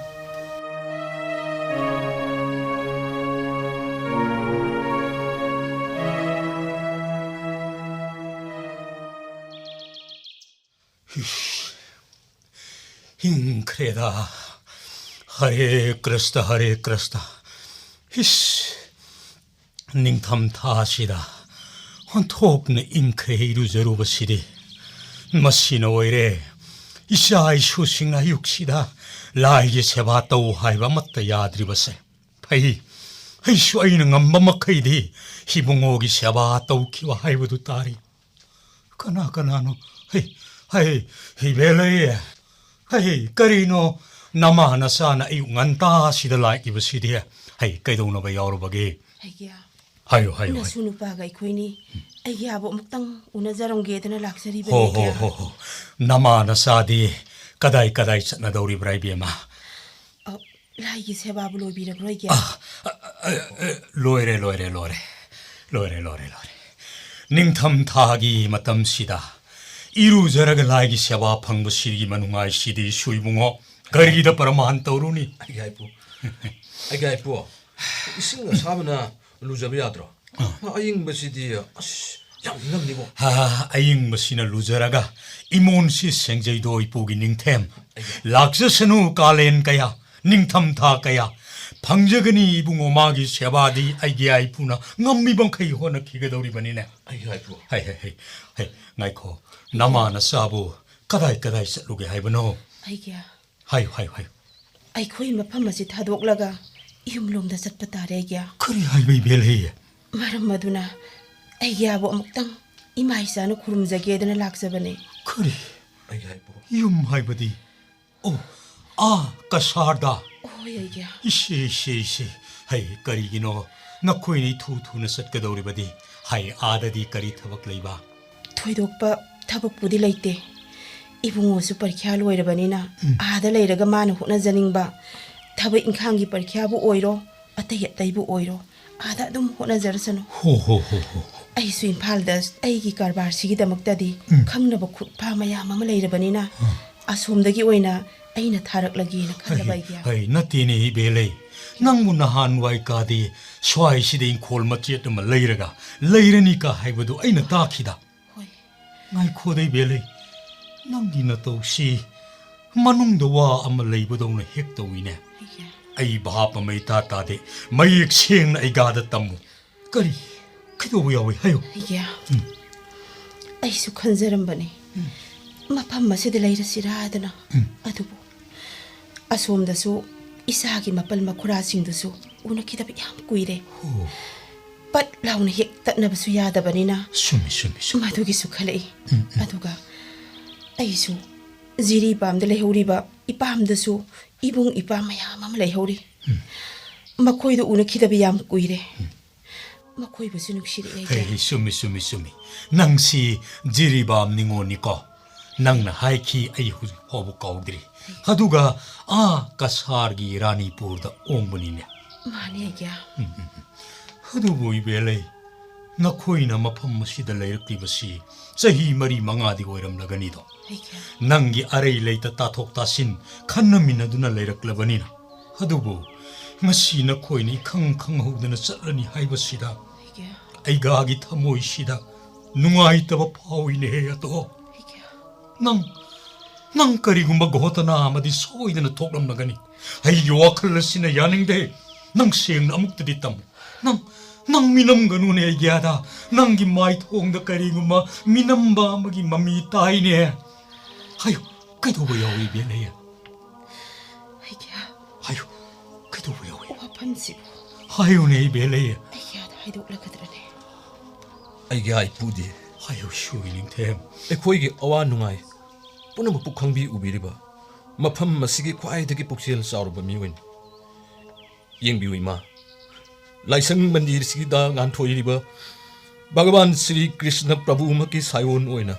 ꯏꯁ, ꯍꯤꯡꯈ꯭ꯔꯦꯗ꯫ ꯍꯔꯦ ꯀ꯭ꯔꯤꯁꯇ, ꯍꯔꯦ ꯀ꯭ꯔꯤꯁꯇ꯫ ꯏꯁ, ꯅꯤꯡꯊꯝ ꯊꯥꯁꯤꯗ ꯑꯣꯟꯊꯣꯛꯅ ꯏꯪꯈ꯭ꯔꯦ ꯏꯔꯨꯖꯔꯨꯕꯁꯤꯗꯤ꯫ ꯃꯁꯤꯅ ꯑꯣꯏꯔꯦ ꯏꯆꯥ ꯏꯁꯨꯁꯤꯡ ꯑꯌꯨꯛꯁꯤꯗ ꯂꯥꯏꯒꯤ ꯁꯦꯕꯥ ꯇꯧ ꯍꯥꯏꯕ ꯑꯃꯠꯇ ꯌꯥꯗ꯭ꯔꯤꯕꯁꯦ꯫ ꯐꯩ, ꯑꯩꯁꯨ ꯑꯩꯅ ꯉꯝꯕ ꯃꯈꯩꯗꯤ ꯏꯕꯨꯡꯉꯣꯒꯤ ꯁꯦꯕꯥ ꯇꯧꯈꯤꯕ ꯍꯥꯏꯕꯗꯨ ꯇꯥꯔꯤ꯫ ꯀꯅꯥ ꯀꯅꯥꯅꯣ? ꯍꯩ, ꯍꯩ, ꯏꯕꯦꯜꯂꯩ꯫ ꯍꯩ, ꯀꯔꯤꯅꯣ? ꯅꯃꯥ ꯅꯆꯥꯅ ꯑꯌꯨꯛ ꯉꯟꯇꯥꯁꯤꯗ ꯂꯥꯛꯏꯕꯁꯤꯗꯤ? ꯍꯩ, ꯀꯩꯗꯧꯅꯕ ꯌꯥꯎꯔꯕꯒꯦ? ꯑꯩꯒꯤ ꯍꯥꯏꯌꯨ, ꯍꯥꯏꯌꯨ, ꯅꯁꯨ ꯍꯥꯏꯌꯨ꯫ ꯅꯨꯄꯥꯒ ꯑꯩꯈꯣꯏꯅꯤ ꯑꯩꯒꯤ ꯑꯕꯣꯛ ꯑꯃꯨꯛꯇꯪ ꯎꯅꯖꯔꯝꯒꯦꯗꯅ ꯂꯥꯛꯆꯔꯤꯕꯅꯤ, ꯍꯣ, ꯍꯣ, ꯏꯀ꯭ꯌꯥ꯫ ꯍꯣ, ꯍꯣ꯫ ꯅꯃꯥ ꯅꯆꯥꯗꯤ ꯀꯗꯥꯏ ꯀꯗꯥꯏ ꯆꯠꯅꯗꯧꯔꯤꯕ꯭ꯔꯥ, ꯏꯕꯦꯝꯃ? ꯑ, ꯂꯥꯏꯒꯤ ꯁꯦꯕꯥꯕꯨ ꯂꯣꯏꯕꯤꯔꯕ꯭ꯔꯣ, ꯏꯀ꯭ꯌꯥ? ꯑ, ꯑ, ꯑ, ꯑ, ꯂꯣꯏꯔꯦ, ꯂꯣꯏꯔꯦ, ꯂꯣꯏꯔꯦ꯫ ꯂꯣꯏꯔꯦ, ꯂꯣꯏꯔꯦ, ꯂꯣꯏꯔꯦ꯫ ꯅꯤꯡꯊꯝ ꯊꯥꯒꯤ ꯃꯇꯝꯁꯤꯗ ꯏꯔꯨꯖꯔꯒ ꯂꯥꯏꯒꯤ ꯁꯦꯕꯥ ꯐꯪꯕꯁꯤꯒꯤ ꯃꯅꯨꯡꯉꯥꯏꯁꯤꯗꯤ ꯁꯨꯏꯕꯨꯡꯉꯣ ꯀꯔꯤꯗ ꯄ꯭ꯔꯃꯥꯟ ꯇꯧꯔꯨꯅꯤ? ꯑꯩꯒꯤ ꯏꯄꯨ, ꯑꯩꯒꯤ ꯏꯄꯨ, ꯏꯁꯤꯡ ꯑꯁꯥꯕꯅ ꯂꯨꯖꯕ ꯌꯥꯗ꯭ꯔꯣ? ꯑ꯫ ꯑꯌꯤꯡꯕꯁꯤꯗꯤ, ꯑꯁ, ꯌꯥꯝ ꯏꯪꯉꯝꯅꯤꯕꯣ꯫ ꯍꯥ, ꯑꯌꯤꯡꯕꯁꯤꯅ ꯂꯨꯖꯔꯒ ꯏꯃꯣꯟꯁꯤ ꯁꯦꯡꯖꯩꯗꯣ ꯏꯄꯨꯒꯤ ꯅꯤꯡꯊꯦꯝ꯫ ꯑꯩꯒꯤ ꯂꯥꯛꯆꯁꯅꯨ ꯀꯥꯂꯦꯟ ꯀꯌꯥ, ꯅꯤꯡꯊꯝ ꯊꯥ ꯀꯌꯥ, ꯐꯪꯖꯒꯅꯤ ꯏꯕꯨꯡꯉꯣ, ꯃꯥꯒꯤ ꯁꯦꯕꯥꯗꯤ ꯑꯩꯒꯤ ꯏꯄꯨꯅ ꯉꯝꯃꯤꯕ ꯃꯈꯩ ꯍꯣꯠꯅꯈꯤꯒꯗꯧꯔꯤꯕꯅꯤꯅꯦ꯫ ꯑꯩꯒꯤ ꯏꯄꯨ꯫ ꯍꯩ, ꯍꯩ, ꯍꯩ, ꯍꯩ, ꯉꯥꯏꯈꯣ, ꯅꯃꯥ ꯅꯆꯥꯕꯨ ꯀꯗꯥꯏ ꯀꯗꯥꯏ ꯆꯠꯂꯨꯒꯦ ꯍꯥꯏꯕꯅꯣ? ꯑꯩꯒꯤ ꯍꯥꯏꯌꯨ, ꯍꯥꯏꯌꯨ, ꯍꯥꯏꯌꯨ꯫ ꯑꯩꯈꯣꯏ ꯃꯐꯝ ꯑꯁꯤ ꯊꯥꯗꯣꯛꯂꯒ ꯌꯨꯝꯂꯣꯝꯗ ꯆꯠꯄ ꯇꯥꯔꯦ, ꯑꯩꯒꯤ꯫ ꯀꯔꯤ ꯍꯥꯏꯕ, ꯏꯕꯦꯜꯍꯩ? ꯃꯔꯝ ꯑꯗꯨꯅ ꯑꯩꯒꯤ ꯏꯌꯥꯕꯨ ꯑꯃꯨꯛꯇꯪ ꯏꯃꯥ ꯏꯆꯥꯅ ꯈꯨꯔꯨꯝꯖꯒꯦꯗꯅ ꯂꯥꯛꯆꯕꯅꯦ꯫ ꯀꯔꯤ? ꯑꯩꯒꯤ ꯏꯄꯨ꯫ ꯌꯨꯝ ꯍꯥꯏꯕꯗꯤ? ꯑꯣ, ꯑꯥ, ꯀꯁꯥꯔꯗ꯫ ꯍꯣꯏ, ꯑꯩꯒꯤ꯫ ꯏꯁꯦ, ꯏꯁꯦ, ꯏꯁꯦ꯫ ꯍꯩ, ꯀꯔꯤꯒꯤꯅꯣ ꯅꯈꯣꯏꯅ ꯏꯊꯨ ꯊꯨꯅ ꯆꯠꯀꯗꯧꯔꯤꯕꯗꯤ? ꯍꯩ, ꯑꯥꯗꯗꯤ ꯀꯔꯤ ꯊꯕꯛ ꯂꯩꯕ? ꯊꯣꯏꯗꯣꯛꯄ ꯊꯕꯛꯄꯨꯗꯤ ꯂꯩꯇꯦ꯫ ꯏꯕꯨꯡꯉꯣꯁꯨ ꯄꯔꯤꯈ꯭ꯌꯥ ꯂꯣꯏꯔꯕꯅꯤꯅ ꯎꯝ꯫ ꯑꯥꯗ ꯂꯩꯔꯒ ꯃꯥꯅ ꯍꯣꯠꯅꯖꯅꯤꯡꯕ ꯊꯕꯛ ꯏꯪꯈꯥꯡꯒꯤ ꯄꯔꯤꯈ꯭ꯌꯥꯕꯨ ꯑꯣꯏꯔꯣ, ꯑꯇꯩ ꯑꯇꯩꯕꯨ ꯑꯣꯏꯔꯣ, ꯑꯥꯗ ꯑꯗꯨꯝ ꯍꯣꯠꯅꯖꯔꯁꯅꯨ꯫ ꯍꯣ, ꯍꯣ, ꯍꯣ, ꯍꯣ꯫ ꯑꯩꯁꯨ ꯏꯝꯐꯥꯜꯗ ꯑꯩꯒꯤ ꯀꯔꯕꯥꯔꯁꯤꯒꯤꯗꯃꯛꯇꯗꯤ ꯎꯝ꯫ ꯈꯪꯅꯕ ꯈꯨꯠꯐꯥ ꯃꯌꯥꯝ ꯑꯃ ꯂꯩꯔꯕꯅꯤꯅ ꯑꯥ꯫ ꯑꯁꯣꯝꯗꯒꯤ ꯑꯣꯏꯅ ꯑꯩꯅ ꯊꯥꯔꯛꯂꯒꯦꯅ ꯈꯜꯂꯕ ꯍꯩ, ꯑꯩꯒꯤ꯫ ꯍꯩ, ꯅꯠꯇꯦꯅꯦ, ꯏꯕꯦꯜꯍꯩ꯫ ꯅꯪꯕꯨ ꯅꯍꯥꯟꯋꯥꯏ ꯀꯥꯗꯤ ꯁ꯭ꯋꯥꯏꯁꯤꯗ ꯏꯪꯈꯣꯜ ꯃꯆꯦꯠ ꯑꯃ ꯂꯩꯔꯒ ꯂꯩꯔꯅꯤ ꯀ ꯍꯥꯏꯕꯗꯨ ꯑꯩꯅ ꯇꯥꯈꯤꯗ꯫ ꯍꯣꯏ꯫ ꯉꯥꯏꯈꯣꯗ, ꯏꯕꯦꯜꯍꯩ꯫ ꯅꯪꯒꯤ ꯅꯇꯧꯁꯤ ꯃꯅꯨꯡꯗ ꯋꯥ ꯑꯃ ꯂꯩꯕꯗꯧꯅ ꯍꯦꯛ ꯇꯧꯏꯅꯦ꯫ ꯑꯩꯒꯤ꯫ ꯑꯩ ꯚꯥꯞ ꯑꯃ ꯏꯇꯥ ꯇꯥꯗꯦ꯫ ꯃꯌꯦꯛ ꯁꯦꯡꯅ ꯑꯩꯒꯥꯗ ꯇꯝꯃꯨ꯫ ꯀꯔꯤ? ꯀꯩꯗꯧꯕ ꯌꯥꯎꯏ? ꯍꯥꯏꯌꯨ꯫ ꯑꯩꯒꯤ꯫ ꯎꯝ꯫ ꯑꯩꯁꯨ ꯈꯟꯖꯔꯝꯕꯅꯤ꯫ ꯎꯝ꯫ ꯃꯐꯝ ꯑꯁꯤꯗ ꯂꯩꯔꯁꯤꯔꯥꯗꯅ꯫ ꯎꯝ꯫ ꯑꯗꯨꯕꯨ ꯑꯁꯣꯝꯗꯁꯨ ꯏꯆꯥꯒꯤ ꯃꯄꯜ ꯃꯈꯨꯔꯥꯁꯤꯡꯗꯨꯁꯨ ꯎꯅꯈꯤꯗꯕ ꯌꯥꯝ ꯀꯨꯏꯔꯦ꯫ ꯑꯣ꯫ ꯄꯠ ꯂꯥꯎꯅ ꯍꯦꯛ ꯇꯠꯅꯕꯁꯨ ꯌꯥꯗꯕꯅꯤꯅ꯫ ꯆꯨꯝꯃꯤ, ꯆꯨꯝꯃꯤ, ꯆꯨꯝꯃꯤ꯫ ꯃꯗꯨꯒꯤꯁꯨ ꯈꯜꯂꯛꯏ꯫ ꯎꯝ, ꯎꯝ꯫ ꯑꯗꯨꯒ ꯑꯩꯁꯨ ꯖꯤꯔꯤꯕꯥꯝꯗ ꯂꯩꯍꯧꯔꯤꯕ ꯏꯄꯥꯝꯗꯁꯨ ꯏꯕꯨꯡ ꯏꯄꯥ ꯃꯌꯥꯝ ꯑꯃ ꯂꯩꯍꯧꯔꯤ꯫ ꯎꯝ꯫ ꯃꯈꯣꯏꯗꯨ ꯎꯅꯈꯤꯗꯕ ꯌꯥꯝ ꯀꯨꯏꯔꯦ꯫ ꯎꯝ꯫ ꯃꯈꯣꯏꯕꯨꯁꯨ ꯅꯨꯡꯁꯤꯔꯛꯑꯦ, ꯍꯦ, ꯏꯆꯦ꯫ ꯍꯦ, ꯆꯨꯝꯃꯤ, ꯆꯨꯝꯃꯤ, ꯆꯨꯝꯃꯤ꯫ ꯅꯪꯁꯤ ꯖꯤꯔꯤꯕꯥꯝ ꯅꯤꯉꯣꯜꯅꯤꯀꯣ꯫ ꯅꯪꯅ ꯍꯥꯏꯈꯤ, ꯑꯩ ꯍꯧꯖꯤꯛ ꯐꯥꯎꯕ ꯀꯥꯎꯗ꯭ꯔꯤ꯫ ꯑꯗꯨꯒ ꯑꯥ ꯀꯁꯥꯔꯒꯤ ꯔꯥꯅꯤꯄꯨꯔꯗ ꯑꯣꯡꯕꯅꯤꯅꯦ꯫ ꯃꯥꯅꯦ, ꯑꯩꯒꯤ꯫ ꯎꯝ, ꯎꯝ, ꯎꯝ꯫ ꯑꯗꯨꯕꯨ ꯏꯕꯦꯜꯂꯩ, ꯅꯈꯣꯏꯅ ꯃꯐꯝ ꯑꯁꯤꯗ ꯂꯩꯔꯛꯂꯤꯕꯁꯤ ꯆꯍꯤ ꯃꯔꯤ ꯃꯉꯥꯗꯤ ꯑꯣꯏꯔꯝꯂꯒꯅꯤꯗꯣ꯫ ꯑꯩꯒꯤ꯫ ꯅꯪꯒꯤ ꯑꯔꯩ ꯂꯩꯇ ꯇꯥꯊꯣꯛ ꯇꯥꯁꯤꯟ ꯈꯟꯅꯃꯤꯟꯅꯗꯨꯅ ꯂꯩꯔꯛꯂꯕꯅꯤꯅ꯫ ꯑꯗꯨꯕꯨ ꯉꯁꯤ ꯅꯈꯣꯏꯅ ꯏꯈꯪ ꯈꯪꯍꯧꯗꯅ ꯆꯠꯂꯅꯤ ꯍꯥꯏꯕꯁꯤꯗ ꯑꯩꯒꯤ꯫ ꯑꯩꯒꯥꯒꯤ ꯊꯃꯣꯏꯁꯤꯗ ꯅꯨꯡꯉꯥꯏꯇꯕ ꯐꯥꯎꯏꯅꯦꯍꯦ ꯑꯗꯣ꯫ ꯑꯩꯒꯤ꯫ ꯅꯪ ꯅꯪ ꯀꯔꯤꯒꯨꯝꯕ ꯘꯣꯇꯅꯥ ꯑꯃꯗꯤ ꯁꯣꯏꯗꯅ ꯊꯣꯛꯂꯝꯂꯒꯅꯤ꯫ ꯑꯩꯒꯤ ꯋꯥꯈꯜ ꯑꯁꯤꯅ ꯌꯥꯅꯤꯡꯗꯦ꯫ ꯅꯪ ꯁꯦꯡꯅ ꯑꯃꯨꯛꯇꯗꯤ ꯇꯝꯃꯨ꯫ ꯅꯪ, ꯅꯪ ꯃꯤꯅꯝꯒꯅꯨꯅꯦ ꯑꯩꯒꯤꯌꯥꯗ꯫ ꯅꯪꯒꯤ ꯃꯥꯏꯊꯣꯡꯗ ꯀꯔꯤꯒꯨꯝꯕ ꯃꯤꯅꯝꯕ ꯑꯃꯒꯤ ꯃꯃꯤ ꯇꯥꯏꯅꯦ꯫ ꯍꯥꯏꯌꯨ, ꯀꯩꯗꯧꯕ ꯌꯥꯎꯏ ꯏꯕꯦꯜꯂꯩ? ꯑꯩꯒꯤꯌꯥ꯫ ꯍꯥꯏꯌꯨ, ꯀꯩꯗꯧꯕ ꯌꯥꯎꯏ? ꯋꯥꯐꯝꯁꯤꯕꯨ꯫ ꯍꯥꯏꯌꯨꯅꯦ ꯏꯕꯦꯜꯂꯩ꯫ ꯑꯩꯒꯤꯌꯥꯗ ꯍꯥꯏꯗꯣꯛꯂꯒꯗ꯭ꯔꯅꯦ? ꯑꯩꯒꯤ ꯏꯄꯨꯗꯤ꯫ ꯍꯥꯏꯌꯨ ꯏꯁꯣꯔꯒꯤ ꯅꯤꯡꯊꯦꯝ꯫ ꯑꯩꯈꯣꯏꯒꯤ ꯑꯋꯥ ꯅꯨꯡꯉꯥꯏ ꯄꯨꯝꯅꯃꯛꯄꯨ ꯈꯪꯕꯤ ꯎꯕꯤꯔꯤꯕ ꯃꯐꯝ ꯑꯁꯤꯒꯤ ꯈ꯭ꯋꯥꯏꯗꯒꯤ ꯄꯨꯛꯆꯦꯜ ꯆꯥꯎꯔꯕ ꯃꯤꯑꯣꯏꯅꯤ꯫ ꯌꯦꯡꯕꯤꯌꯨ ꯏꯃꯥ, ꯂꯥꯏꯁꯪ ꯃꯟꯗꯤꯔꯁꯤꯗ ꯉꯥꯟꯊꯣꯏꯔꯤꯕ ꯚꯒꯋꯥꯟ ꯁ꯭ꯔꯤ ꯀ꯭ꯔꯤꯁꯅ ꯄ꯭ꯔꯚꯨꯃꯛꯀꯤ ꯁꯥꯏꯑꯣꯟ ꯑꯣꯏꯅ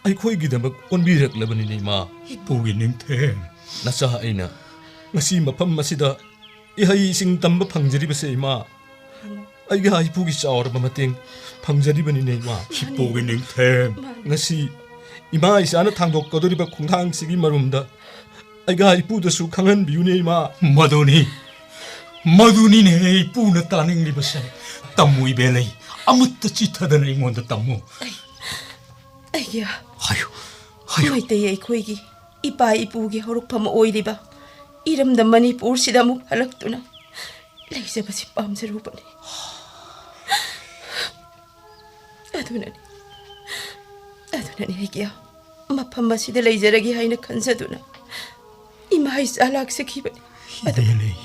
ꯑꯩꯈꯣꯏꯒꯤꯗꯃꯛ ꯑꯣꯟꯕꯤꯔꯛꯂꯕꯅꯤꯅꯦ ꯏꯃꯥ꯫ ꯏꯄꯨꯒꯤ ꯅꯤꯡꯊꯦꯝ꯫ ꯅꯆꯥ ꯑꯩꯅ ꯉꯁꯤ ꯃꯐꯝ ꯑꯁꯤꯗ ꯏꯍꯩ ꯏꯁꯤꯡ ꯇꯝꯕ ꯐꯪꯖꯔꯤꯕꯁꯦ ꯏꯃꯥ, ꯑꯩꯒꯤ ꯏꯄꯨꯒꯤ ꯆꯥꯎꯔꯕ ꯃꯇꯦꯡ ꯐꯪꯖꯔꯤꯕꯅꯤꯅꯦ ꯏꯃꯥ꯫ ꯏꯄꯨꯒꯤ ꯅꯤꯡꯊꯦꯝ꯫ ꯉꯁꯤ ꯏꯃꯥ ꯏꯆꯥꯅ ꯊꯥꯡꯗꯣꯛꯀꯗꯧꯔꯤꯕ ꯈꯣꯡꯊꯥꯡꯁꯤꯒꯤ ꯃꯔꯨꯝꯗ ꯑꯩꯒꯤ ꯏꯄꯨꯗꯁꯨ ꯈꯪꯍꯟꯕꯤꯌꯨꯅꯦ ꯏꯃꯥ꯫ ꯃꯗꯨꯅꯤ, ꯃꯗꯨꯅꯤꯅꯦ ꯏꯄꯨꯅ ꯇꯥꯅꯤꯡꯂꯤꯕꯁꯦ꯫ ꯇꯝꯃꯨ ꯏꯕꯦꯜꯂꯩ, ꯑꯃꯠꯇ ꯆꯤꯠꯊꯗꯅ ꯑꯩꯉꯣꯟꯗ ꯇꯝꯃꯨ꯫ ꯑꯩꯒꯤ ꯍꯥꯏꯌꯨ, ꯍꯥꯏꯌꯨ꯫ ꯃꯩꯇꯩ ꯑꯩꯈꯣꯏꯒꯤ ꯏꯄꯥ ꯏꯄꯨꯒꯤ ꯍꯧꯔꯛꯐꯝ ꯑꯣꯏꯔꯤꯕ ꯏꯔꯝꯗꯝ ꯃꯅꯤꯄꯨꯔꯁꯤꯗ ꯑꯃꯨꯛ ꯍꯜꯂꯛꯇꯨꯅ ꯂꯩꯖꯕꯁꯤ ꯄꯥꯝꯖꯔꯨꯕꯅꯤ꯫ ꯑꯗꯨꯅꯅꯤ, ꯑꯗꯨꯅꯅꯤ ꯑꯩꯒꯤ ꯃꯐꯝ ꯑꯁꯤꯗ ꯂꯩꯖꯔꯒꯦ ꯍꯥꯏꯅ ꯈꯟꯖꯗꯨꯅ ꯏꯃꯥ ꯏꯆꯥ ꯂꯥꯛꯆꯈꯤꯕꯅꯤ꯫ ꯑꯗꯨꯕꯨ, ꯏꯕꯦꯜꯂꯩ꯫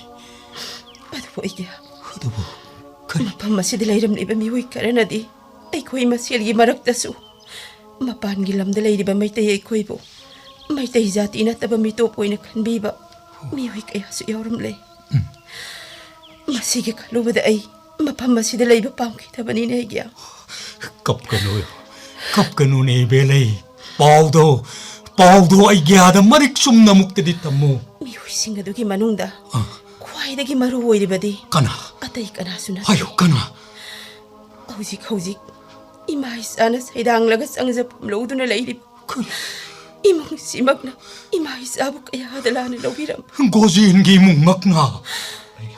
ꯑꯗꯨꯕꯨ ꯑꯩꯒꯤ ꯑꯗꯨꯕꯨ ꯀꯔꯤ? ꯃꯐꯝ ꯑꯁꯤꯗ ꯂꯩꯔꯝꯂꯤꯕ ꯃꯤꯑꯣꯏ ꯈꯔꯅꯗꯤ ꯑꯩꯈꯣꯏ ꯃꯁꯦꯜꯒꯤ ꯃꯔꯛꯇꯁꯨ ꯃꯄꯥꯟꯒꯤ ꯂꯝꯗ ꯂꯩꯔꯤꯕ ꯃꯩꯇꯩ ꯑꯩꯈꯣꯏꯕꯨ ꯃꯩꯇꯩ ꯖꯥꯇꯤ ꯅꯠꯇꯕ ꯃꯤꯇꯣꯞ ꯑꯣꯏꯅ ꯈꯟꯕꯤꯕ ꯃꯤꯑꯣꯏ ꯀꯌꯥꯁꯨ ꯌꯥꯎꯔꯝꯂꯦ꯫ ꯃꯁꯤꯒꯤ ꯈꯜꯂꯨꯕꯗ ꯑꯩ ꯃꯐꯝ ꯑꯁꯤꯗ ꯂꯩꯕ ꯄꯥꯝꯈꯤꯗꯕꯅꯤꯅꯦ ꯑꯩꯒꯤ꯫ ꯀꯞꯀꯅꯨ, ꯀꯞꯀꯅꯨꯅꯦ ꯏꯕꯦꯜꯂꯩ꯫ ꯄꯥꯎꯗꯣ, ꯄꯥꯎꯗꯣ ꯑꯩꯒꯤ ꯑꯥꯗ ꯃꯔꯤꯛ ꯆꯨꯝꯅ ꯑꯃꯨꯛꯇꯗꯤ ꯇꯝꯃꯨ꯫ ꯃꯤꯑꯣꯏꯁꯤꯡ ꯑꯗꯨꯒꯤ ꯃꯅꯨꯡꯗ ꯑꯥ꯫ ꯈ꯭ꯋꯥꯏꯗꯒꯤ ꯃꯔꯨ ꯑꯣꯏꯔꯤꯕꯗꯤ ꯀꯅꯥ? ꯑꯇꯩ ꯀꯅꯥꯁꯨ ꯅꯠꯇꯦ꯫ ꯍꯥꯏꯌꯨ, ꯀꯅꯥ? ꯍꯧꯖꯤꯛ ꯍꯧꯖꯤꯛ ꯏꯃꯥ ꯏꯆꯥꯅ ꯁꯩꯗꯥꯡꯂꯒ ꯆꯪꯖꯐꯝ ꯂꯧꯗꯨꯅ ꯂꯩꯔꯤꯕ ꯀꯔꯤ? ꯏꯃꯨꯡꯁꯤꯃꯛꯅ ꯏꯃꯥ ꯏꯆꯥꯕꯨ ꯀꯌꯥꯗ ꯂꯥꯟꯅ ꯂꯧꯕꯤꯔꯝ꯫ ꯒꯣꯖꯦꯟꯒꯤ ꯏꯃꯨꯡꯃꯛꯅ꯫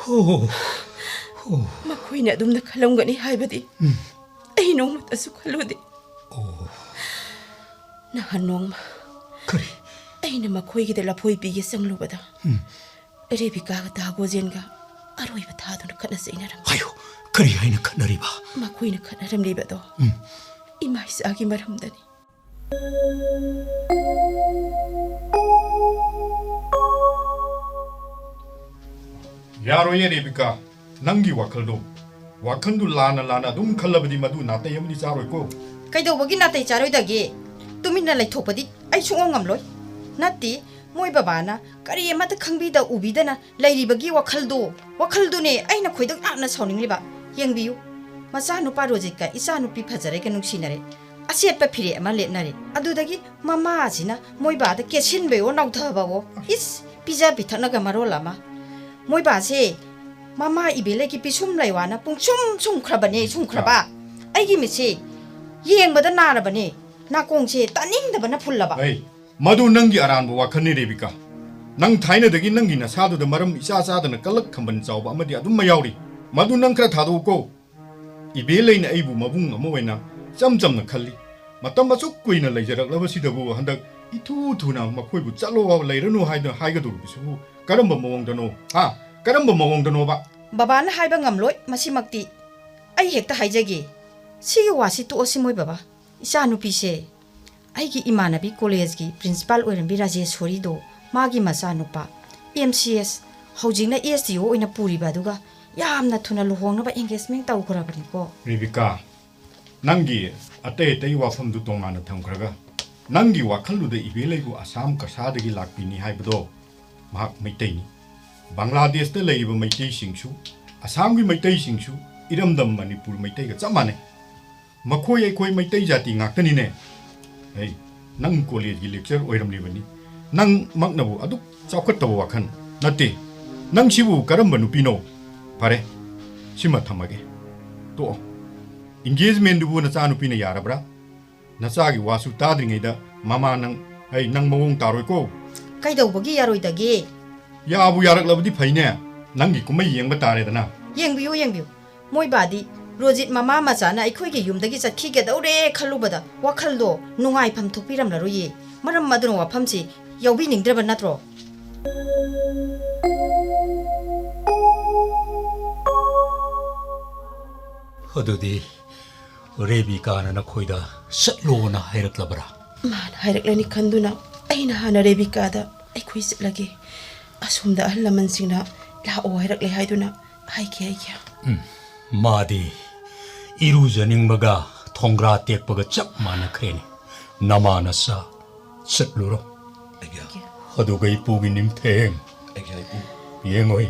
ꯍꯣ, ꯍꯣ꯫ ꯃꯈꯣꯏꯅ ꯑꯗꯨꯝꯅ ꯈꯜꯂꯝꯒꯅꯤ ꯍꯥꯏꯕꯗꯤ ꯎꯝ꯫ ꯑꯩ ꯅꯣꯡꯃꯇꯁꯨ ꯈꯜꯂꯨꯗꯦ꯫ ꯑꯣ꯫ ꯅꯍꯥꯟ ꯅꯣꯡꯃ ꯀꯔꯤ? ꯑꯩꯅ ꯃꯈꯣꯏꯒꯤꯗ ꯂꯐꯣꯏ ꯄꯤꯒꯦ ꯆꯪꯂꯨꯕꯗ, ꯎꯝ꯫ ꯔꯦꯕꯤꯀꯥꯒ ꯇꯥꯒꯣꯖꯦꯟꯒ ꯑꯔꯣꯏꯕ ꯊꯥꯗꯨꯅ ꯈꯠꯅ ꯆꯩꯅꯔꯝꯃꯤ꯫ ꯍꯥꯏꯌꯨ, ꯀꯔꯤ ꯍꯥꯏꯅ ꯈꯠꯅꯔꯤꯕ? ꯃꯈꯣꯏꯅ ꯈꯠꯅꯔꯝꯂꯤꯕꯗꯣ, ꯎꯝ꯫ ꯏꯃꯥ ꯏꯆꯥꯒꯤ ꯃꯔꯝꯗꯅꯤ꯫ ꯌꯥꯔꯣꯏꯌꯦ ꯔꯦꯕꯤꯀꯥ, ꯅꯪꯒꯤ ꯋꯥꯈꯜꯗꯣ, ꯋꯥꯈꯜꯗꯨ ꯂꯥꯟꯅ ꯂꯥꯟꯅ ꯑꯗꯨꯝ ꯈꯜꯂꯕꯗꯤ ꯃꯗꯨ ꯅꯥꯇꯩ ꯑꯃꯗꯤ ꯆꯥꯔꯣꯏꯀꯣ꯫ ꯀꯩꯗꯧꯕꯒꯤ ꯅꯥꯇꯩ ꯆꯥꯔꯣꯏꯗꯒꯦ? ꯇꯨꯃꯤꯟꯅ ꯂꯩꯊꯣꯛꯄꯗꯤ ꯑꯩ ꯁꯨꯡꯉꯝ ꯉꯝꯂꯣꯏ꯫ ꯅꯠꯇꯦ, ꯃꯣꯏ ꯕꯕꯥꯅ ꯀꯔꯤ ꯑꯃꯠꯇ ꯈꯪꯕꯤꯗ ꯎꯕꯤꯗꯅ ꯂꯩꯔꯤꯕꯒꯤ ꯋꯥꯈꯜꯗꯣ, ꯋꯥꯈꯜꯗꯨꯅꯦ ꯑꯩꯅ ꯈꯣꯏꯗꯧ ꯌꯥꯝꯅ ꯁꯥꯎꯅꯤꯡꯂꯤꯕ꯫ ꯌꯦꯡꯕꯤꯌꯨ, ꯃꯆꯥꯅꯨꯄꯥ ꯔꯣꯖꯤꯠꯀ ꯏꯆꯥꯅꯨꯄꯤ ꯐꯖꯔꯩꯒ ꯅꯨꯡꯁꯤꯅꯔꯦ꯫ ꯑꯆꯦꯠꯄ ꯐꯤꯔꯦꯞ ꯑꯃ ꯂꯦꯞꯅꯔꯦ꯫ ꯑꯗꯨꯗꯒꯤ ꯃꯃꯥꯁꯤꯅ ꯃꯣꯏꯕꯥꯗ ꯀꯦꯠꯁꯤꯟꯕꯌꯣ ꯅꯧꯊꯕꯋꯣ꯫ ꯏꯁ, ꯄꯤꯖ ꯄꯤꯊꯛꯅꯒ ꯃꯔꯣꯜ ꯑꯃ꯫ ꯃꯣꯏꯕꯥꯁꯦ ꯃꯃꯥ ꯏꯕꯦꯂꯩꯒꯤ ꯄꯤꯁꯨꯝ ꯂꯩꯋꯥꯅ ꯄꯨꯡꯁꯨꯝ ꯁꯨꯝꯈ꯭ꯔꯕꯅꯦ, ꯁꯨꯝꯈ꯭ꯔꯕ꯫ ꯑꯩꯒꯤ ꯃꯤꯠꯁꯦ ꯌꯦꯡꯕꯗ ꯅꯥꯔꯕꯅꯦ꯫ ꯅꯥꯀꯣꯡꯁꯦ ꯇꯥꯅꯤꯡꯗꯕꯅ ꯐꯨꯜꯂꯕ꯫ ꯑꯩ, ꯃꯗꯨ ꯅꯪꯒꯤ ꯑꯔꯥꯟꯕ ꯋꯥꯈꯜꯅꯤ ꯔꯦꯕꯤꯀꯥ꯫ ꯅꯪ ꯊꯥꯏꯅꯗꯒꯤ ꯅꯪꯒꯤ ꯅꯁꯥꯗꯨꯗ ꯃꯔꯝ ꯏꯆꯥ ꯆꯥꯗꯅ ꯀꯂꯛ ꯈꯝꯕꯟ ꯆꯥꯎꯕ ꯑꯃꯗꯤ ꯑꯗꯨꯝ ꯃꯌꯥꯎꯔꯤ꯫ ꯃꯗꯨ ꯅꯪ ꯈꯔ ꯊꯥꯗꯣꯛꯎꯀꯣ꯫ ꯏꯕꯦꯂꯩꯅ ꯑꯩꯕꯨ ꯃꯕꯨꯡ ꯑꯃ ꯑꯣꯏꯅ ꯏꯆꯝ ꯆꯝꯅ ꯈꯜꯂꯤ꯫ ꯃꯇꯝ ꯑꯁꯨꯛ ꯀꯨꯏꯅ ꯂꯩꯖꯔꯛꯂꯕꯁꯤꯗꯕꯨ ꯍꯟꯗꯛ ꯏꯊꯨ ꯊꯨꯅ ꯃꯈꯣꯏꯕꯨ ꯆꯠꯂꯣ ꯂꯩꯔꯅꯨ ꯍꯥꯏꯗꯨꯅ ꯍꯥꯏꯒꯗꯧꯔꯤꯕꯁꯤꯕꯨ ꯀꯔꯝꯕ ꯃꯑꯣꯡꯗꯅꯣ? ꯍꯥ? ꯀꯔꯝꯕ ꯃꯑꯣꯡꯗꯅꯣꯕ? ꯕꯕꯥꯅ ꯍꯥꯏꯕ ꯉꯝꯂꯣꯏ ꯃꯁꯤꯃꯛꯇꯤ꯫ ꯑꯩ ꯍꯦꯛꯇ ꯍꯥꯏꯖꯒꯦ꯫ ꯁꯤꯒꯤ ꯋꯥꯁꯤ ꯇꯣꯛꯑꯁꯤ ꯃꯣꯏ ꯕꯕꯥ꯫ ꯏꯆꯥꯅꯨꯄꯤꯁꯦ ꯑꯩꯒꯤ ꯏꯃꯥꯟꯅꯕꯤ ꯀꯣꯂꯦꯖꯀꯤ ꯄ꯭ꯔꯤꯟꯁꯤꯄꯥꯜ ꯑꯣꯏꯔꯝꯕꯤ ꯔꯥꯖꯦꯁꯣꯔꯤꯗꯣ, ꯃꯥꯒꯤ ꯃꯆꯥꯅꯨꯄꯥ ꯑꯦꯝ ꯁꯤ ꯑꯦꯁ, ꯍꯧꯖꯤꯛꯅ ꯑꯦꯁ ꯗꯤ ꯑꯣ ꯑꯣꯏꯅ ꯄꯨꯔꯤꯕ ꯑꯗꯨꯒ ꯌꯥꯝꯅ ꯊꯨꯅ ꯂꯨꯍꯣꯡꯅꯕ ꯑꯦꯡꯒꯦꯖꯃꯦꯟ ꯇꯧꯈ꯭ꯔꯕꯅꯤꯀꯣ꯫ ꯔꯦꯕꯤꯀꯥ, ꯅꯪꯒꯤ ꯑꯇꯩ ꯑꯇꯩ ꯋꯥꯐꯝꯗꯨ ꯇꯣꯉꯥꯟꯅ ꯊꯝꯈ꯭ꯔꯒ, ꯅꯪꯒꯤ ꯋꯥꯈꯜꯗꯨꯗ ꯏꯕꯦꯂꯩꯕꯨ ꯑꯁꯥꯝ ꯀꯁꯥꯗꯒꯤ ꯂꯥꯛꯄꯤꯅꯤ ꯍꯥꯏꯕꯗꯣ ꯃꯍꯥꯛ ꯃꯩꯇꯩꯅꯤ꯫ ꯕꯪꯒ꯭ꯂꯥꯗꯦꯁꯇ ꯂꯩꯔꯤꯕ ꯃꯩꯇꯩꯁꯤꯡꯁꯨ, ꯑꯁꯥꯝꯒꯤ ꯃꯩꯇꯩꯁꯤꯡꯁꯨ ꯏꯔꯝꯗꯝ ꯃꯅꯤꯄꯨꯔ ꯃꯩꯇꯩꯒ ꯆꯞ ꯃꯥꯟꯅꯩ꯫ ꯃꯈꯣꯏ ꯑꯩꯈꯣꯏ ꯃꯩꯇꯩ ꯖꯥꯇꯤ ꯉꯥꯛꯇꯅꯤꯅꯦ꯫ ꯑꯩ, ꯅꯪ ꯀꯣꯂꯦꯖꯀꯤ lecture ꯑꯣꯏꯔꯝꯂꯤꯕꯅꯤ꯫ ꯅꯪꯃꯛꯅꯕꯨ ꯑꯗꯨꯛ ꯆꯥꯎꯈꯠꯇꯕ ꯋꯥꯈꯜ꯫ ꯅꯠꯇꯦ, ꯅꯪ ꯁꯤꯕꯨ ꯀꯔꯝꯕ ꯅꯨꯄꯤꯅꯣ? ꯐꯔꯦ, ꯁꯤꯃ ꯊꯝꯃꯒꯦ꯫ ꯇꯣꯛꯑꯣ꯫ Engagementꯗꯨꯕꯨ ꯅꯆꯥꯅꯨꯄꯤꯅ ꯌꯥꯔꯕ꯭ꯔꯥ? ꯅꯆꯥꯒꯤ ꯋꯥꯁꯨ ꯇꯥꯗ꯭ꯔꯤꯉꯩꯗ ꯃꯃꯥ ꯅꯪ, ꯑꯩ, ꯅꯪ ꯃꯑꯣꯡ ꯇꯥꯔꯣꯏꯀꯣ꯫ ꯀꯩꯗꯧꯕꯒꯤ ꯌꯥꯔꯣꯏꯗꯒꯦ? ꯌꯥꯕꯨ ꯌꯥꯔꯛꯂꯕꯗꯤ ꯐꯩꯅꯦ꯫ ꯅꯪꯒꯤ ꯀꯨꯝꯍꯩ ꯌꯦꯡꯕ ꯇꯥꯔꯦꯗꯅ꯫ ꯌꯦꯡꯕꯤꯌꯨ, ꯌꯦꯡꯕꯤꯌꯨ꯫ ꯃꯣꯏ ꯕꯥꯗꯤ ꯔꯣꯖꯤꯠ ꯃꯃꯥ ꯃꯆꯥꯅ ꯑꯩꯈꯣꯏꯒꯤ ꯌꯨꯝꯗꯒꯤ ꯆꯠꯈꯤꯒꯗꯧꯔꯦ ꯈꯜꯂꯨꯕꯗ ꯋꯥꯈꯜꯗꯣ ꯅꯨꯡꯉꯥꯏꯐꯝ ꯊꯣꯛꯄꯤꯔꯝꯂꯔꯣꯏꯌꯦ꯫ ꯃꯔꯝ ꯑꯗꯨꯅ ꯋꯥꯐꯝꯁꯤ ꯌꯥꯎꯕꯤꯅꯤꯡꯗ꯭ꯔꯕ ꯅꯠꯇ꯭ꯔꯣ? ꯑꯗꯨꯗꯤ ꯔꯦꯕꯤꯀꯥꯅ ꯅꯈꯣꯏꯗ ꯆꯠꯂꯣꯅ ꯍꯥꯏꯔꯛꯂꯕ꯭ꯔꯥ? ꯃꯥꯅ ꯍꯥꯏꯔꯛꯂꯅꯤ ꯈꯟꯗꯨꯅ ꯑꯩꯅ ꯍꯥꯟꯅ ꯔꯦꯕꯤꯀꯥꯗ "ꯑꯩꯈꯣꯏ ꯆꯠꯂꯒꯦ, ꯑꯁꯣꯝꯗ ꯑꯍꯜ ꯂꯃꯟꯁꯤꯡꯅ ꯂꯥꯛꯑꯣ ꯍꯥꯏꯔꯛꯂꯦ" ꯍꯥꯏꯗꯨꯅ ꯍꯥꯏꯈꯤ ꯑꯩꯒꯤ꯫ ꯎꯝ, ꯃꯥꯗꯤ ꯏꯔꯨꯖꯅꯤꯡꯕꯒ ꯊꯣꯡꯒ꯭ꯔꯥ ꯇꯦꯛꯄꯒ ꯆꯞ ꯃꯥꯟꯅꯈ꯭ꯔꯦꯅꯦ꯫ ꯅꯃꯥ ꯅꯆꯥ ꯆꯠꯂꯨꯔꯣ꯫ ꯑꯩꯒꯤ ꯑꯗꯨꯒ ꯏꯄꯨꯒꯤ ꯅꯤꯡꯊꯦꯝ꯫ ꯑꯩꯒꯤ ꯏꯄꯨ꯫ ꯌꯦꯡꯉꯣꯏ,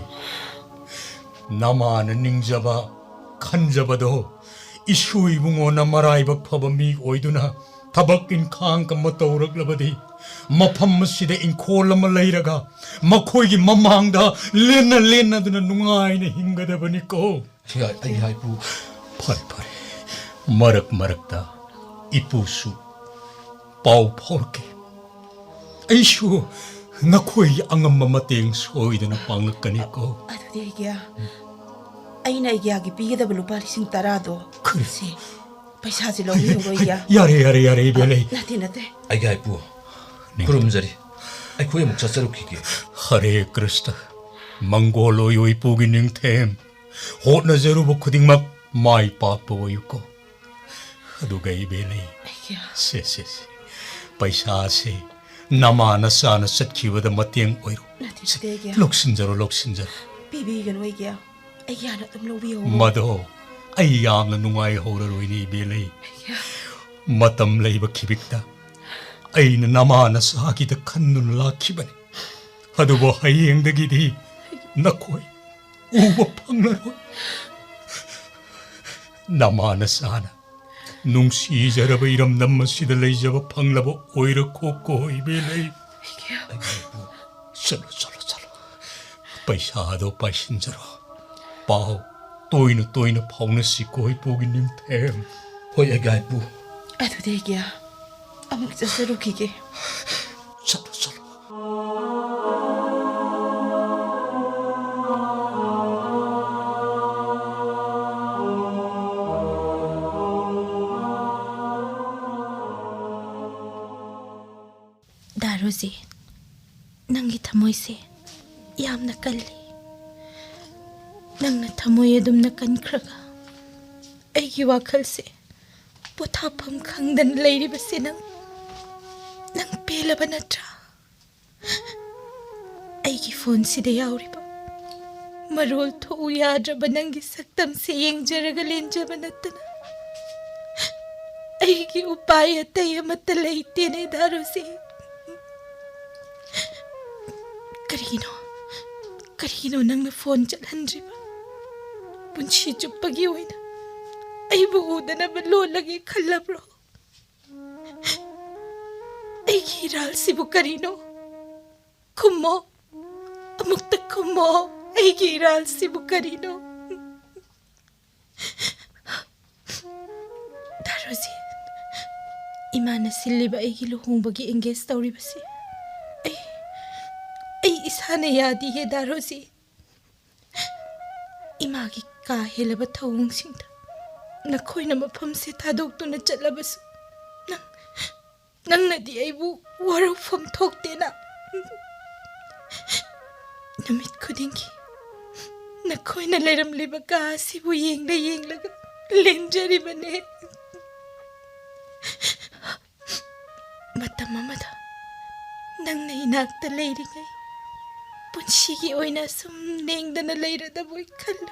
ꯅꯃꯥꯅ ꯅꯤꯡꯖꯕ ꯈꯟꯖꯕꯗꯣ ꯏꯁꯨ ꯏꯕꯨꯡꯉꯣꯅ ꯃꯔꯥꯏꯕꯛ ꯐꯕ ꯃꯤ ꯑꯣꯏꯗꯨꯅ ꯊꯕꯛ ꯏꯟꯈꯥꯡ ꯑꯃ ꯇꯧꯔꯛꯂꯕꯗꯤ ꯃꯐꯝ ꯑꯁꯤꯗ ꯏꯪꯈꯣꯜ ꯑꯃ ꯂꯩꯔꯒ ꯃꯈꯣꯏꯒꯤ ꯃꯃꯥꯡꯗ ꯂꯦꯟꯅ ꯂꯦꯟꯅꯗꯨꯅ ꯅꯨꯡꯉꯥꯏꯅ ꯍꯤꯡꯒꯗꯕꯅꯤꯀꯣ꯫ ꯑꯩ ꯍꯥꯏ-, ꯑꯩ ꯍꯥꯏꯄꯨ꯫ ꯐꯔꯦ, ꯐꯔꯦ꯫ ꯃꯔꯛ ꯃꯔꯛꯇ ꯏꯄꯨꯁꯨ ꯄꯥꯎ ꯐꯥꯎꯔꯛꯀꯦ꯫ ꯑꯩꯁꯨ ꯅꯈꯣꯏꯒꯤ ꯑꯉꯝꯕ ꯃꯇꯦꯡ ꯁꯣꯏꯗꯅ ꯄꯥꯡꯂꯛꯀꯅꯤꯀꯣ꯫ ꯑꯗꯨꯗꯤ ꯑꯩꯒꯤ, ꯑꯩꯅ ꯑꯩꯒꯤꯌꯥꯒꯤ ꯄꯤꯒꯗꯕ ꯂꯨꯄꯥ ꯂꯤꯁꯤꯡ ꯇꯔꯥꯗꯣ, ꯀꯔꯤ? ꯁꯤ ꯄꯩꯁꯥꯁꯤ ꯂꯧꯕꯤꯌꯨ, ꯑꯩꯒꯤ꯫ ꯌꯥꯔꯦ, ꯌꯥꯔꯦ, ꯌꯥꯔꯦ, ꯏꯕꯦꯜꯂꯩ꯫ ꯅꯠꯇꯦ, ꯅꯠꯇꯦ꯫ ꯑꯩꯒꯤ ꯏꯄꯨ, ꯅꯤꯡ- ꯈꯨꯔꯨꯝꯖꯔꯤ꯫ ꯑꯩꯈꯣꯏ ꯑꯃꯨꯛ ꯆꯠꯆꯔꯨꯈꯤꯒꯦ꯫ ꯍꯔꯦ ꯀ꯭ꯔꯤꯁꯇ, ꯃꯪꯒꯣꯜ ꯑꯣꯏꯌꯣ ꯏꯄꯨꯒꯤ ꯅꯤꯡꯊꯦꯝ꯫ ꯍꯣꯠꯅꯖꯔꯨꯕ ꯈꯨꯗꯤꯡꯃꯛ ꯃꯥꯏ ꯄꯥꯛꯄ ꯑꯣꯏꯌꯨꯀꯣ꯫ ꯑꯗꯨꯒ ꯏꯕꯦꯜꯂꯩ, ꯑꯩꯒꯤ꯫ ꯁꯦ, ꯁꯦ, ꯁꯦ꯫ ꯄꯩꯁꯥꯁꯦ ꯅꯃꯥ ꯅꯆꯥꯅ ꯆꯠꯈꯤꯕꯗ ꯃꯇꯦꯡ ꯑꯣꯏꯔꯣ꯫ ꯅꯠꯇꯦ, ꯁꯦ, ꯅꯠꯇꯦ, ꯑꯩꯒꯤ꯫ ꯂꯧꯁꯤꯟꯖꯔꯣ, ꯂꯧꯁꯤꯟꯖꯔꯣ꯫ ꯄꯤꯕꯤꯒꯅꯨ, ꯑꯩꯒꯤ꯫ ꯑꯩꯒꯤ ꯍꯥꯟꯅ ꯑꯗꯨꯝ ꯂꯧꯕꯤꯌꯣ꯫ ꯃꯗꯣ ꯑꯩ ꯌꯥꯝꯅ ꯅꯨꯡꯉꯥꯏꯍꯧꯔꯔꯣꯏꯅꯦ ꯏꯕꯦꯜꯂꯩ꯫ ꯑꯩꯒꯤ꯫ ꯃꯇꯝ ꯂꯩꯕ ꯈꯤꯕꯤꯛꯇ ꯑꯩꯅ ꯅꯃꯥ ꯅꯆꯥꯒꯤꯗ ꯈꯟꯗꯨꯅ ꯂꯥꯛꯈꯤꯕꯅꯤ꯫ ꯑꯗꯨꯕꯨ ꯍꯌꯦꯡꯗꯒꯤꯗꯤ ꯅꯈꯣꯏ ꯎꯕ ꯐꯪꯂꯔꯣꯏ꯫ ꯅꯃꯥ ꯅꯆꯥꯅ ꯅꯨꯡꯁꯤꯖꯔꯕ ꯏꯔꯝꯗꯝ ꯑꯁꯤꯗ ꯂꯩꯖꯕ ꯐꯪꯂꯕ ꯑꯣꯏꯔꯣꯀꯣ ꯏꯕꯦꯜꯂꯩ꯫ ꯆꯠꯂꯣ, ꯆꯠꯂꯣ, ꯆꯠꯂꯣ꯫ ꯄꯩꯁꯥꯗꯣ ꯄꯥꯏꯁꯤꯟꯖꯔꯣ꯫ ꯄꯥꯎ ꯇꯣꯏꯅ ꯇꯣꯏꯅ ꯐꯥꯎꯅꯁꯤꯀꯣ ꯏꯄꯨꯒꯤ ꯅꯤꯡꯊꯦꯝ꯫ ꯍꯣꯏ, ꯑꯩꯒꯤ ꯏꯄꯨ꯫ ꯑꯗꯨꯗꯤ ꯑꯩꯒꯤ ꯑꯃꯨꯛ ꯆꯠꯆꯔꯨꯈꯤꯒꯦ꯫ ꯆꯠꯂꯣ, ꯆꯠꯂꯣ꯫ ꯗꯥ ꯔꯣꯖꯤ, ꯊꯃꯣꯏꯁꯦ ꯌꯥꯝꯅ ꯀꯜꯂꯤ꯫ ꯅꯪꯅ ꯊꯃꯣꯏ ꯑꯗꯨꯝꯅ ꯀꯟꯈ꯭ꯔꯒ ꯑꯩꯒꯤ ꯋꯥꯈꯜꯁꯦ ꯄꯣꯊꯥꯐꯝ ꯈꯪꯗꯅ ꯂꯩꯔꯤꯕꯁꯦ ꯅꯪ, ꯅꯪ ꯄꯦꯜꯂꯕ ꯅꯠꯇ꯭ꯔꯥ? ꯑꯩꯒꯤ ꯐꯣꯟꯁꯤꯗ ꯌꯥꯎꯔꯤꯕ ꯃꯔꯣꯜ ꯊꯣꯛꯎ ꯌꯥꯗ꯭ꯔꯕ ꯅꯪꯒꯤ ꯁꯛꯇꯝꯁꯦ ꯌꯦꯡꯖꯔꯒ ꯂꯦꯟꯖꯕ ꯅꯠꯇꯅ ꯑꯩꯒꯤ ꯎꯄꯥꯏ ꯑꯇꯩ ꯑꯃꯠꯇ ꯂꯩꯇꯦꯅꯦ ꯗꯥ ꯔꯣꯖꯤ꯫ ꯀꯔꯤꯒꯤꯅꯣ, ꯀꯔꯤꯒꯤꯅꯣ ꯅꯪꯅ ꯐꯣꯟ ꯆꯠꯍꯟꯗ꯭ꯔꯤꯕ? ꯄꯨꯟꯁꯤ ꯆꯨꯞꯄꯒꯤ ꯑꯣꯏꯅ ꯑꯩꯕꯨ ꯎꯗꯅꯕ ꯂꯣꯜꯂꯒꯦ ꯈꯜꯂꯕ꯭ꯔꯣ? ꯑꯩꯒꯤ ꯏꯔꯥꯜꯁꯤꯕꯨ ꯀꯔꯤꯅꯣ? ꯈꯨꯝꯃꯣ, ꯑꯃꯨꯛꯇ ꯈꯨꯝꯃꯣ꯫ ꯑꯩꯒꯤ ꯏꯔꯥꯜꯁꯤꯕꯨ ꯀꯔꯤꯅꯣ? ꯗꯥ ꯔꯣꯖꯤ, ꯏꯃꯥꯅ ꯁꯤꯜꯂꯤꯕ ꯑꯩꯒꯤ ꯂꯨꯍꯣꯡꯕꯒꯤ engage ꯇꯧꯔꯤꯕꯁꯤ ꯑꯩ, ꯑꯩ ꯏꯁꯥꯅ ꯌꯥꯗꯤꯌꯦ ꯗꯥ ꯔꯣꯖꯤ꯫ ꯏꯃꯥꯒꯤ ꯀꯥ ꯍꯦꯜꯂꯕ ꯊꯧꯑꯣꯡꯁꯤꯡꯗ ꯅꯈꯣꯏꯅ ꯃꯐꯝꯁꯦ ꯊꯥꯗꯣꯛꯇꯨꯅ ꯆꯠꯂꯕꯁꯨ ꯅꯪ, ꯅꯪꯅꯗꯤ ꯑꯩꯕꯨ ꯋꯥꯔꯧꯐꯝ ꯊꯣꯛꯇꯦꯅ꯫ ꯅꯨꯃꯤꯠ ꯈꯨꯗꯤꯡꯒꯤ ꯅꯈꯣꯏꯅ ꯂꯩꯔꯝꯂꯤꯕ ꯀꯥ ꯑꯁꯤꯕꯨ ꯌꯦꯡꯂ ꯌꯦꯡꯂꯒ ꯂꯦꯟꯖꯔꯤꯕꯅꯦ꯫ ꯃꯇꯝ ꯑꯃꯗ ꯅꯪꯅ ꯏꯅꯥꯛꯇ ꯂꯩꯔꯤꯉꯩ ꯄꯨꯟꯁꯤꯒꯤ ꯑꯣꯏꯅ ꯑꯁꯨꯝ ꯂꯦꯡꯗꯅ ꯂꯩꯔꯗꯕꯣꯏ ꯈꯜꯂꯨ꯫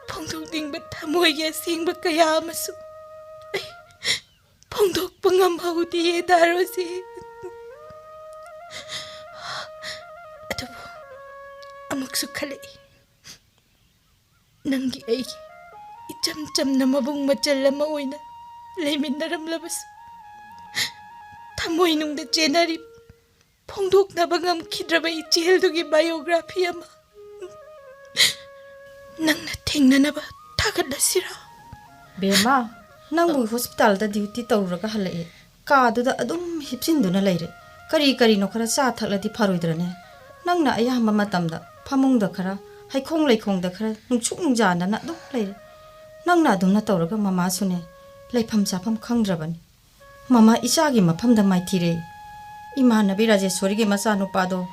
ꯐꯣꯡꯗꯣꯛꯅꯤꯡꯕ ꯊꯃꯣꯏꯒꯤ ꯑꯁꯦꯡꯕ ꯀꯌꯥ ꯑꯃꯁꯨ ꯑꯩ ꯐꯣꯡꯗꯣꯛꯄ ꯉꯝꯍꯧꯗꯤꯌꯦ ꯗꯥ ꯔꯣꯖꯤ꯫ ꯑꯗꯨꯕꯨ ꯑꯃꯨꯛꯁꯨ ꯈꯜꯂꯛꯏ, ꯅꯪꯒꯤ ꯑꯩꯒꯤ ꯏꯆꯝ ꯆꯝꯅ ꯃꯕꯨꯡ ꯃꯆꯜ ꯑꯃ ꯑꯣꯏꯅ ꯂꯩꯃꯤꯟꯅꯔꯝꯂꯕꯁꯨ, ꯊꯃꯣꯏꯅꯨꯡꯗ ꯆꯦꯟꯅꯔꯤ ꯐꯣꯡꯗꯣꯛꯅꯕ ꯉꯝꯈꯤꯗ꯭ꯔꯕ ꯏꯆꯦꯜꯗꯨꯒꯤ biography ꯑꯃ ꯅꯪꯅ ꯊꯦꯡꯅꯅꯕ ꯊꯥꯒꯠꯂꯁꯤꯔꯥ? ꯕꯦꯝꯃ, ꯅꯪꯕꯨ ꯍꯣꯁꯄꯤꯇꯥꯜꯗ duty ꯇꯧꯔꯨꯔꯒ ꯍꯜꯂꯛꯑꯦ꯫ ꯀꯥꯗꯨꯗ ꯑꯗꯨꯝ ꯍꯤꯞꯆꯤꯟꯗꯨꯅ ꯂꯩꯔꯦ꯫ ꯀꯔꯤ ꯀꯔꯤꯅꯣ ꯈꯔ ꯆꯥ ꯊꯛꯂꯗꯤ ꯐꯔꯣꯏꯗ꯭ꯔꯅꯦ? ꯅꯪꯅ ꯑꯌꯥꯝꯕ ꯃꯇꯝꯗ ꯐꯃꯨꯡꯗ ꯈꯔ, ꯍꯩꯈꯣꯡ ꯂꯩꯈꯣꯡꯗ ꯈꯔ ꯅꯨꯡꯁꯨꯛ ꯅꯨꯡꯖꯥꯟꯗꯅ ꯑꯗꯨꯝ ꯂꯩꯔꯦ꯫ ꯅꯪꯅ ꯑꯗꯨꯝꯅ ꯇꯧꯔꯒ ꯃꯃꯥꯁꯨꯅꯦ, ꯂꯩꯐꯝ ꯆꯥꯐꯝ ꯈꯪꯗ꯭ꯔꯕꯅꯤ꯫ ꯃꯃꯥ ꯏꯆꯥꯒꯤ ꯃꯐꯝꯗ ꯃꯥꯏꯊꯤꯔꯦ꯫ ꯏꯃꯥꯟꯅꯕꯤ ꯔꯥꯖꯦꯁꯣꯔꯤꯒꯤ ꯃꯆꯥꯅꯨꯄꯥꯗꯣ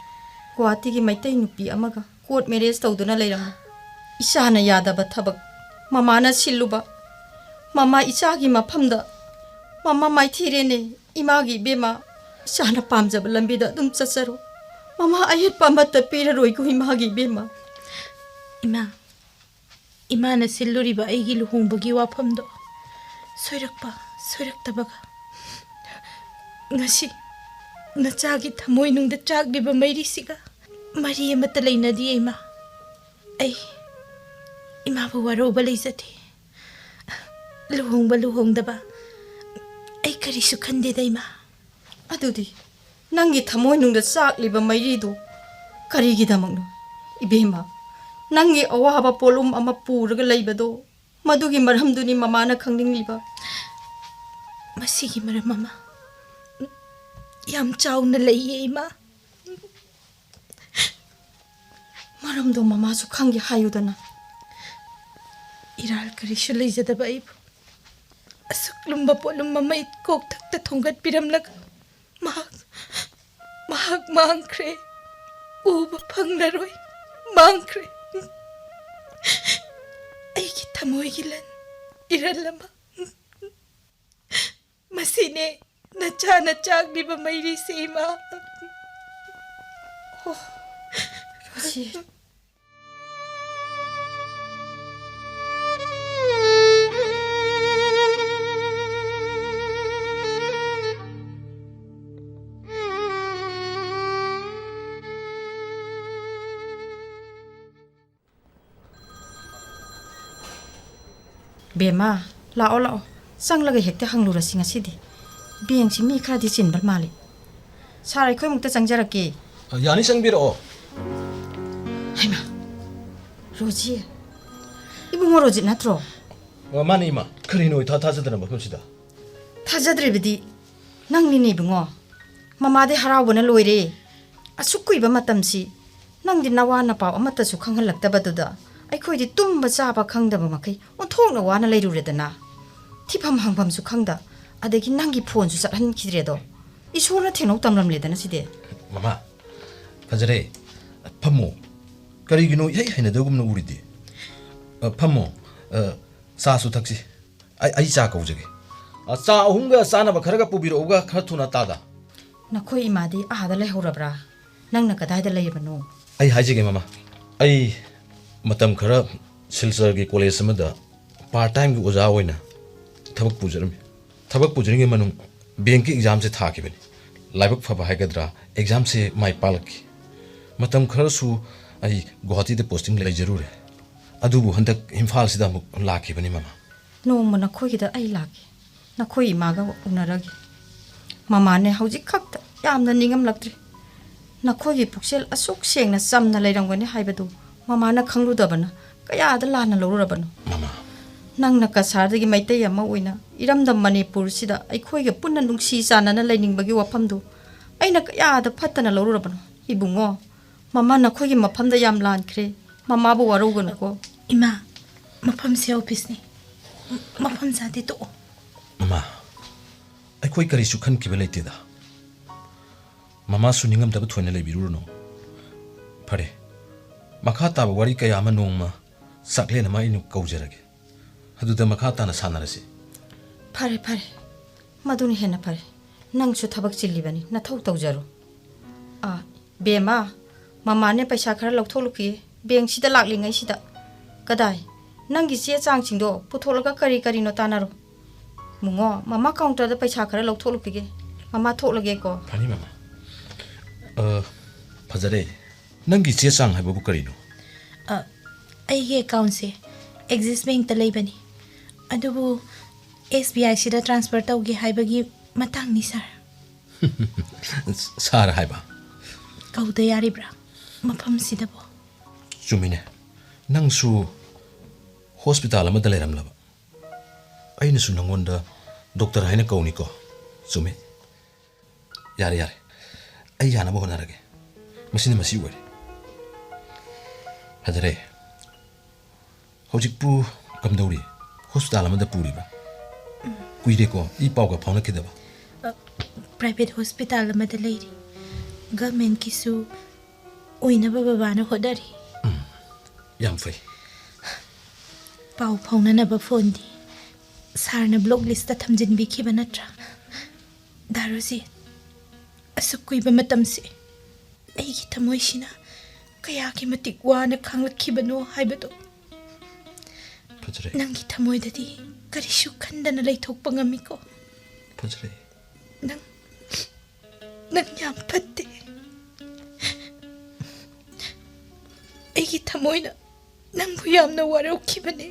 ꯒꯨꯋꯥꯍꯥꯇꯤꯒꯤ ꯃꯩꯇꯩ ꯅꯨꯄꯤ ꯑꯃꯒ ꯀꯣꯔꯠ ꯃꯦꯔꯦꯖ ꯇꯧꯗꯨꯅ ꯂꯩꯔꯝꯃꯤ꯫ ꯏꯆꯥꯅ ꯌꯥꯗꯕ ꯊꯕꯛ ꯃꯃꯥꯅ ꯁꯤꯜꯂꯨꯕ꯫ ꯃꯃꯥ, ꯏꯆꯥꯒꯤ ꯃꯐꯝꯗ ꯃꯃꯥ ꯃꯥꯏꯊꯤꯔꯦꯅꯦ꯫ ꯏꯃꯥꯒꯤ ꯏꯕꯦꯝꯃ, ꯏꯆꯥꯅ ꯄꯥꯝꯖꯕ ꯂꯝꯕꯤꯗ ꯑꯗꯨꯝ ꯆꯠꯆꯔꯣ꯫ ꯃꯃꯥ ꯑꯌꯦꯠꯄ ꯑꯃꯠꯇ ꯄꯤꯔꯔꯣꯏꯀꯣ ꯏꯃꯥꯒꯤ ꯏꯕꯦꯝꯃ꯫ ꯏꯃꯥ, ꯏꯃꯥꯅ ꯁꯤꯜꯂꯨꯔꯤꯕ ꯑꯩꯒꯤ ꯂꯨꯍꯣꯡꯕꯒꯤ ꯋꯥꯐꯝꯗꯣ ꯁꯣꯏꯔꯛꯄ ꯁꯣꯏꯔꯛꯇꯕꯒ ꯉꯁꯤ ꯅꯆꯥꯒꯤ ꯊꯃꯣꯏꯅꯨꯡꯗ ꯆꯥꯛꯂꯤꯕ ꯃꯩꯔꯤꯁꯤꯒ ꯃꯔꯤ ꯑꯃꯠꯇ ꯂꯩꯅꯗꯦ ꯏꯃꯥ꯫ ꯑꯩ ꯏꯃꯥꯕꯨ ꯋꯥꯔꯧꯕ ꯂꯩꯖꯗꯦ꯫ ꯂꯨꯍꯣꯡꯕ ꯂꯨꯍꯣꯡꯗꯕ ꯑꯩ ꯀꯔꯤꯁꯨ ꯈꯟꯗꯦꯗ ꯏꯃꯥ꯫ ꯑꯗꯨꯗꯤ ꯅꯪꯒꯤ ꯊꯃꯣꯏꯅꯨꯡꯗ ꯆꯥꯛꯂꯤꯕ ꯃꯩꯔꯤꯗꯨ ꯀꯔꯤꯒꯤꯗꯃꯛꯅꯣ? ꯏꯕꯦꯝꯃ, ꯅꯪꯒꯤ ꯑꯋꯥꯕ ꯄꯣꯠꯂꯨꯝ ꯑꯃ ꯄꯨꯔꯒ ꯂꯩꯕꯗꯣ, ꯃꯗꯨꯒꯤ ꯃꯔꯝꯗꯨꯅꯤ ꯃꯃꯥꯅ ꯈꯪꯅꯤꯡꯂꯤꯕ꯫ ꯃꯁꯤꯒꯤ ꯃꯔꯝ ꯑꯃ ꯌꯥꯝ ꯆꯥꯎꯅ ꯂꯩꯌꯦ ꯏꯃꯥ꯫ ꯃꯔꯝꯗꯣ ꯃꯃꯥꯁꯨ ꯈꯪꯒꯦ ꯍꯥꯏꯌꯨꯗꯅ꯫ ꯏꯔꯥꯜ ꯀꯔꯤꯁꯨ ꯂꯩꯖꯗꯕ ꯑꯩꯕꯨ ꯑꯁꯨꯛ ꯂꯨꯝꯕ ꯄꯣꯠꯂꯨꯝ ꯑꯃ ꯀꯣꯛꯊꯛꯇ ꯊꯣꯡꯒꯠꯄꯤꯔꯝꯂꯒ ꯃꯍꯥꯛ, ꯃꯍꯥꯛ ꯃꯥꯡꯈ꯭ꯔꯦ꯫ ꯎꯕ ꯐꯪꯂꯔꯣꯏ꯫ ꯃꯥꯡꯈ꯭ꯔꯦ꯫ ꯑꯩꯒꯤ ꯊꯃꯣꯏꯒꯤ ꯂꯟ, ꯏꯔꯜ ꯑꯃ꯫ ꯃꯁꯤꯅꯦ ꯅꯆꯥꯅ ꯆꯥꯛꯂꯤꯕ ꯃꯩꯔꯤꯁꯦ, ꯏꯃꯥ꯫ ꯑꯣ, ꯔꯣꯖꯤ꯫ ꯕꯦꯝꯃ, ꯂꯥꯛꯑꯣ, ꯂꯥꯛꯑꯣ꯫ ꯆꯪꯂꯒ ꯍꯦꯛꯇ ꯍꯪꯂꯨꯔꯁꯤ ꯉꯁꯤꯗꯤ꯫ ꯕꯦꯡꯁꯤ ꯃꯤ ꯈꯔꯗꯤ ꯆꯤꯟꯕ ꯃꯥꯜꯂꯤ꯫ ꯁꯥꯔ, ꯑꯩꯈꯣꯏꯃꯨꯛꯇ ꯆꯪꯖꯔꯛꯀꯦ꯫ ꯑ, ꯌꯥꯅꯤ, ꯆꯪꯕꯤꯔꯛꯑꯣ꯫ ꯍꯩꯃꯥ, ꯔꯣꯖꯤ꯫ ꯏꯕꯨꯡꯉꯣ ꯔꯣꯖꯤꯠ ꯅꯠꯇ꯭ꯔꯣ? ꯑ, ꯃꯥꯅꯤ, ꯏꯃꯥ꯫ ꯀꯔꯤꯅꯣ ꯏꯊꯥ ꯊꯥꯖꯗꯅ ꯃꯐꯝꯁꯤꯗ? ꯊꯥꯖꯗ꯭ꯔꯤꯕꯗꯤ ꯅꯪꯅꯤꯅꯦ, ꯏꯕꯨꯡꯉꯣ꯫ ꯃꯃꯥꯗꯤ ꯍꯔꯥꯎꯕꯅ ꯂꯣꯏꯔꯦ꯫ ꯑꯁꯨꯛ ꯀꯨꯏꯕ ꯃꯇꯝꯁꯤ ꯅꯪꯗꯤ ꯅꯋꯥ ꯅꯄꯥꯎ ꯑꯃꯠꯇꯁꯨ ꯈꯪꯍꯜꯂꯛꯇꯕꯗꯨꯗ ꯑꯩꯈꯣꯏꯗꯤ ꯇꯨꯝꯕ ꯆꯥꯕ ꯈꯪꯗꯕ ꯃꯈꯩ ꯑꯣꯟꯊꯣꯛꯅ ꯋꯥꯅ ꯂꯩꯔꯨꯔꯦꯗꯅ꯫ ꯊꯤꯐꯝ ꯍꯪꯐꯝꯁꯨ ꯈꯪꯗ, ꯑꯗꯒꯤ ꯅꯪꯒꯤ ꯐꯣꯟꯁꯨ ꯆꯠꯍꯟꯈꯤꯗ꯭ꯔꯦꯗꯣ꯫ ꯏꯁꯣꯔꯅ ꯊꯦꯡꯅꯧ ꯇꯝꯂꯝꯂꯦꯗꯅ ꯁꯤꯗꯤ꯫ ꯃꯃꯥ, ꯐꯖꯔꯦ꯫ ꯐꯝꯃꯣ꯫ ꯀꯔꯤꯒꯤꯅꯣ ꯏꯍꯩ ꯍꯩꯅꯗꯒꯨꯝꯅ ꯎꯔꯤꯗꯤ? ꯑ, ꯐꯝꯃꯣ꯫ ꯑ, ꯆꯥꯁꯨ ꯊꯛꯁꯤ꯫ ꯑꯩ, ꯑꯩ ꯆꯥ ꯀꯧꯖꯒꯦ꯫ ꯑ, ꯆꯥ ꯑꯍꯨꯝꯒ ꯆꯥꯅꯕ ꯈꯔꯒ ꯄꯨꯕꯤꯔꯛꯎꯒ, ꯈꯔ ꯊꯨꯅ ꯇꯥꯗ꯫ ꯅꯈꯣꯏ ꯏꯃꯥꯗꯤ ꯑꯥꯗ ꯂꯩꯍꯧꯔꯕ꯭ꯔꯥ? ꯅꯪꯅ ꯀꯗꯥꯏꯗ ꯂꯩꯔꯤꯕꯅꯣ? ꯑꯩ ꯍꯥꯏꯖꯒꯦ ꯃꯃꯥ, ꯑꯩ ꯃꯇꯝ ꯈꯔ ꯁꯤꯜꯆꯔꯒꯤ ꯀꯣꯂꯦꯖ ꯑꯃꯗ ꯄꯥꯔꯠ ꯇꯥꯏꯝꯒꯤ ꯑꯣꯖꯥ ꯑꯣꯏꯅ ꯊꯕꯛ ꯄꯨꯖꯔꯝꯃꯤ꯫ ꯊꯕꯛ ꯄꯨꯖꯔꯤꯉꯩ ꯃꯅꯨꯡ ꯕꯦꯡꯀꯤ ꯑꯦꯛꯖꯥꯝꯁꯦ ꯊꯥꯈꯤꯕꯅꯤ꯫ ꯂꯥꯏꯕꯛ ꯐꯕ ꯍꯥꯏꯒꯗ꯭ꯔꯥ, ꯑꯦꯛꯖꯥꯝꯁꯦ ꯃꯥꯏ ꯄꯥꯛꯂꯛꯈꯤ꯫ ꯃꯇꯝ ꯈꯔꯁꯨ ꯑꯩ ꯒꯨꯋꯥꯍꯥꯇꯤꯗ ꯄꯣꯁꯇꯤꯡ ꯂꯩꯖꯔꯨꯔꯦ꯫ ꯑꯗꯨꯕꯨ ꯍꯟꯗꯛ ꯏꯝꯐꯥꯜꯁꯤꯗ ꯑꯃꯨꯛ ꯂꯥꯛꯈꯤꯕꯅꯤ ꯃꯃꯥ꯫ ꯅꯣꯡꯃ ꯅꯈꯣꯏꯒꯤꯗ ꯑꯩ ꯂꯥꯛꯀꯦ꯫ ꯅꯈꯣꯏ ꯏꯃꯥꯒ ꯎꯅꯔꯒꯦ꯫ ꯃꯃꯥꯅꯦ ꯍꯧꯖꯤꯛ ꯈꯛꯇ ꯌꯥꯝꯅ ꯅꯤꯡꯉꯝꯂꯛꯇ꯭ꯔꯦ꯫ ꯅꯈꯣꯏꯒꯤ ꯄꯨꯛꯆꯦꯜ ꯑꯁꯨꯛ ꯁꯦꯡꯅ ꯆꯝꯅ ꯂꯩꯔꯝꯒꯅꯤ ꯍꯥꯏꯕꯗꯨ ꯃꯃꯥꯅ ꯈꯪꯂꯨꯗꯕꯅ ꯀꯌꯥꯗ ꯂꯥꯟꯅ ꯂꯧꯔꯨꯔꯕꯅꯣ? ꯃꯃꯥ꯫ ꯅꯪꯅ ꯀꯁꯥꯔꯗꯒꯤ ꯃꯩꯇꯩ ꯑꯃ ꯑꯣꯏꯅ ꯏꯔꯝꯗꯝ ꯃꯅꯤꯄꯨꯔꯁꯤꯗ ꯑꯩꯈꯣꯏꯒ ꯄꯨꯟꯅ ꯅꯨꯡꯁꯤ ꯆꯥꯟꯅꯅ ꯂꯩꯅꯤꯡꯕꯒꯤ ꯋꯥꯐꯝꯗꯨ ꯑꯩꯅ ꯀꯌꯥꯗ ꯐꯠꯇꯅ ꯂꯧꯔꯨꯔꯕꯅꯣ? ꯏꯕꯨꯡꯉꯣ, ꯃꯃꯥ ꯅꯈꯣꯏꯒꯤ ꯃꯐꯝꯗ ꯌꯥꯝ ꯂꯥꯟꯈ꯭ꯔꯦ꯫ ꯃꯃꯥꯕꯨ ꯋꯥꯔꯧꯒꯅꯨꯀꯣ꯫ ꯏꯃꯥ, ꯃꯐꯝꯁꯦ ꯑꯣꯐꯤꯁꯅꯤ꯫ ꯃꯐꯝ ꯆꯥꯗꯦ, ꯇꯣꯛꯑꯣ꯫ ꯃꯃꯥ, ꯑꯩꯈꯣꯏ ꯀꯔꯤꯁꯨ ꯈꯟꯈꯤꯕ ꯂꯩꯇꯦꯗ꯫ ꯃꯃꯥꯁꯨ ꯅꯤꯡꯉꯝꯗꯕ ꯊꯣꯏꯅ ꯂꯩꯕꯤꯔꯨꯔꯅꯨ꯫ ꯐꯔꯦ, ꯃꯈꯥ ꯇꯥꯕ ꯋꯥꯔꯤ ꯀꯌꯥ ꯑꯃ ꯅꯣꯡꯃ ꯆꯥꯛꯂꯦꯟ ꯑꯃ ꯑꯩꯅ ꯀꯧꯖꯔꯒꯦ꯫ ꯑꯗꯨꯗ ꯃꯈꯥ ꯇꯥꯅ ꯁꯥꯟꯅꯔꯁꯤ꯫ ꯐꯔꯦ, ꯐꯔꯦ꯫ ꯃꯗꯨꯅ ꯍꯦꯟꯅ ꯐꯔꯦ꯫ ꯅꯪꯁꯨ ꯊꯕꯛ ꯆꯤꯜꯂꯤꯕꯅꯤ, ꯅꯊꯧ ꯇꯧꯖꯔꯣ꯫ ꯑꯥ, ꯕꯦꯝꯃ, ꯃꯃꯥꯅꯦ ꯄꯩꯁꯥ ꯈꯔ ꯂꯧꯊꯣꯛꯂꯨꯈꯤꯌꯦ, ꯕꯦꯡꯁꯤꯗ ꯂꯥꯛꯂꯤꯉꯩꯁꯤꯗ꯫ ꯀꯗꯥꯏ? ꯅꯪꯒꯤ ꯆꯦ ꯆꯥꯡꯁꯤꯡꯗꯣ ꯄꯨꯊꯣꯛꯂꯒ ꯀꯔꯤ ꯀꯔꯤꯅꯣ ꯇꯥꯟꯅꯔꯣ꯫ ꯃꯨꯡꯉꯣ, ꯃꯃꯥ ꯀꯥꯎꯟꯇꯔꯗ ꯄꯩꯁꯥ ꯈꯔ ꯂꯧꯊꯣꯛꯂꯨꯈꯤꯒꯦ꯫ ꯃꯃꯥ ꯊꯣꯛꯂꯒꯦꯀꯣ꯫ ꯐꯅꯤ, ꯃꯃꯥ꯫ ꯑ, ꯐꯖꯔꯦ꯫ ꯅꯪꯒꯤ ꯆꯦ ꯆꯥꯡ ꯍꯥꯏꯕꯕꯨ ꯀꯔꯤꯅꯣ? ꯑ, ꯑꯩꯒꯤ ꯑꯦꯀꯥꯎꯟꯁꯦ ꯑꯦꯛꯖꯤꯁ ꯕꯦꯡꯛꯇ ꯂꯩꯕꯅꯤ, ꯑꯗꯨꯕꯨ ꯑꯦꯁ ꯕꯤ ꯑꯥꯏ ꯁꯤꯗ ꯇ꯭ꯔꯥꯟꯁꯐꯔ ꯇꯧꯒꯦ ꯍꯥꯏꯕꯒꯤ ꯃꯇꯥꯡꯅꯤ, ꯁꯥꯔ꯫ ꯁꯥꯔ ꯍꯥꯏꯕ? ꯀꯧꯗ ꯌꯥꯔꯤꯕ꯭ꯔꯥ ꯃꯐꯝꯁꯤꯗꯕꯣ? ꯆꯨꯝꯃꯤꯅꯦ, ꯅꯪꯁꯨ ꯍꯣꯁꯄꯤꯇꯥꯜ ꯑꯃꯗ ꯂꯩꯔꯝꯂꯕ꯫ ꯑꯩꯅꯁꯨ ꯅꯪꯉꯣꯟꯗ ꯗꯣꯛꯇꯔ ꯍꯥꯏꯅ ꯀꯧꯅꯤꯀꯣ꯫ ꯆꯨꯝꯃꯤ꯫ ꯌꯥꯔꯦ, ꯌꯥꯔꯦ, ꯑꯩ ꯌꯥꯅꯕ ꯍꯣꯠꯅꯔꯒꯦ꯫ ꯃꯁꯤꯅ ꯃꯁꯤ ꯑꯣꯏꯔꯦ꯫ ꯐꯖꯔꯦ꯫ ꯍꯧꯖꯤꯛꯄꯨ ꯀꯝꯗꯧꯔꯤ? ꯍꯣꯁꯄꯤꯇꯥꯜ ꯑꯃꯗ ꯄꯨꯔꯤꯕ? ꯀꯨꯏꯔꯦꯀꯣ ꯏ ꯄꯥꯎꯒ ꯐꯥꯎꯅꯈꯤꯗꯕ꯫ ꯑ, ꯄ꯭ꯔꯥꯏꯚꯦꯠ ꯍꯣꯁꯄꯤꯇꯥꯜ ꯑꯃꯗ ꯂꯩꯔꯤ꯫ ꯒꯚꯔꯟꯃꯦꯟꯠꯀꯤꯁꯨ ꯑꯣꯏꯅꯕ ꯕꯕꯥꯅ ꯍꯣꯠꯅꯔꯤ꯫ ꯌꯥꯝ ꯐꯩ꯫ ꯄꯥꯎ ꯐꯥꯎꯅꯅꯕ ꯐꯣꯟꯗꯤ ꯁꯥꯔꯅ ꯕ꯭ꯂꯣꯛ ꯂꯤꯁꯇ ꯊꯝꯖꯤꯟꯕꯤꯈꯤꯕ ꯅꯠꯇ꯭ꯔꯥ? ꯗꯥ ꯔꯣꯖꯦꯠ, ꯑꯁꯨꯛ ꯀꯨꯏꯕ ꯃꯇꯝꯁꯦ ꯑꯩꯒꯤ ꯊꯃꯣꯏꯁꯤꯅ ꯀꯌꯥꯒꯤ ꯃꯇꯤꯛ ꯋꯥꯅ ꯈꯥꯡꯂꯛꯈꯤꯕꯅꯣ ꯍꯥꯏꯕꯗꯣ ꯐꯖꯔꯦ꯫ ꯅꯪꯒꯤ ꯊꯃꯣꯏꯗꯗꯤ ꯀꯔꯤꯁꯨ ꯈꯟꯗꯅ ꯂꯩꯊꯣꯛꯄ ꯉꯝꯃꯤꯀꯣ? ꯐꯖꯔꯦ꯫ ꯅꯪ, ꯅꯪ ꯌꯥꯝ ꯐꯠꯇꯦ꯫ ꯑꯩꯒꯤ ꯊꯃꯣꯏꯅ ꯅꯪꯕꯨ ꯌꯥꯝꯅ ꯋꯥꯔꯧꯈꯤꯕꯅꯦ꯫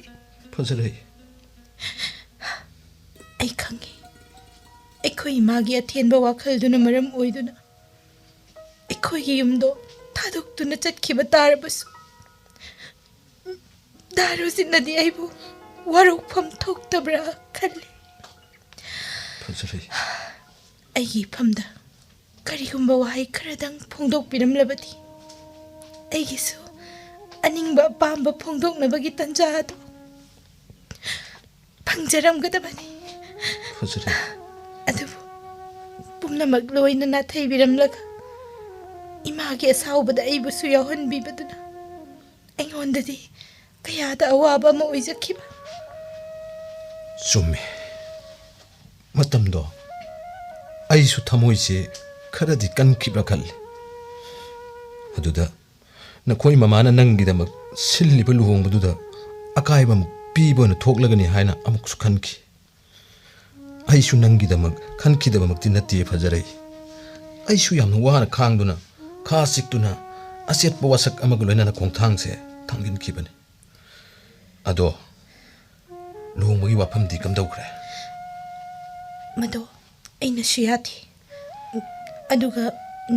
ꯐꯖꯔꯦ꯫ ꯑꯩ ꯈꯪꯉꯤ, ꯑꯩꯈꯣꯏ ꯏꯃꯥꯒꯤ ꯑꯊꯦꯟꯕ ꯋꯥꯈꯜꯗꯨꯅ ꯃꯔꯝ ꯑꯣꯏꯗꯨꯅ ꯑꯩꯈꯣꯏꯒꯤ ꯌꯨꯝꯗꯣ ꯊꯥꯗꯣꯛꯇꯨꯅ ꯆꯠꯈꯤꯕ ꯇꯥꯔꯕꯁꯨ, ꯗꯥ ꯔꯣꯖꯦꯠꯅꯗꯤ ꯑꯩꯕꯨ ꯋꯥꯔꯧꯐꯝ ꯊꯣꯛꯇꯕ꯭ꯔꯥ ꯈꯜꯂꯤ꯫ ꯐꯖꯔꯦ꯫ ꯑꯩꯒꯤ ꯏꯐꯝꯗ ꯀꯔꯤꯒꯨꯝꯕ ꯋꯥꯍꯩ ꯈꯔꯗꯪ ꯐꯣꯡꯗꯣꯛꯄꯤꯔꯝꯂꯕꯗꯤ, ꯑꯩꯒꯤꯁꯨ ꯑꯅꯤꯡꯕ ꯑꯄꯥꯝꯕ ꯐꯣꯡꯗꯣꯛꯅꯕꯒꯤ ꯇꯟꯖꯥ ꯑꯗꯨ ꯐꯪꯖꯔꯝꯒꯗꯕꯅꯤ꯫ ꯐꯖꯔꯦ꯫ ꯑꯗꯨꯕꯨ ꯄꯨꯝꯅꯃꯛ ꯂꯣꯏꯅ ꯅꯥꯊꯩꯕꯤꯔꯝꯂꯒ ꯏꯃꯥꯒꯤ ꯑꯁꯥꯎꯕꯗ ꯑꯩꯕꯨꯁꯨ ꯌꯥꯎꯍꯟꯕꯤꯕꯗꯨꯅ ꯑꯩꯉꯣꯟꯗꯗꯤ ꯀꯌꯥꯗ ꯑꯋꯥꯕ ꯑꯃ ꯑꯣꯏꯖꯈꯤꯕ꯫ ꯆꯨꯝꯃꯤ꯫ ꯃꯇꯝꯗꯣ ꯑꯩꯁꯨ ꯊꯃꯣꯏꯁꯦ ꯈꯔꯗꯤ ꯀꯟꯈꯤꯕ꯭ꯔꯥ ꯈꯜꯂꯤ꯫ ꯑꯗꯨꯗ ꯅꯈꯣꯏ ꯃꯃꯥꯅ ꯅꯪꯒꯤꯗꯃꯛ ꯁꯤꯜꯂꯤꯕ ꯂꯨꯍꯣꯡꯕꯗꯨꯗ ꯑꯀꯥꯏꯕ ꯑꯃꯨꯛ ꯄꯤꯕ ꯑꯣꯏꯅ ꯊꯣꯛꯂꯒꯅꯤ ꯍꯥꯏꯅ ꯑꯃꯨꯛꯁꯨ ꯈꯟꯈꯤ꯫ ꯑꯩꯁꯨ ꯅꯪꯒꯤꯗꯃꯛ ꯈꯟꯈꯤꯗꯕꯃꯛꯇꯤ ꯅꯠꯇꯦ ꯐꯖꯔꯩ꯫ ꯑꯩꯁꯨ ꯌꯥꯝꯅ ꯋꯥꯅ ꯈꯥꯡꯗꯨꯅ, ꯈꯥ ꯆꯤꯛꯇꯨꯅ, ꯑꯆꯦꯠꯄ ꯋꯥꯁꯛ ꯑꯃꯒ ꯂꯣꯏꯅꯅ ꯈꯣꯡꯊꯥꯡꯁꯦ ꯊꯥꯡꯖꯤꯟꯈꯤꯕꯅꯤ꯫ ꯑꯗꯣ ꯂꯨꯍꯣꯡꯕꯒꯤ ꯋꯥꯐꯝꯗꯤ ꯀꯝꯗꯧꯈ꯭ꯔꯦ? ꯃꯗꯣ ꯑꯩꯅꯁꯨ ꯌꯥꯗꯦ꯫ ꯑꯗꯨꯒ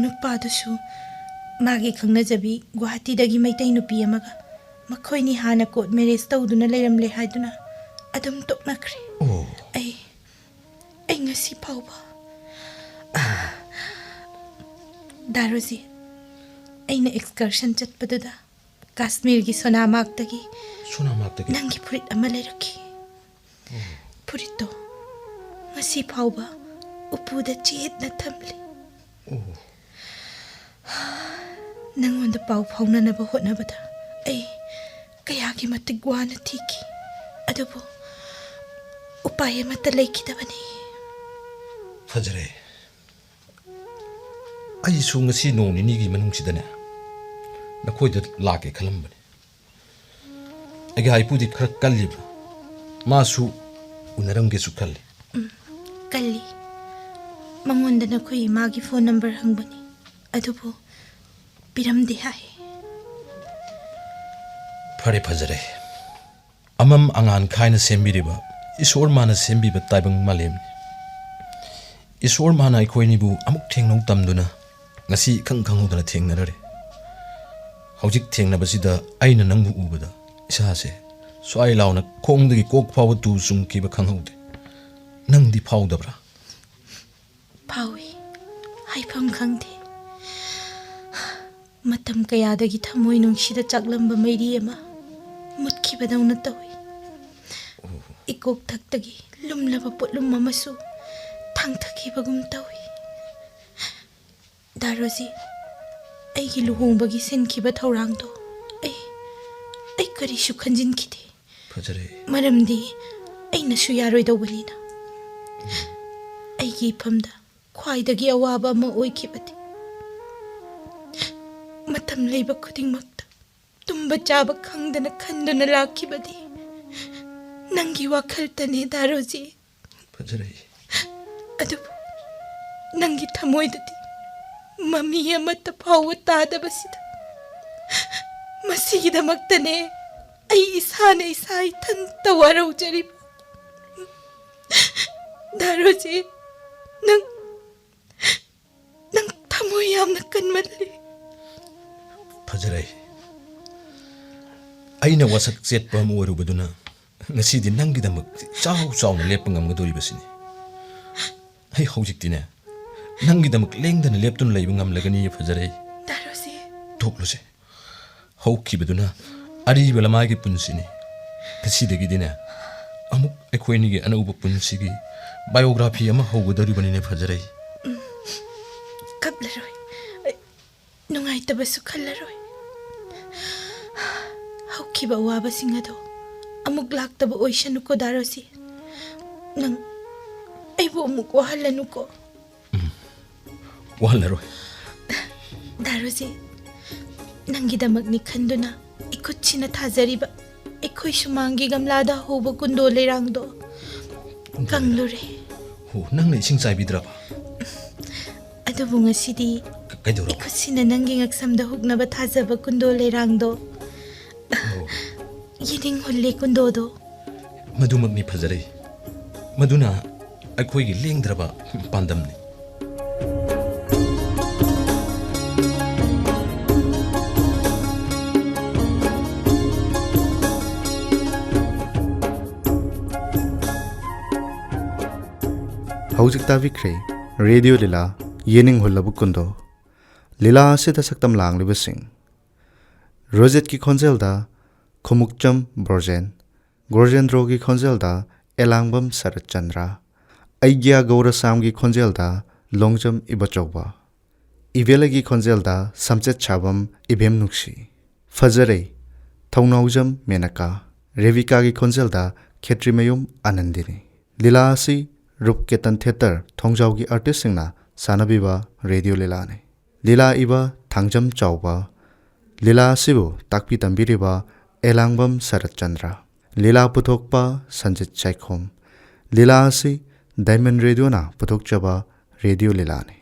ꯅꯨꯄꯥꯗꯨꯁꯨ ꯃꯥꯒꯤ ꯈꯪꯅꯖꯕꯤ ꯒꯨꯋꯥꯍꯥꯇꯤꯗꯒꯤ ꯃꯩꯇꯩ ꯅꯨꯄꯤ ꯑꯃꯒ ꯃꯈꯣꯏꯅꯤ ꯍꯥꯟꯅ ꯀꯣꯔꯠ ꯃꯦꯔꯦꯖ ꯇꯧꯗꯨꯅ ꯂꯩꯔꯝꯂꯦ ꯍꯥꯏꯗꯨꯅ ꯑꯗꯨꯝ ꯇꯣꯛꯅꯈ꯭ꯔꯦ꯫ ꯑꯣ꯫ ꯑꯩ, ꯑꯩ ꯉꯁꯤ ꯐꯥꯎꯕ, ꯗꯥ ꯔꯣꯖꯦꯠ, ꯑꯩꯅ ꯑꯦꯛꯁꯀꯔꯁꯟ ꯆꯠꯄꯗꯨꯗ ꯀꯥꯁꯃꯤꯔꯒꯤ ꯁꯣꯅꯥꯃꯥꯔꯒꯇꯒꯤ ꯁꯣꯅꯥꯃꯥꯔꯒꯇꯒꯤ? ꯅꯪꯒꯤ ꯐꯨꯔꯤꯠ ꯑꯃ ꯂꯩꯔꯛꯈꯤ꯫ ꯐꯨꯔꯤꯠꯇꯣ ꯉꯁꯤ ꯐꯥꯎꯕ ꯎꯄꯨꯗ ꯆꯦꯠꯅ ꯊꯝꯂꯤ꯫ ꯅꯪꯉꯣꯟꯗ ꯄꯥꯎ ꯐꯥꯎꯅꯅꯕ ꯍꯣꯠꯅꯕꯗ ꯑꯩ ꯀꯌꯥꯒꯤ ꯃꯇꯤꯛ ꯋꯥꯅ ꯊꯤꯈꯤ꯫ ꯑꯗꯨꯕꯨ ꯎꯄꯥꯏ ꯑꯃꯠꯇ ꯂꯩꯈꯤꯗꯕꯅꯤ꯫ ꯐꯖꯔꯦ꯫ ꯑꯩꯁꯨ ꯉꯁꯤ ꯅꯣꯡ ꯅꯤꯅꯤꯒꯤ ꯃꯅꯨꯡꯁꯤꯗꯅꯦ ꯅꯈꯣꯏꯗ ꯂꯥꯛꯀꯦ ꯈꯜꯂꯝꯕꯅꯤ꯫ ꯑꯩꯒꯤ ꯍꯥꯏꯄꯨꯗꯤ ꯈꯔ ꯀꯜꯂꯤꯕ꯭ꯔꯥ? ꯃꯥꯁꯨ ꯎꯅꯔꯝꯒꯦꯁꯨ ꯈꯜꯂꯤ꯫ ꯎꯝ, ꯀꯜꯂꯤ꯫ ꯃꯉꯣꯟꯗ ꯅꯈꯣꯏ ꯏꯃꯥꯒꯤ ꯐꯣꯟ ꯅꯝꯕꯔ ꯍꯪꯕꯅꯤ, ꯑꯗꯨꯕꯨ ꯄꯤꯔꯝꯗꯦ ꯍꯥꯏ꯫ ꯐꯔꯦ, ꯐꯖꯔꯦ꯫ ꯑꯃꯝ ꯑꯉꯥꯟ ꯈꯥꯏꯅ ꯁꯦꯝꯕꯤꯔꯤꯕ ꯏꯁꯣꯔ ꯃꯥꯅ ꯁꯦꯝꯕꯤꯕ ꯇꯥꯏꯕꯪ ꯃꯥꯂꯦꯝꯅꯤ꯫ ꯏꯁꯣꯔ ꯃꯥꯅ ꯑꯩꯈꯣꯏꯅꯤꯕꯨ ꯑꯃꯨꯛ ꯊꯦꯡꯅꯧ ꯇꯝꯗꯨꯅ ꯉꯁꯤ ꯏꯈꯪ ꯈꯪꯍꯧꯗꯅ ꯊꯦꯡꯅꯔꯔꯦ꯫ ꯍꯧꯖꯤꯛ ꯊꯦꯡꯅꯕꯁꯤꯗ ꯑꯩꯅ ꯅꯪꯕꯨ ꯎꯕꯗ ꯏꯁꯥꯁꯦ ꯁ꯭ꯋꯥꯏ ꯂꯥꯎꯅ ꯈꯣꯡꯗꯒꯤ ꯀꯣꯛ ꯐꯥꯎꯕ ꯇꯨ ꯆꯨꯡꯈꯤꯕ ꯈꯪꯍꯧꯗꯦ꯫ ꯅꯪꯗꯤ ꯐꯥꯎꯗꯕ꯭ꯔꯥ? ꯐꯥꯎꯏ꯫ ꯍꯥꯏꯐꯝ ꯈꯪꯗꯦ꯫ ꯃꯇꯝ ꯀꯌꯥꯗꯒꯤ ꯊꯃꯣꯏ ꯅꯨꯡꯁꯤꯗ ꯆꯥꯛꯂꯝꯕ ꯃꯩꯔꯤ ꯑꯃ ꯃꯨꯠꯈꯤꯕꯗꯧꯅ ꯇꯧꯏ꯫ ꯏꯀꯣꯛꯊꯛꯇꯒꯤ ꯂꯨꯝꯂꯕ ꯄꯣꯠꯂꯨꯝ ꯑꯃꯁꯨ ꯊꯥꯡꯊꯈꯤꯕꯒꯨꯝ ꯇꯧꯏ꯫ ꯗꯥ ꯔꯣꯖꯤ, ꯑꯩꯒꯤ ꯂꯨꯍꯣꯡꯕꯒꯤ ꯁꯤꯟꯈꯤꯕ ꯊꯧꯔꯥꯡꯗꯣ ꯑꯩ, ꯑꯩ ꯀꯔꯤꯁꯨ ꯈꯟꯖꯤꯟꯈꯤꯗꯦ꯫ ꯐꯖꯔꯦ꯫ ꯃꯔꯝꯗꯤ ꯑꯩꯅꯁꯨ ꯌꯥꯔꯣꯏꯗꯧꯕꯅꯤꯅ꯫ ꯑꯩꯒꯤ ꯏꯐꯝꯗ ꯈ꯭ꯋꯥꯏꯗꯒꯤ ꯑꯋꯥꯕ ꯑꯃ ꯑꯣꯏꯈꯤꯕꯗꯤ ꯃꯇꯝ ꯂꯩꯕ ꯈꯨꯗꯤꯡꯃꯛꯇ ꯇꯨꯝꯕ ꯆꯥꯕ ꯈꯪꯗꯅ ꯈꯟꯗꯨꯅ ꯂꯥꯛꯈꯤꯕꯗꯤ ꯅꯪꯒꯤ ꯋꯥꯈꯜꯇꯅꯦ, ꯗꯥ ꯔꯣꯖꯤ꯫ ꯐꯖꯔꯦ꯫ ꯑꯗꯨꯕꯨ ꯅꯪꯒꯤ ꯊꯃꯣꯏꯗꯗꯤ ꯃꯃꯤ ꯑꯃꯠꯇ ꯐꯥꯎꯕ ꯇꯥꯗꯕꯁꯤꯗ, ꯃꯁꯤꯒꯤꯗꯃꯛꯇꯅꯦ ꯑꯩ ꯏꯁꯥꯅ ꯏꯁꯥ ꯏꯊꯟꯇ ꯋꯥꯔꯧꯖꯔꯤꯕ꯫ ꯗꯥ ꯔꯣꯖꯤ, ꯅꯪ, ꯅꯪ ꯊꯃꯣꯏ ꯌꯥꯝꯅ ꯀꯟꯃꯜꯂꯤ꯫ ꯐꯖꯔꯦ꯫ ꯑꯩꯅ ꯋꯥꯁꯛ ꯆꯦꯠꯄ ꯑꯃ ꯑꯣꯏꯔꯨꯕꯗꯨꯅ ꯉꯁꯤꯗꯤ ꯅꯪꯒꯤꯗꯃꯛ ꯆꯥꯎ ꯆꯥꯎꯅ ꯂꯦꯞꯄ ꯉꯝꯒꯗꯧꯔꯤꯕꯁꯤꯅꯤ꯫ ꯑꯩ ꯍꯧꯖꯤꯛꯇꯤꯅꯦ ꯅꯪꯒꯤꯗꯃꯛ ꯂꯦꯡꯗꯅ ꯂꯦꯞꯇꯨꯅ ꯂꯩꯕ ꯉꯝꯂꯒꯅꯤ, ꯐꯖꯔꯦ꯫ ꯗꯥ ꯔꯣꯖꯤ꯫ ꯇꯣꯛꯂꯨꯁꯦ꯫ ꯍꯧꯈꯤꯕꯗꯨꯅ ꯑꯔꯤꯕ ꯂꯃꯥꯏꯒꯤ ꯄꯨꯟꯁꯤꯅꯤ꯫ ꯉꯁꯤꯗꯒꯤꯗꯤꯅꯦ ꯑꯃꯨꯛ ꯑꯩꯈꯣꯏ ꯑꯅꯤꯒꯤ ꯑꯅꯧꯕ ꯄꯨꯟꯁꯤꯒꯤ ꯕꯥꯏꯑꯣꯒ꯭ꯔꯥꯐꯤ ꯑꯃ ꯍꯧꯒꯗꯧꯔꯤꯕꯅꯤꯅꯦ, ꯐꯖꯔꯩ꯫ ꯀꯞꯂꯔꯣꯏ꯫ ꯑꯩ ꯅꯨꯡꯉꯥꯏꯇꯕꯁꯨ ꯈꯜꯂꯔꯣꯏ꯫ ꯍꯧꯈꯤꯕ ꯑꯋꯥꯕꯁꯤꯡ ꯑꯗꯣ ꯑꯃꯨꯛ ꯂꯥꯛꯇꯕ ꯑꯣꯏꯁꯅꯨꯀꯣ, ꯗꯥ ꯔꯣꯖꯤ꯫ ꯅꯪ ꯑꯩꯕꯨ ꯑꯃꯨꯛ ꯋꯥꯍꯜꯂꯅꯨꯀꯣ꯫ ꯋꯥꯍꯜꯂꯔꯣꯏ꯫ ꯗꯥ ꯔꯣꯖꯤ, ꯅꯪꯒꯤꯗꯃꯛꯅꯤ ꯈꯟꯗꯨꯅ ꯏꯈꯨꯠꯁꯤꯅ ꯊꯥꯖꯔꯤꯕ ꯑꯩꯈꯣꯏ ꯁꯨꯃꯥꯡꯒꯤ ꯒꯝꯂꯥꯗ ꯍꯧꯕ ꯀꯨꯟꯗꯣ ꯂꯩꯔꯥꯡꯗꯣ ꯀꯪꯂꯨꯔꯦ꯫ ꯍꯣ, ꯅꯪꯅ ꯏꯁꯤꯡ ꯆꯥꯏꯕꯤꯗ꯭ꯔꯕ? ꯑꯗꯨꯕꯨ ꯉꯁꯤꯗꯤ ꯀ-, ꯀꯩꯗꯧꯔꯕ? ꯏꯈꯨꯠꯁꯤꯅ ꯅꯪꯒꯤ ꯉꯛꯁꯝꯗ ꯍꯨꯛꯅꯕ ꯊꯥꯖꯕ ꯀꯨꯟꯗꯣ ꯂꯩꯔꯥꯡꯗꯣ ꯑꯣ꯫ ꯌꯦꯅꯤꯡ ꯍꯨꯜꯂꯦ, ꯀꯨꯟꯗꯣꯗꯣ꯫ ꯃꯗꯨꯃꯛꯅꯤ, ꯐꯖꯔꯩ꯫ ꯃꯗꯨꯅ ꯑꯩꯈꯣꯏꯒꯤ ꯂꯦꯡꯗ꯭ꯔꯕ ꯄꯥꯟꯗꯝꯅꯤ꯫ ꯍꯧꯖꯤꯛ ꯇꯥꯕꯤꯈ꯭ꯔꯦ ꯔꯦꯗꯤꯑꯣ ꯂꯤꯂꯥ, ꯌꯦꯅꯤꯡ ꯍꯨꯜꯂꯕ ꯀꯨꯟꯗꯣ꯫ ꯂꯤꯂꯥ ꯑꯁꯤꯗ ꯁꯛꯇꯝ ꯂꯥꯡꯂꯤꯕꯁꯤꯡ: ꯔꯣꯖꯦꯠꯀꯤ ꯈꯣꯟꯖꯦꯜꯗ ꯈꯨꯃꯨꯛꯆꯝ ꯕ꯭ꯔꯣꯖꯦꯟ, ꯒꯣꯔꯖꯦꯟꯗ꯭ꯔꯣꯒꯤ ꯈꯣꯟꯖꯦꯜꯗ ꯑꯦꯂꯥꯡꯕꯝ ꯁꯔꯠꯆꯟꯗ꯭ꯔ, ꯑꯩꯒ꯭ꯌꯥ ꯒꯧꯔꯁꯥꯝꯒꯤ ꯈꯣꯟꯖꯦꯜꯗ ꯂꯣꯡꯖꯝ ꯏꯕꯆꯧꯕ, ꯏꯕꯦꯂꯥꯒꯤ ꯈꯣꯟꯖꯦꯜꯗ ꯁꯝꯆꯦꯠ ꯁꯥꯕꯝ ꯏꯕꯦꯝ ꯅꯨꯡꯁꯤ, ꯐꯖꯔꯩ ꯊꯧꯅꯥꯎꯖꯝ ꯃꯦꯅꯀꯥ, ꯔꯦꯕꯤꯀꯥꯒꯤ ꯈꯣꯟꯖꯦꯜꯗ ꯈꯦꯇ꯭ꯔꯤꯃꯌꯨꯝ ꯑꯥꯅꯟꯗꯤꯅꯤ꯫ ꯂꯤꯂꯥ ꯑꯁꯤ ꯔꯨꯞꯀꯦꯇꯟ ꯊꯤꯌꯦꯇꯔ ꯊꯣꯡꯖꯥꯎꯒꯤ ꯑꯥꯔꯇꯤꯁꯁꯤꯡꯅ ꯁꯥꯟꯅꯕꯤꯕ ꯔꯦꯗꯤꯑꯣ ꯂꯤꯂꯥꯅꯤ꯫ ꯂꯤꯂꯥ ꯏꯕ ꯊꯥꯡꯖꯝ ꯆꯥꯎꯕ, ꯂꯤꯂꯥ ꯑꯁꯤꯕꯨ ꯇꯥꯛꯄꯤ ꯇꯝꯕꯤꯔꯤꯕ ꯑꯦꯂꯥꯡꯕꯝ ꯁꯔꯠꯆꯟꯗ꯭ꯔ, ꯂꯤꯂꯥ ꯄꯨꯊꯣꯛꯄ ꯁꯟꯖꯤꯠ ꯁꯥꯏꯈꯣꯝ꯫ ꯂꯤꯂꯥ ꯑꯁꯤ ꯗꯥꯏꯃꯟ ꯔꯦꯗꯤꯑꯣꯅ ꯄꯨꯊꯣꯛꯆꯕ ꯔꯦꯗꯤꯑꯣ ꯂꯤꯂꯥꯅꯤ꯫